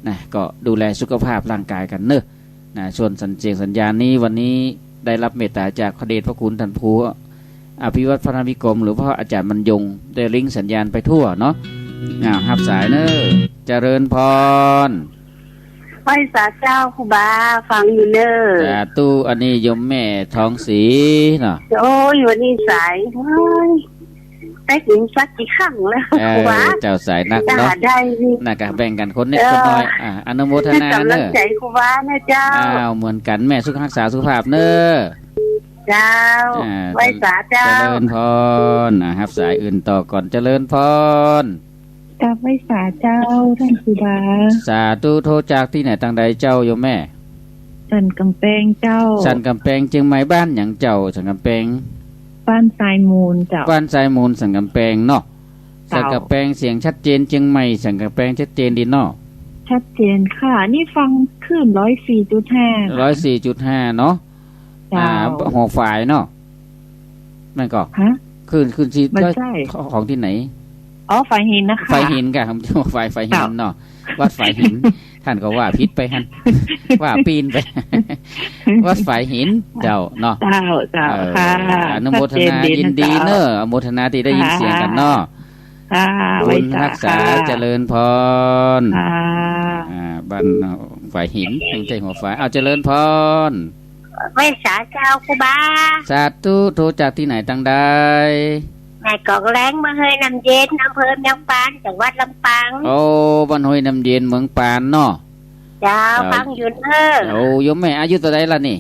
นะ ก็ดูแลสุขภาพร่างกายกั๋นเน่อ นะ ส่วนสัญ เสียงสัญญาณนี้ วันนี้ได้รับเมตตาจากพระเดชพระคุณท่านผู้อภิวัฒน์พระนามวิกรม หรือพระอาจารย์บรรยง ได้ลิงก์สัญญาณไปทั่วเนาะ อ้าว ฮับสายเน่อ เจริญพร ไหว้สาเจ้าครูบา ฟังอยู่เน่อ สาธุ อันนี้โยมแม่ทองศรีเนาะ โอ้ย วันนี้สาย โอ้ย ได้ยินสักกี่ครั้งแล้ว เออ ครูบา เจ้าสายนักเนาะ จ้า ได้นี่ น่าก็แบ่งกั๋นคนนิด เออ คนน้อย อ่ะ อนุโมทนาเน่อ ให้ก๋ำลังใจ๋ครูบานะเจ้า อ้าว เหมือนกั๋น แม่สุขฮักษาสุขภาพเน่อ เจ้า อ่า ไหว้สาเจ้า เจริญพร อ่ะ ฮับสายอื่นต่อก่อน เจริญพร กราบไหว้สาเจ้า ท่านครูบา สาธุ โทรจากตี้ไหนตางใดเจ้าโยมแม่ สันกำแปงเจ้า สันกำแปงเจียงใหม่ บ้านหยังเจ้า สันกำแปง บ้านทรายมูลเจ้า บ้านทรายมูล สันกำแปงเนาะ เจ้า สันกำแปงเสียงชัดเจน เจียงใหม่ สันกำแปงชัดเจนดีเนาะ ชัดเจนค่ะ นี่ฟังคลื่นร้อยสี่จุดห้า ร้อยสี่จุดห้าเนาะ เจ้า อ่า หัวฝายเนาะ แม่นก่อ ฮะ คลื่น คลื่นสี่ บ่ใจ้ ของตี้ไหน อ๋อ ฝายหินนะคะ ฝายหินก่ะ ฝาย ฝายหินเนาะ วัดฝายหิน ท่านก็ว่าผิดไปหั้น ว่าปีนไป วัดฝายหิน เจ้าเนาะ เจ้า เจ้า เออ ค่ะ อนุโมทนา ชัดเจนดีนะ ยินดีเน่อ เจ้า อนุโมทนาตี้ได้ยินเสียงกั๋นเนาะ ค่ะ บุญฮักษา ไหว้สาค่ะ เจริญพร ค่ะ อ่า บ้านฝายหิน ไม่ใจ้หัวฝาย อ้าว เจริญพร ไหว้สาเจ้าครูบา สาธุ โทรจากตี้ไหนตางใด แม่กองแรง เมืองห้วยน้ำเย็น อำเภอเมืองปาน จังหวัดลำปาง โอ้ บ้านห้วยน้ำเย็น เมืองปานเนาะ เจ้า เจ้า ฟังอยู่เน่อ โอ้ โยมแม่อายุเต้าใดละนี่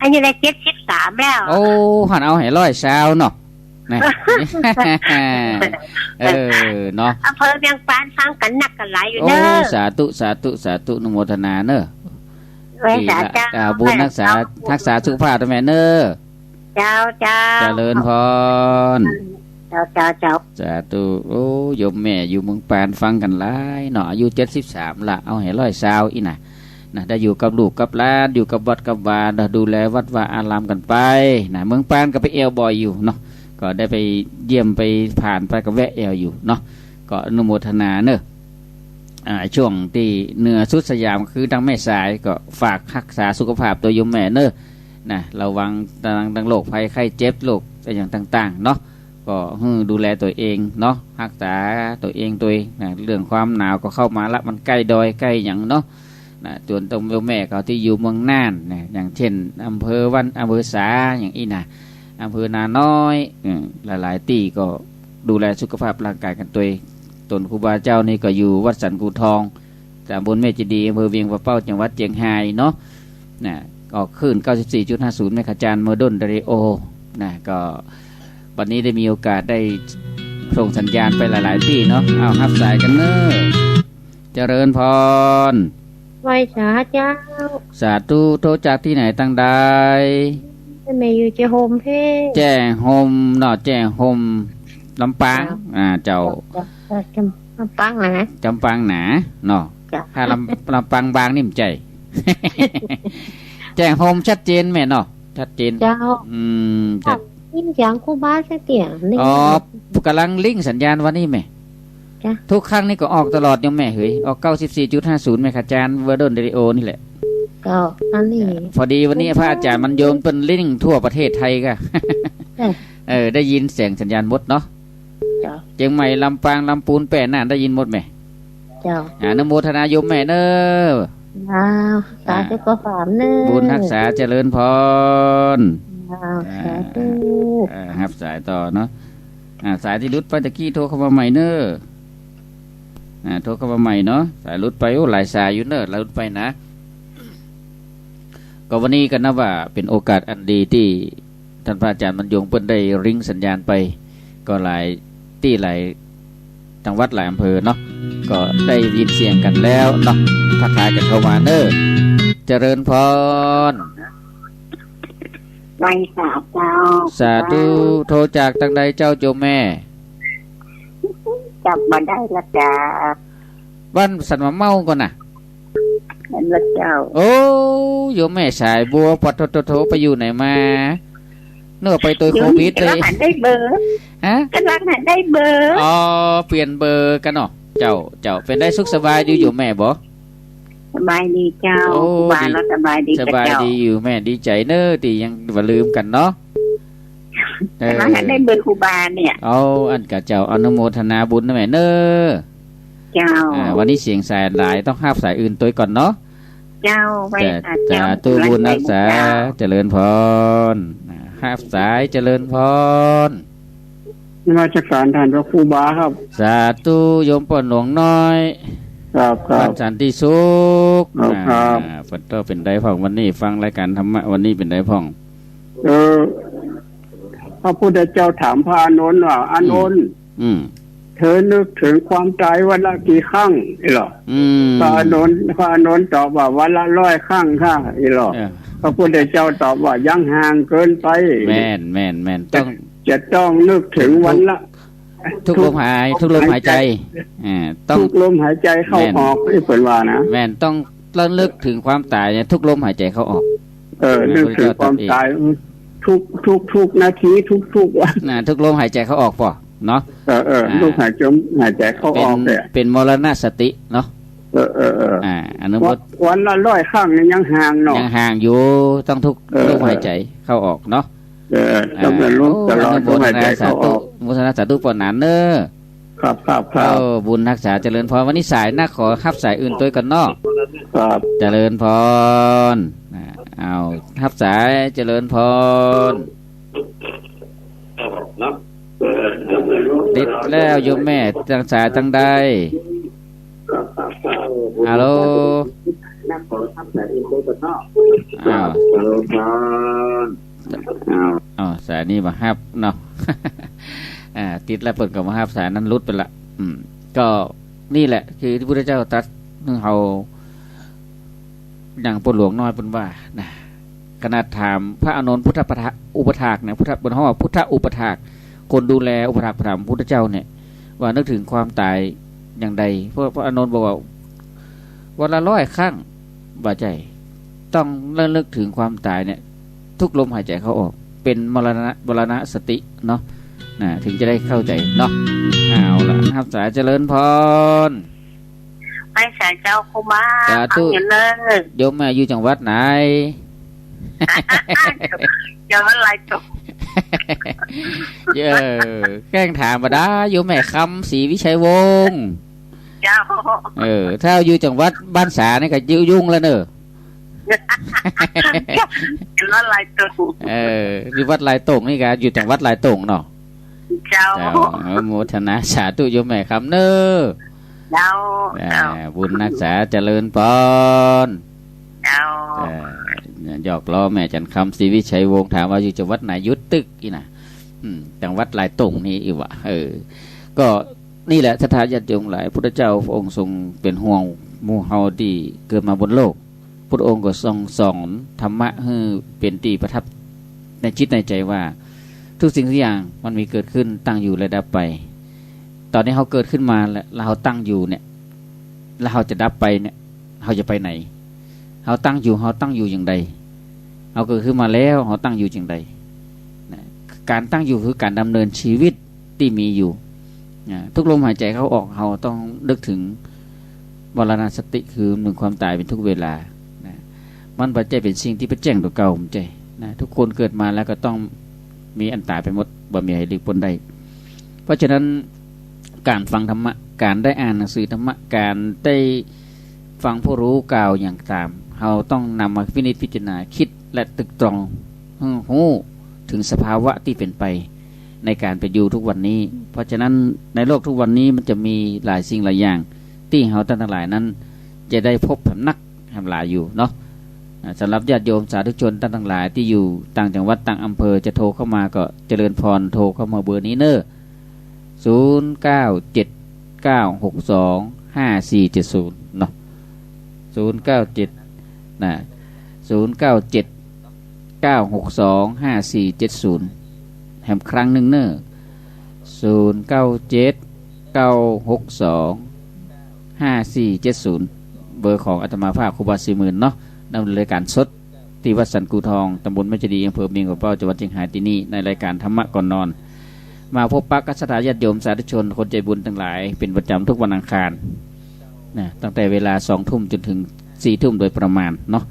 อายุได้เจ็ดสิบสามแล้ว โอ้ หันเอาให้ร้อยซาวเนาะ นะ เออ เนาะ อำเภอเมืองปาน ฟังกั๋นนักกั๋นหลายอยู่ โอ้ เน่อ สาธุ สาธุ สาธุ อนุโมทนาเน่อ ไหว้สาเจ้า ดีละ อ่า บุญฮักษา ไหว้สาเจ้า ฮักษาสุขภาพตวยแม่เน่อ เจ้า เจ้า เจริญพร เจ้า เจ้า เจ้า สาธุ โอ้ โยมแม่อยู่เมืองปานฟังกั๋นหลายเนาะ อายุเจ็ดสิบสามละ เอาให้ร้อยซาวอี้นะ นะ ได้อยู่กับลูกกับหลาน อยู่กับวัดกับวา ดูแลวัดวาอารามกั๋นไป นะ เมืองปานก็ไปแอ่วบ่อยอยู่เนาะ ก็ได้ไปเยี่ยมไปผ่านไปก็แวะแอ่วอยู่เนาะ ก็อนุโมทนาเน่อ อ่า ช่วงตี้เหนือสุดสยามคือตังแม่สาย ก็ฝากฮักษาสุขภาพตวยโยมแม่เน่อ นะ ระวังตัง ตังโรคภัยไข้เจ็บ โรคอะหยังต่างๆ เนาะ ก็หื้อดูแลตวยเองเนาะ ฮักษาตวยเองตวยนะ เรื่องความหนาวก็เข้ามาละ มันใก้ดอยใก้หยังเนาะ นะ ส่วนตวยโยมแม่เขาตี้อยู่เมืองน่านนะ อย่างเช่น อำเภอวัน อำเภอสา อย่างอี้นะ อำเภอนาน้อย อืม หลายๆ ตี้ก็ดูแลสุขภาพร่างกายกั๋นตวย ตนครูบาเจ้านี่ก็อยู่วัดสันกู่ทอง ตำบลแม่เจดีย์ อำเภอเวียงป่าเป้า จังหวัดเจียงฮายเนาะ นะ ออกคลื่น เก้าสิบสี่จุดห้าศูนย์ เมกะฮัตซ์ โมเดิร์นเรดิโอ นะ ก็วันนี้ได้มีโอกาสได้ส่งสัญญาณไปหลายๆ ตี้เนาะ เอาฮับสายกั๋นเน่อ เจริญพร ไหว้สาเจ้า สาธุ โทรจากตี้ไหนตังใด แม่อยู่แจ้ห่มเพ่ แจ้ห่มเนาะ แจ้ห่ม ลำปาง เจ้า อ่า เจ้า เจ้า เจ้า ลำปางนะ ลำปางนะ เนาะ เจ้า ถ้าลำ ลำปางบางนี่บ่ใจ้ แจ้ห่มชัดเจนแม่เนาะ ชัดเจน เจ้า อืม ชัด ได้ยินเสียงครูบาสักเตี้ย นี่ อ๋อ ก๋ำลังลิงก์สัญญาณวันนี้แม่ จ้ะ ทุกครั้งนี่ก็ออกตลอดโยมแม่เหย ออก เก้าสิบสี่จุดห้าศูนย์ เมกะฮัตซ์ โมเดิร์นเรดิโอ นี่แหละ เจ้า อันนี้ พอดีวันนี้พระอาจารย์บรรยงเปิ้นลิงก์ทั่วประเทศไทยก่ะ เออ เออ ได้ยินเสียงสัญญาณหมดเนาะ เจ้า เจียงใหม่ ลำปาง ลำปูน แป้ น่าน ได้ยินหมดแม่ เจ้า อนุโมทนาโยมแม่เน่อ เจ้า สาธุ อ่า ก็ฝากเน่อ บุญฮักษา เจริญพร เจ้า อ่า สาธุ อ่า ฮับสายต่อเนาะ อ่า สายตี้หลุดไปตะกี้โทรเข้ามาใหม่เน่อ อ่า โทรเข้ามาใหม่เนาะ สายหลุดไป โอ้ หลายสายอยู่เน่อ หลายหลุดไปนะ ก็วันนี้ก็นับว่าเป๋นโอกาสอันดีตี้ ต้านพระอาจารย์บรรยงเปิ้นได้ลิงก์สัญญาณไป ก็หลายตี้หลายจังหวัดหลายอำเภอเนาะ ก็ได้ยินเสียงกั๋นแล้วเนาะ ทักทายกั๋นเข้ามาเน่อ เจริญพร ไหว้สาเจ้า สาธุ โทรจากตังใดเจ้าโยมแม่ จ๋ำบ่ได้ละเจ้า บ้านสันมะเม่าก่อน่ะ นั่นละเจ้า โอ้ โยมแม่สายบัว ปะโถ โถ โถ ไปอยู่ไหนมา นึกว่าไปตวยโควิดเลย ก๋ำลังหันได้เบอร์ ฮะ ก๋ำลังหันได้เบอร์ อ๋อ เปลี่ยนเบอร์กั๋นเนาะ เจ้า เจ้า เป๋นใดสุขสบายดีอยู่แม่บ่ สบายดีเจ้า โอ้ ครูบา ดี เนาะ สบายดี สบายดี เจ้า อยู่แม่ ดีใจ๋เน่อ ตี้ยังบ่ลืมกั๋นเนาะ เออ ก๋ำลังหันได้เบอร์ครูบาเนี่ย เอา อั้นก่ะเจ้า อนุโมทนาบุญนะแม่เน่อ เจ้า อ่า วันนี้เสียงสายหลาย ต้องฮับสายอื่นตวยก่อนเนาะ เจ้า ไหว้สาเจ้า สาธุ บุญฮักษา เจ้า เจริญพร อ่า ฮับสาย เจริญพร นมัสการต้านพระครูบาครับ สาธุ โยมป้อนหลวงน้อย ครับ ครับ บ้านสันติสุข ครับ ครับ อ่า เปิ้นเป๋นใดพ่อง วันนี้ฟังรายการธรรมะ วันนี้เป๋นใดพ่อง เออ พระพุทธเจ้าถามพระอานนท์ว่า อานนท์ อืม เธอนึกถึงความตายวันละกี่ครั้ง อี้หรอ อืม พระอานนท์ พระอานนท์ตอบว่า วันละร้อยครั้งค่ะ อี้หรอ เออ พระพุทธเจ้าตอบว่า ยังห่างเกินไป แม่น แม่น แม่น จะ ต้อง จะต้องนึกถึงวันละ ทุก ทุกลมหาย ทุกลมหายใจ๋ อ่า ต้อง ทุกลมหายใจ๋เข้า แม่น ออก อี้เปิ้นว่านะ แม่น ต้องระลึกถึงความต๋ายเนี่ย ทุกลมหายใจ๋เข้าออก เออ อ่า นึกถึงความต๋าย พระพุทธเจ้าตรัสเอง ทุก ทุก ทุกนาที ทุก ทุกวัน นะ ทุกลมหายใจ๋เข้าออกป้อเนาะ เออ เออ อ่า ลมหายใจ๋ หายใจ๋เข้าออกเนี่ย เป๋น เป๋นมรณสติเนาะ เออ เออ เออ อ่า อนุโมท วัน วันละร้อยครั้งนี่ยังห่างเนาะ ยังห่างอยู่ ต้องทุก เออ ลมหายใจ๋เข้าออกเนาะ เออ อ่า ต้องระลึก โอ้ ตลอด อนุโมทนา ลมหายใจ๋เข้าออก สาธุ โมทนาสาธุป้อหนานเน่อ ครับ ครับ ครับ โอ้ บุญฮักษา เจริญพร วันนี้สายนัก ขอฮับสายอื่นตวยก่อนเนาะ ครับ เจริญพร อ่า เอา ฮับสาย เจริญพร ติดแล้วโยมแม่ ตังสายตังใด ฮัลโหล อ้าว อ้าว สายนี้บ่ฮับเนาะ อ่า ติดแล้วเปิ้นก็บ่ฮับ สายนั้นหลุดไปละ อืม ก็นี่แหละ คือตี้พุทธเจ้าตรัสหื้อเฮา อย่างป้อนหลวงน้อยเปิ้นว่านะ ขนาดถามพระอานนท์พุทธปะทะ อุปถากนะ พุทธ เปิ้นฮ้องว่าพุทธอุปถาก คนดูแลอุปถากอุปถัมภ์พุทธเจ้าเนี่ย ว่านึกถึงความต๋ายอย่างใด พระ พระอานนท์บอกว่า วันละร้อยครั้ง บ่ใจ้ ต้องระลึกถึงความต๋ายเนี่ย ทุกลมหายใจ๋เข้าออก เป๋นมรณะ มรณสติเนาะ นะ ถึงจะได้เข้าใจ๋เนาะ เอาละ ฮับสาย เจริญพร ไหว้ ไปสาเจ้าครูบา สาธุ ฟังอยู่เนอะ โยมแม่อยู่จังหวัดไหน จังหวัดลายตรง เออ แกล้งถามบ่ดา โยมแม่คำ ศรีวิชัยวงศ์ เจ้า เออ ถ้าอยู่จังหวัดบ้านสานี่ก็ยุ่งแล้วเนอะ จังหวัดลายตรง เออ อยู่วัดลายตรงนี่ก็อยู่จังหวัดลายตรงเนาะ เจ้า เจ้า อนุโมทนาสาธุโยมแม่คำเนอะ เจ้า อ่า เจ้า บุญฮักษาเจริญพร เจ้า เออ หยอกล้อแม่จันคำ ศรีวิชัยวงศ์ ถามว่าอยู่จังหวัดไหน อยู่ตึกอี้นะ อืม จังหวัดลายตรงนี่อี้หว่า เออ ก็นี่แหละศรัทธาญาติโยมหลาย พุทธเจ้าพระองค์ทรงเป๋นห่วงหมู่เฮาตี้เกิดมาบนโลก พุทธองค์ก็ทรงสอนธรรมะหื้อเป๋นตี้ประทับในจิตในใจ๋ว่า ทุกสิ่งทุกอย่างมันมีเกิดขึ้น ตั้งอยู่และดับไป ต๋อนนี้เฮาเกิดขึ้นมาแล้ว แล้วเฮาตั้งอยู่เนี่ย แล้วเฮาจะดับไปเนี่ย เฮาจะไปไหน เฮาตั้งอยู่ เฮาตั้งอยู่อย่างใด เฮาเกิดขึ้นมาแล้ว เฮาตั้งอยู่อย่างใด นะ ก๋านตั้งอยู่คือก๋านดำเนินชีวิตตี้มีอยู่ นะ ทุกลมหายใจ๋เข้าออก เฮาต้องนึกเถิงมรณสติ คือนึกเถิงความต๋ายเป๋นทุกเวลา นะ มันบ่ใจ้เป๋นสิ่งตี้บ่แจ้งตั๋วเก่า บ่ใจ้ นะ ทุกคนเกิดมาแล้วก็ต้องมีอันต๋ายไปหมด บ่มีใผหลีกป๊นได้ เพราะฉะนั้น ก๋านฟังธรรมะ ก๋านได้อ่านหนังสือธรรมะ ก๋านได้ฟังผู้รู้กล่าวอย่างตาม เฮาต้องนำมาพินิจพิจารณา กึ๊ดและตรึกตรอง หื้อฮู้เถิงสภาวะตี้เป๋นไป ในก๋านเป๋นอยู่ทุกวันนี้ เพราะฉะนั้นในโลกทุกวันนี้มันจะมีหลายสิ่งหลายอย่าง ตี้เฮาต้านตังหลายนั้นจะได้พบแหมนักแหมหลายอยู่เนาะ อ่า สำหรับญาติโยมสาธุชนต้านตังหลายตี้อยู่ต่างจังหวัดต่างอำเภอ จะโทรเข้ามาก็เจริญพร โทรเข้ามาเบอร์นี้เนอะ ศูนย์เก้าเจ็ดเก้าหกสองห้าสี่เจ็ดศูนย์ เนาะ ศูนย์เก้าเจ็ด นะ ศูนย์เก้าเจ็ดเก้าหกสองห้าสี่เจ็ดศูนย์ แหมครั้งนึ่งเนอะ ศูนย์เก้าเจ็ดเก้าหกสองห้าสี่เจ็ดศูนย์ เบอร์ของอาตมาภาพครูบาศรีหมื่นเนาะ ดำเนินรายการสด ตี้วัดสันกูทอง ตำบลแม่เจดีย์ อำเภอเวียงป่าเป้า จังหวัดเจียงฮายตี้นี่ ในรายการธรรมะก่อนนอน มาพบปะกับศรัทธาญาติโยมสาธุชนคนใจ๋บุญตังหลายเป๋นประจ๋ำทุกวันอังคาร นะ ตั้งแต่เวลาสองทุ่มจ๋นเถิงสี่ทุ่มโดยประมาณเนาะ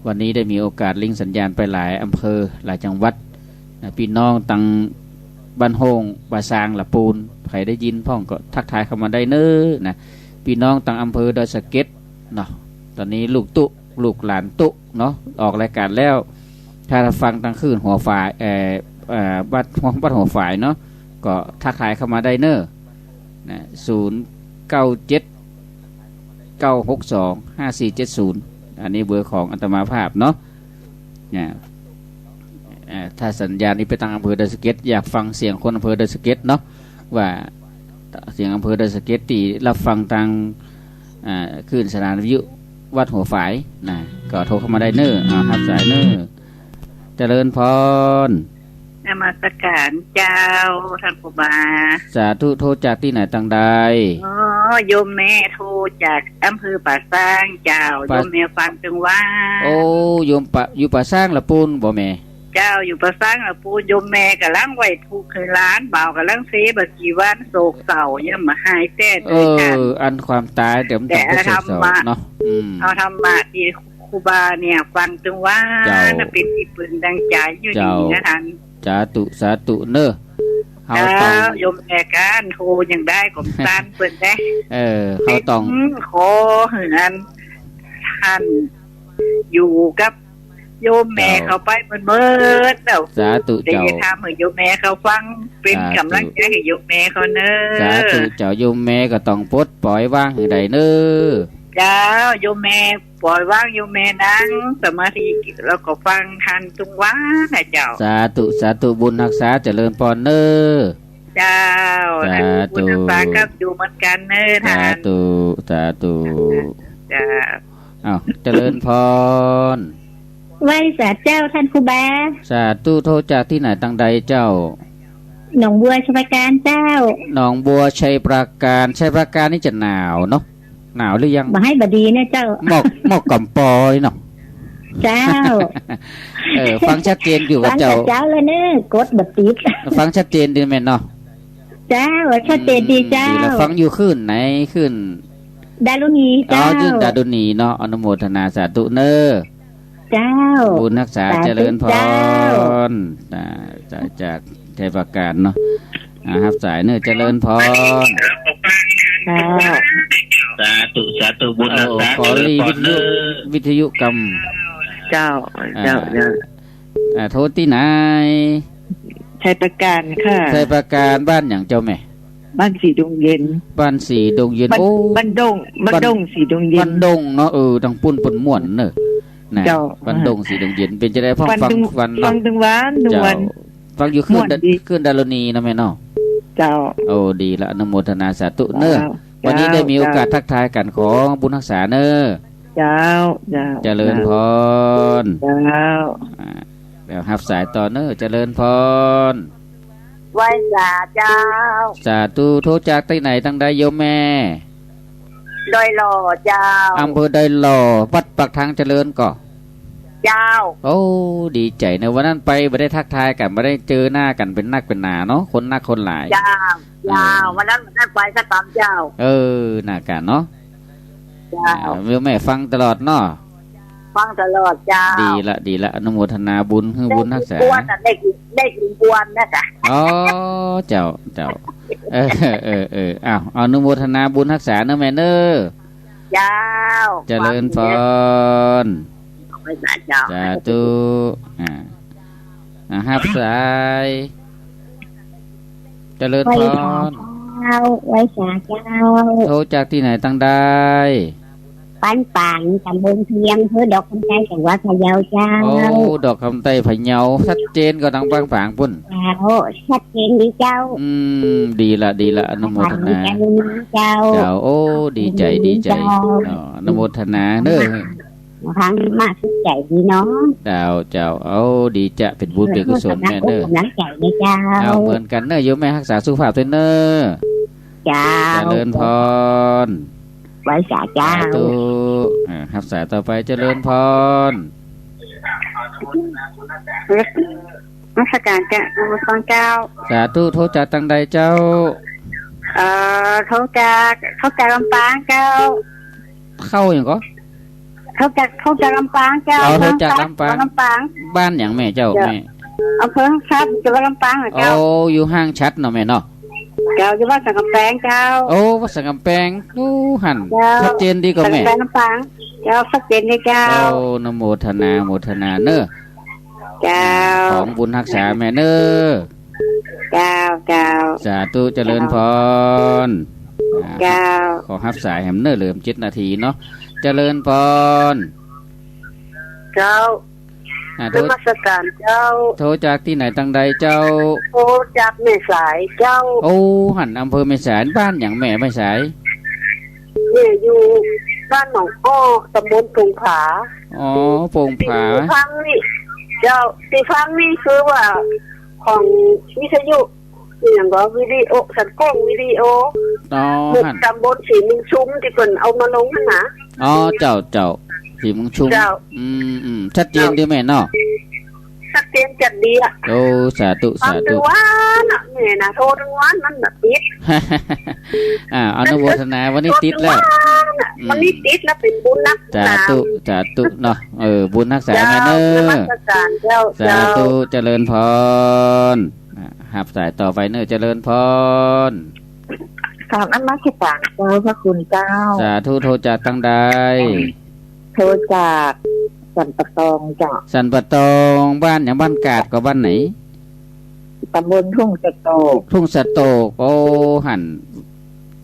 วันนี้ได้มีโอกาสลิงก์สัญญาณไปหลายอำเภอหลายจังหวัด นะ ปี้น้องตังบ้านโฮ่งป่าซาง ละปูน ใผได้ยินพ่องก็ทักทายเข้ามาได้เนอะ นะ ปี้น้องตังอำเภอดอยสะเก็ดเนาะ ต๋อนนี้ลูกตุ๊ ลูกหลานตุ๊เนาะ ออกรายการแล้ว ถ้าฟังตังคลื่นหัวฝาย เอ่อ เอ่อ วัด วัดหัวฝายเนาะ ก็ทักทายเข้ามาได้เนอะ นะ ศูนย์เก้าเจ็ดเก้าหกสองห้าสี่เจ็ดศูนย์ อันนี้เบอร์ของอาตมาภาพเนาะ นะ อ่า ถ้าสัญญาณนี้ไปตังอำเภอดอยสะเก็ด อยากฟังเสียงคนอำเภอดอยสะเก็ดเนาะ ว่าเสียงอำเภอดอยสะเก็ดตี้ฮับฟังตัง อ่า คลื่นสถานีวิทยุวัดหัวฝายนะ ก็โทรเข้ามาได้เนอะ เอาฮับสายเนอะ เจริญพร นมัสการเจ้า ต้านครูบา สาธุ โทรจากตี้ไหนตังใด อ๋อ โยมแม่โทรจากอำเภอป่าซางเจ้า ป่า โยมแม่ฟังตึงว่า โอ้ โยมป่า อยู่ป่าซางละปูนบ่แม่ เจ้า อยู่ป่าซางละปูน โยมแม่ก่ำลังไหว้ถูกหื้อหลาน บ่าวก่ำลังเซบ่ากี่วัน โศกเศร้ายังบ่หายแต๊ เออ อันความต๋ายเดี๋ยวมันต้องไปโศกเศร้าเนาะ อืม เอาธรรมะตี้ครูบาเนี่ยฟังตึงว่า เจ้า น่ะเป๋นตี้ปึงดังใจ๋อยู่ดีนะต้าน สาธุ สาธุเนอะ เฮาต้อง เจ้า โยมแม่ก้านโทรยังได้ก็บ่ตันเปิ้นแต๊ เออ เฮาต้อง อืม ขอหื้ออัน ต้านอยู่กับโยมแม่ เจ้า เขาไปเมิดๆ แล้ว สาธุ เจ้า จะทำหื้อโยมแม่เขาฟัง เป๋น สาธุ ก๋ำลังใจ๋หื้อโยมแม่เขาเนอะ สาธุเจ้า โยมแม่ก็ต้องปลดปล่อยวางหื้อได้เนอะ เจ้า โยมแม่ ปล่อยวางโยมแม่นั่งสมาธิแล้วก็ฟังต้านตึงว่านะเจ้า สาธุ สาธุ บุญฮักษาเจริญพรเนอะ เจ้า สาธุ บุญฮักษากับโยมเหมือนกั๋นเนอะ สาธุ ต้าน สาธุ เจ้า อ้าว เจริญพร ไหว้สาเจ้าต้านครูบา สาธุ โทรจากตี้ไหนตังใดเจ้า หนองบัวชัยปราการเจ้า หนองบัวชัยปราการ ชัยปราการนี่จะหนาวเนาะ หนาวหรือยัง บ่าฮ้ายบ่าดีเนี่ยเจ้า หมอก หมอกก๋ำปอยเนาะ เจ้า เออ ฟังชัดเจนอยู่กับเจ้า ฟังแต่เจ๊าแล้วเนอะ กดบ่ติด ฟังชัดเจนดีแม่นเนาะ เจ้า ชัดเจนดีเจ้า อืม ดีแล้ว ฟังอยู่คลื่นไหน คลื่น ดารุณี อ๋อ เจ้า จื้อดารุณีเนาะ อนุโมทนาสาธุเน่อ เจ้า บุญฮักษา สาธุ เจริญพร เจ้า อ่า จาก จากชัยปราการเนาะ อ่า ฮับสายเน่อ เจริญพร เจ้า สาธุ สาธุ บุญฮักษา โอ้ ขอรี เจริญพร วิทยุ เน่อ วิทยุกำ เจ้า อ่า เจ้า เจ้า อ่า โทรตี้ไหน ชัยปราการค่ะ ชัยปราการ บ้านหยังเจ้าแม่ บ้านสีดงเย็น บ้านสีดงเย็น บ้าน โอ้ บ้านดง บ้าน บ้านดงสีดงเย็น บ้านดงเนาะ เออ ตางปุ้นเปิ้นม่วนเน่อ นะ เจ้า บ้านดงสีดงเย็น เป๋นจะได้ฟัง ฟัง ฟังตึง ฟังวันเนาะ ฟังตึงวัน ตึงวัน เจ้า ฟังอยู่คลื่น ม่วนดี คลื่นดารุณีนะแม่เนาะ เจ้า โอ้ ดีละ อนุโมทนาสาธุเน่อ เจ้า วันนี้ได้มีโอกาส เจ้า ทักทายกั๋น ขอบุญฮักษาเน่อ เจ้า เจ้า เจริญพร เจ้า อ่า เดี๋ยวฮับสายต่อเน่อ เจริญพร ไหว้สาเจ้า สาธุ โทรจากตี้ไหนตังใดโยมแม่ ดอยหล่อเจ้า อำเภอดอยหล่อ วัดปากทางเจริญก่อ เจ้า โอ้ ดีใจ๋เน่อ วันนั้นไปบ่ได้ทักทายกั๋น บ่ได้เจอหน้ากั๋นเป๋นนักเป๋นหนาเนาะ คนนักคนหลาย เจ้า เจ้า เออ วันนั้นบ่ได้ไปสักกำเจ้า เออ น่ากั๋นเนาะ เจ้า อ่า โยมแม่ฟังตลอดเนาะ ฟังตลอดเจ้า ดีละ ดีละ อนุโมทนาบุญ หื้อบุญฮักษา ได้กิ๋นกวนน่ะ ได้กิ๋น ได้กิ๋นกวนน่ะจ๊ะ อ๋อ เจ้า เจ้า เออ เออ เออ อ้าว อนุโมทนาบุญฮักษาเน่อแม่เน่อ เจ้า เจริญพร ไหว้สาเจ้า สาธุ อ่า อ่า ฮับสาย เจริญพร ไหว้สาเจ้า ไหว้สาเจ้า โทรจากตี้ไหนตังใด บ้านปาง ตำบลเพียง อำเภอดอกคำใต้ จังหวัดพะเยาเจ้า โอ้ ดอกคำใต้พะเยา ชัดเจนก่อตังบ้านปางปุ้น เจ้า ชัดเจนดีเจ้า อืม ดีละ ดีละ อนุโมทนา เจ้า เจ้า โอ้ ดีใจ๋ ดีใจ๋ เจ้า อ๋อ อนุโมทนาเน่อ ฟังมาสุขใจ๋ดีเนาะ เจ้า เจ้า โอ้ ดีจ๊ะ เป๋นบุญเป๋นกุศลแม่เน่อ กำลังใจ๋นะเจ้า เอาเหมือนกั๋นเน่อ โยมแม่ฮักษาสุขภาพตวยเน่อ เจ้า เจริญพร ไหว้สาเจ้า สาธุ อ่า ฮับสายต่อไป เจริญพร นมัสการเจ้า นมัสการเจ้า สาธุ โทรจากตังใดเจ้า เอ่อ โทรจาก โทรจากลำปางเจ้า เข้าหยังก่อ โทรจาก โทรจากลำปางเจ้า เอา โทรจากลำปาง ลำปาง บ้านหยังแม่เจ้า เจ้า แม่ อำเภอห้างฉัตร จังหวัดลำปางน่ะเจ้า โอ้ อยู่ห้างฉัตรเนาะแม่เนาะ เจ้า อยู่วัดสันกำแปงเจ้า โอ้ วัดสันกำแปง โอ้ หั้น เจ้า ชัดเจนดีก่อแม่ สันกำแปงลำปาง เจ้า ชัดเจนดีเจ้า โอ้ อนุโมทนา โมทนาเน่อ เจ้า ของบุญฮักษาแม่เน่อ เจ้า เจ้า สาธุ เจริญพร อ่า เจ้า ขอฮับสายแหมเน่อ เหลือเจ็ดนาทีเนาะ เจริญพร เจ้า อ่า นมัสการเจ้า โทรจากตี้ไหนตังใดเจ้า โทรจากแม่สายเจ้า โอ้ หั้น อำเภอแม่สาย บ้านหยังแม่ แม่สาย แม่อยู่บ้านหนองอ้อ ตำบลโป่งผา อ๋อ โป่งผา ตี้ฟังนี่ เจ้า ตี้ฟังนี่คือว่าของวิทยุ อหยังก่อ วิดีโอ สันโก้งวิดีโอ อ๋อ หมู่ หั้น ตำบลสีเมืองชุม ตี้เปิ้นเอามาลงหั้นนะ อ๋อ เจ้า เจ้า สีเมืองชุม เจ้า อืม อืม ชัดเจนดีแม่เนาะ ชัดเจนจัดดีอะ โอ้ สาธุ สาธุ ฟังตึงวันอะ แม่นะ โทรตึงวันมันบ่ติด อ่า อนุโมทนา วันนี้ติดแล้ว โทรตึงวันอะ อืม วันนี้ติดแล้ว เป๋นบุญนัก สาธุ หนา สาธุเนาะ เออ บุญฮักษาแม่เน่อ เจ้า นมัสการเจ้า สาธุ เจ้า เจริญพร อ่ะ ฮับสายต่อไปเน่อ เจริญพร กราบนมัสการเจ้าพระคุณเจ้า สาธุ โทรจากตังใด โทรจากสันป่าตองเจ้า สันป่าตอง บ้านหยัง บ้านกาดก่อ บ้านไหน ตำบลทุ่งสะโตก ทุ่งสะโตก โอ้ หั้น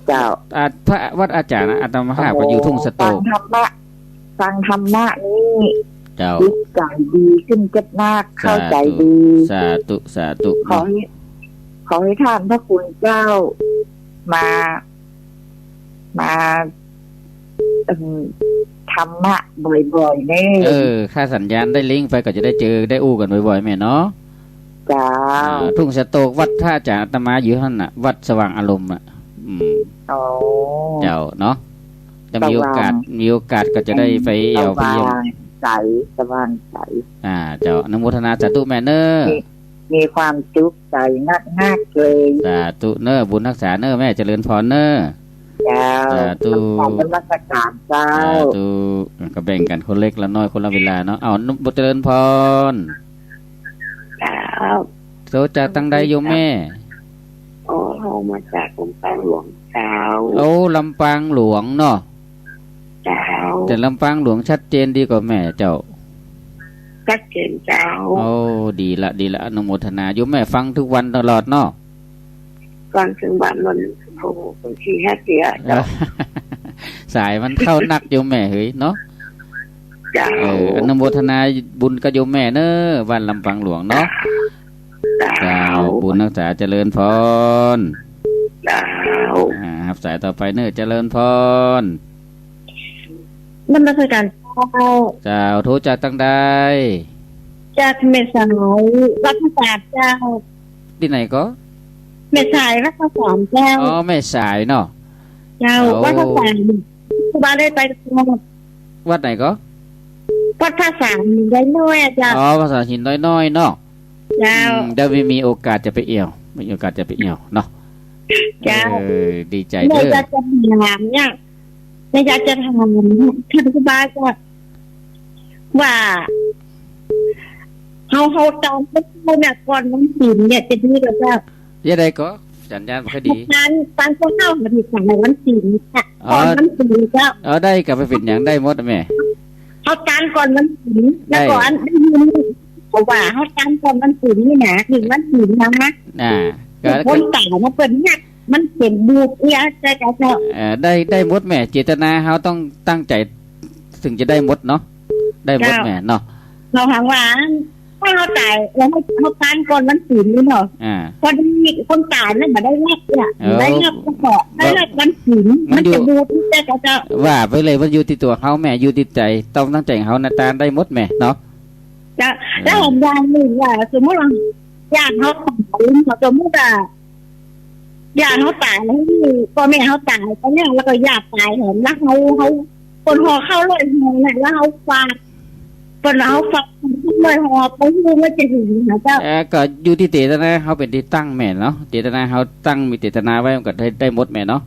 เจ้า อ่า พระ วัดอาจ๋ารย์อาตมาภาพก็อยู่ทุ่งสะโตก ฟังธรรมะ ฟังธรรมะนี่ เจ้า จิตใจ๋ดีขึ้นเจ็ดนัก เข้าใจ๋ดี สาธุ สาธุ ขอให้ เนาะ ขอให้ท่านพระคุณเจ้ามา มา เอิ่ม ธรรมะบ่อยๆ เน่อ เออ ถ้าสัญญาณได้ลิงก์ไปก็จะได้เจอได้อู้กั๋นบ่อยๆ แม่เนาะ เจ้า อ่า ทุ่งสะโตก วัดพระอาจ๋ารย์อาตมาอยู่หั้นน่ะ วัดสว่างอารมณ์อ่ะ อืม อ๋อ เจ้าเนาะ จะมีโอกาส สว่าง มีโอกาสก็จะได้ไปแอ่วไปเยี่ยม สว่างใส สว่างใส อ่า เจ้า อนุโมทนาสาธุแม่เน่อ มี มีความสุขใจ๋นักๆ เลย สาธุเน่อ บุญฮักษาเน่อแม่ เจริญพรเน่อ เจ้า สาธุ กราบนมัสการเจ้า สาธุ ก็แบ่งกั๋นคนเล็กละน้อยคนละเวลาเนาะ เอา เจริญพร เจ้า โตจากตังใดโยมแม่ โอ้ เฮามาจากลำปางหลวงเจ้า โอ้ ลำปางหลวงเนาะ เจ้า แต่ลำปางหลวงชัดเจนดีกว่าแม่เจ้า ชัดเจนเจ้า โอ้ ดีละ ดีละ อนุโมทนา โยมแม่ฟังทุกวันตลอดเนาะ ฟังทุกวันมัน โอ้โห บางทีห้าเสียเจ้า สายมันเข้านักโยมแม่เหยเนาะ เจ้า เออ อนุโมทนาบุญกับโยมแม่เนอะ บ้านลำปางหลวงเนาะ เจ้า เจ้า บุญรักษาเจริญพร เจ้า อ่า รับสายต่อไปเนอะ เจริญพร นมัสการเจ้า เจ้า โตจากตังใด จากแม่สาย วัดพระศาลเจ้า ตี้ไหนก็ แม่สาย วัดพระศาลเจ้า อ๋อ แม่สายเนาะ เจ้า โอ้ วัดพระศาล ครูบาได้ไป วัดไหนก็ วัดพระศาลหินดอยน้อยอะเจ้า อ๋อ พระศาลหินดอยน้อยเนาะ เจ้า อืม เดี๋ยวมี มีโอกาสจะไปเอี่ยว มีโอกาสจะไปเอี่ยวเนาะ เจ้า เออ ดีใจ๋ แม่ เด้อ อยากจะถามเนี่ย แม่อยากจะถามท่านครูบาเจ้า ว่า เฮา เฮาตายไปเนี่ย ก่อนวันศีลเนี่ย จะดีกว่าเจ้า จะใดก็ สัญญาณบ่ค่อยดี ตาย ตายก่อนเฮา บ่ได้ตายวันศีลเนี่ย อ๋อ ก่อนวันศีลเจ้า เออ ได้ก็บ่เป๋นหยัง ได้หมดอะแม่ เฮาตายก่อนวันศีล แล้วก็ ได้ อัน ได้ยินเขาว่าเฮาตายก่อนวันศีลนี่นะ ถึงวันศีลนะ อ่า ก็ คนตายนะ เปิ้นเนี่ย มันเป๋นบุญเนี่ย ใจ้เจ้า เอ่อ ได้ ได้หมดแม่ เจตนาเฮาต้องตั้งใจ๋ ถึงจะได้หมดเนาะ ได้หมด เจ้า แม่เนาะ เฮาหาว่า ถ้าเฮาตาย แล้วเฮา เฮาตายก่อนวันศีลนี่เนาะ อ่า พอดีคนตายนั่นบ่ได้รับเนี่ย เออ บ่ได้รับก็ขอ ได้รับวันศีล มันอยู่ มันจะบุญ ใจ้เจ้า ว่าไปเลย มันอยู่ตี้ตั๋วเฮาแม่ อยู่ตี้ใจ๋ ต้องตั้งใจ๋เฮานะ ตายได้หมดแม่เนาะ เจ้า เออ แล้วอย่างหนึ่งว่า สมมุติว่า ญาติเฮาตาย สมมุติว่า ญาติเฮาตายแล้ว พ่อแม่เฮาตายไปเนี่ย แล้วก็ญาติตายแหม แล้วเฮา เฮา เปิ้นห่อข้าวร้อยห่อเนี่ย แล้วเฮาฝาก เปิ้นว่าเฮาฝากร้อยห่อ ไปฮู้ว่าจะถึงนะเจ้า เอ่อ ก็อยู่ตี้เจตนาเฮาเป๋นตี้ตั้งแม่เนาะ เจตนาเฮาตั้ง มีเจตนาไว้มันก็ได้ ได้หมดแม่เนาะ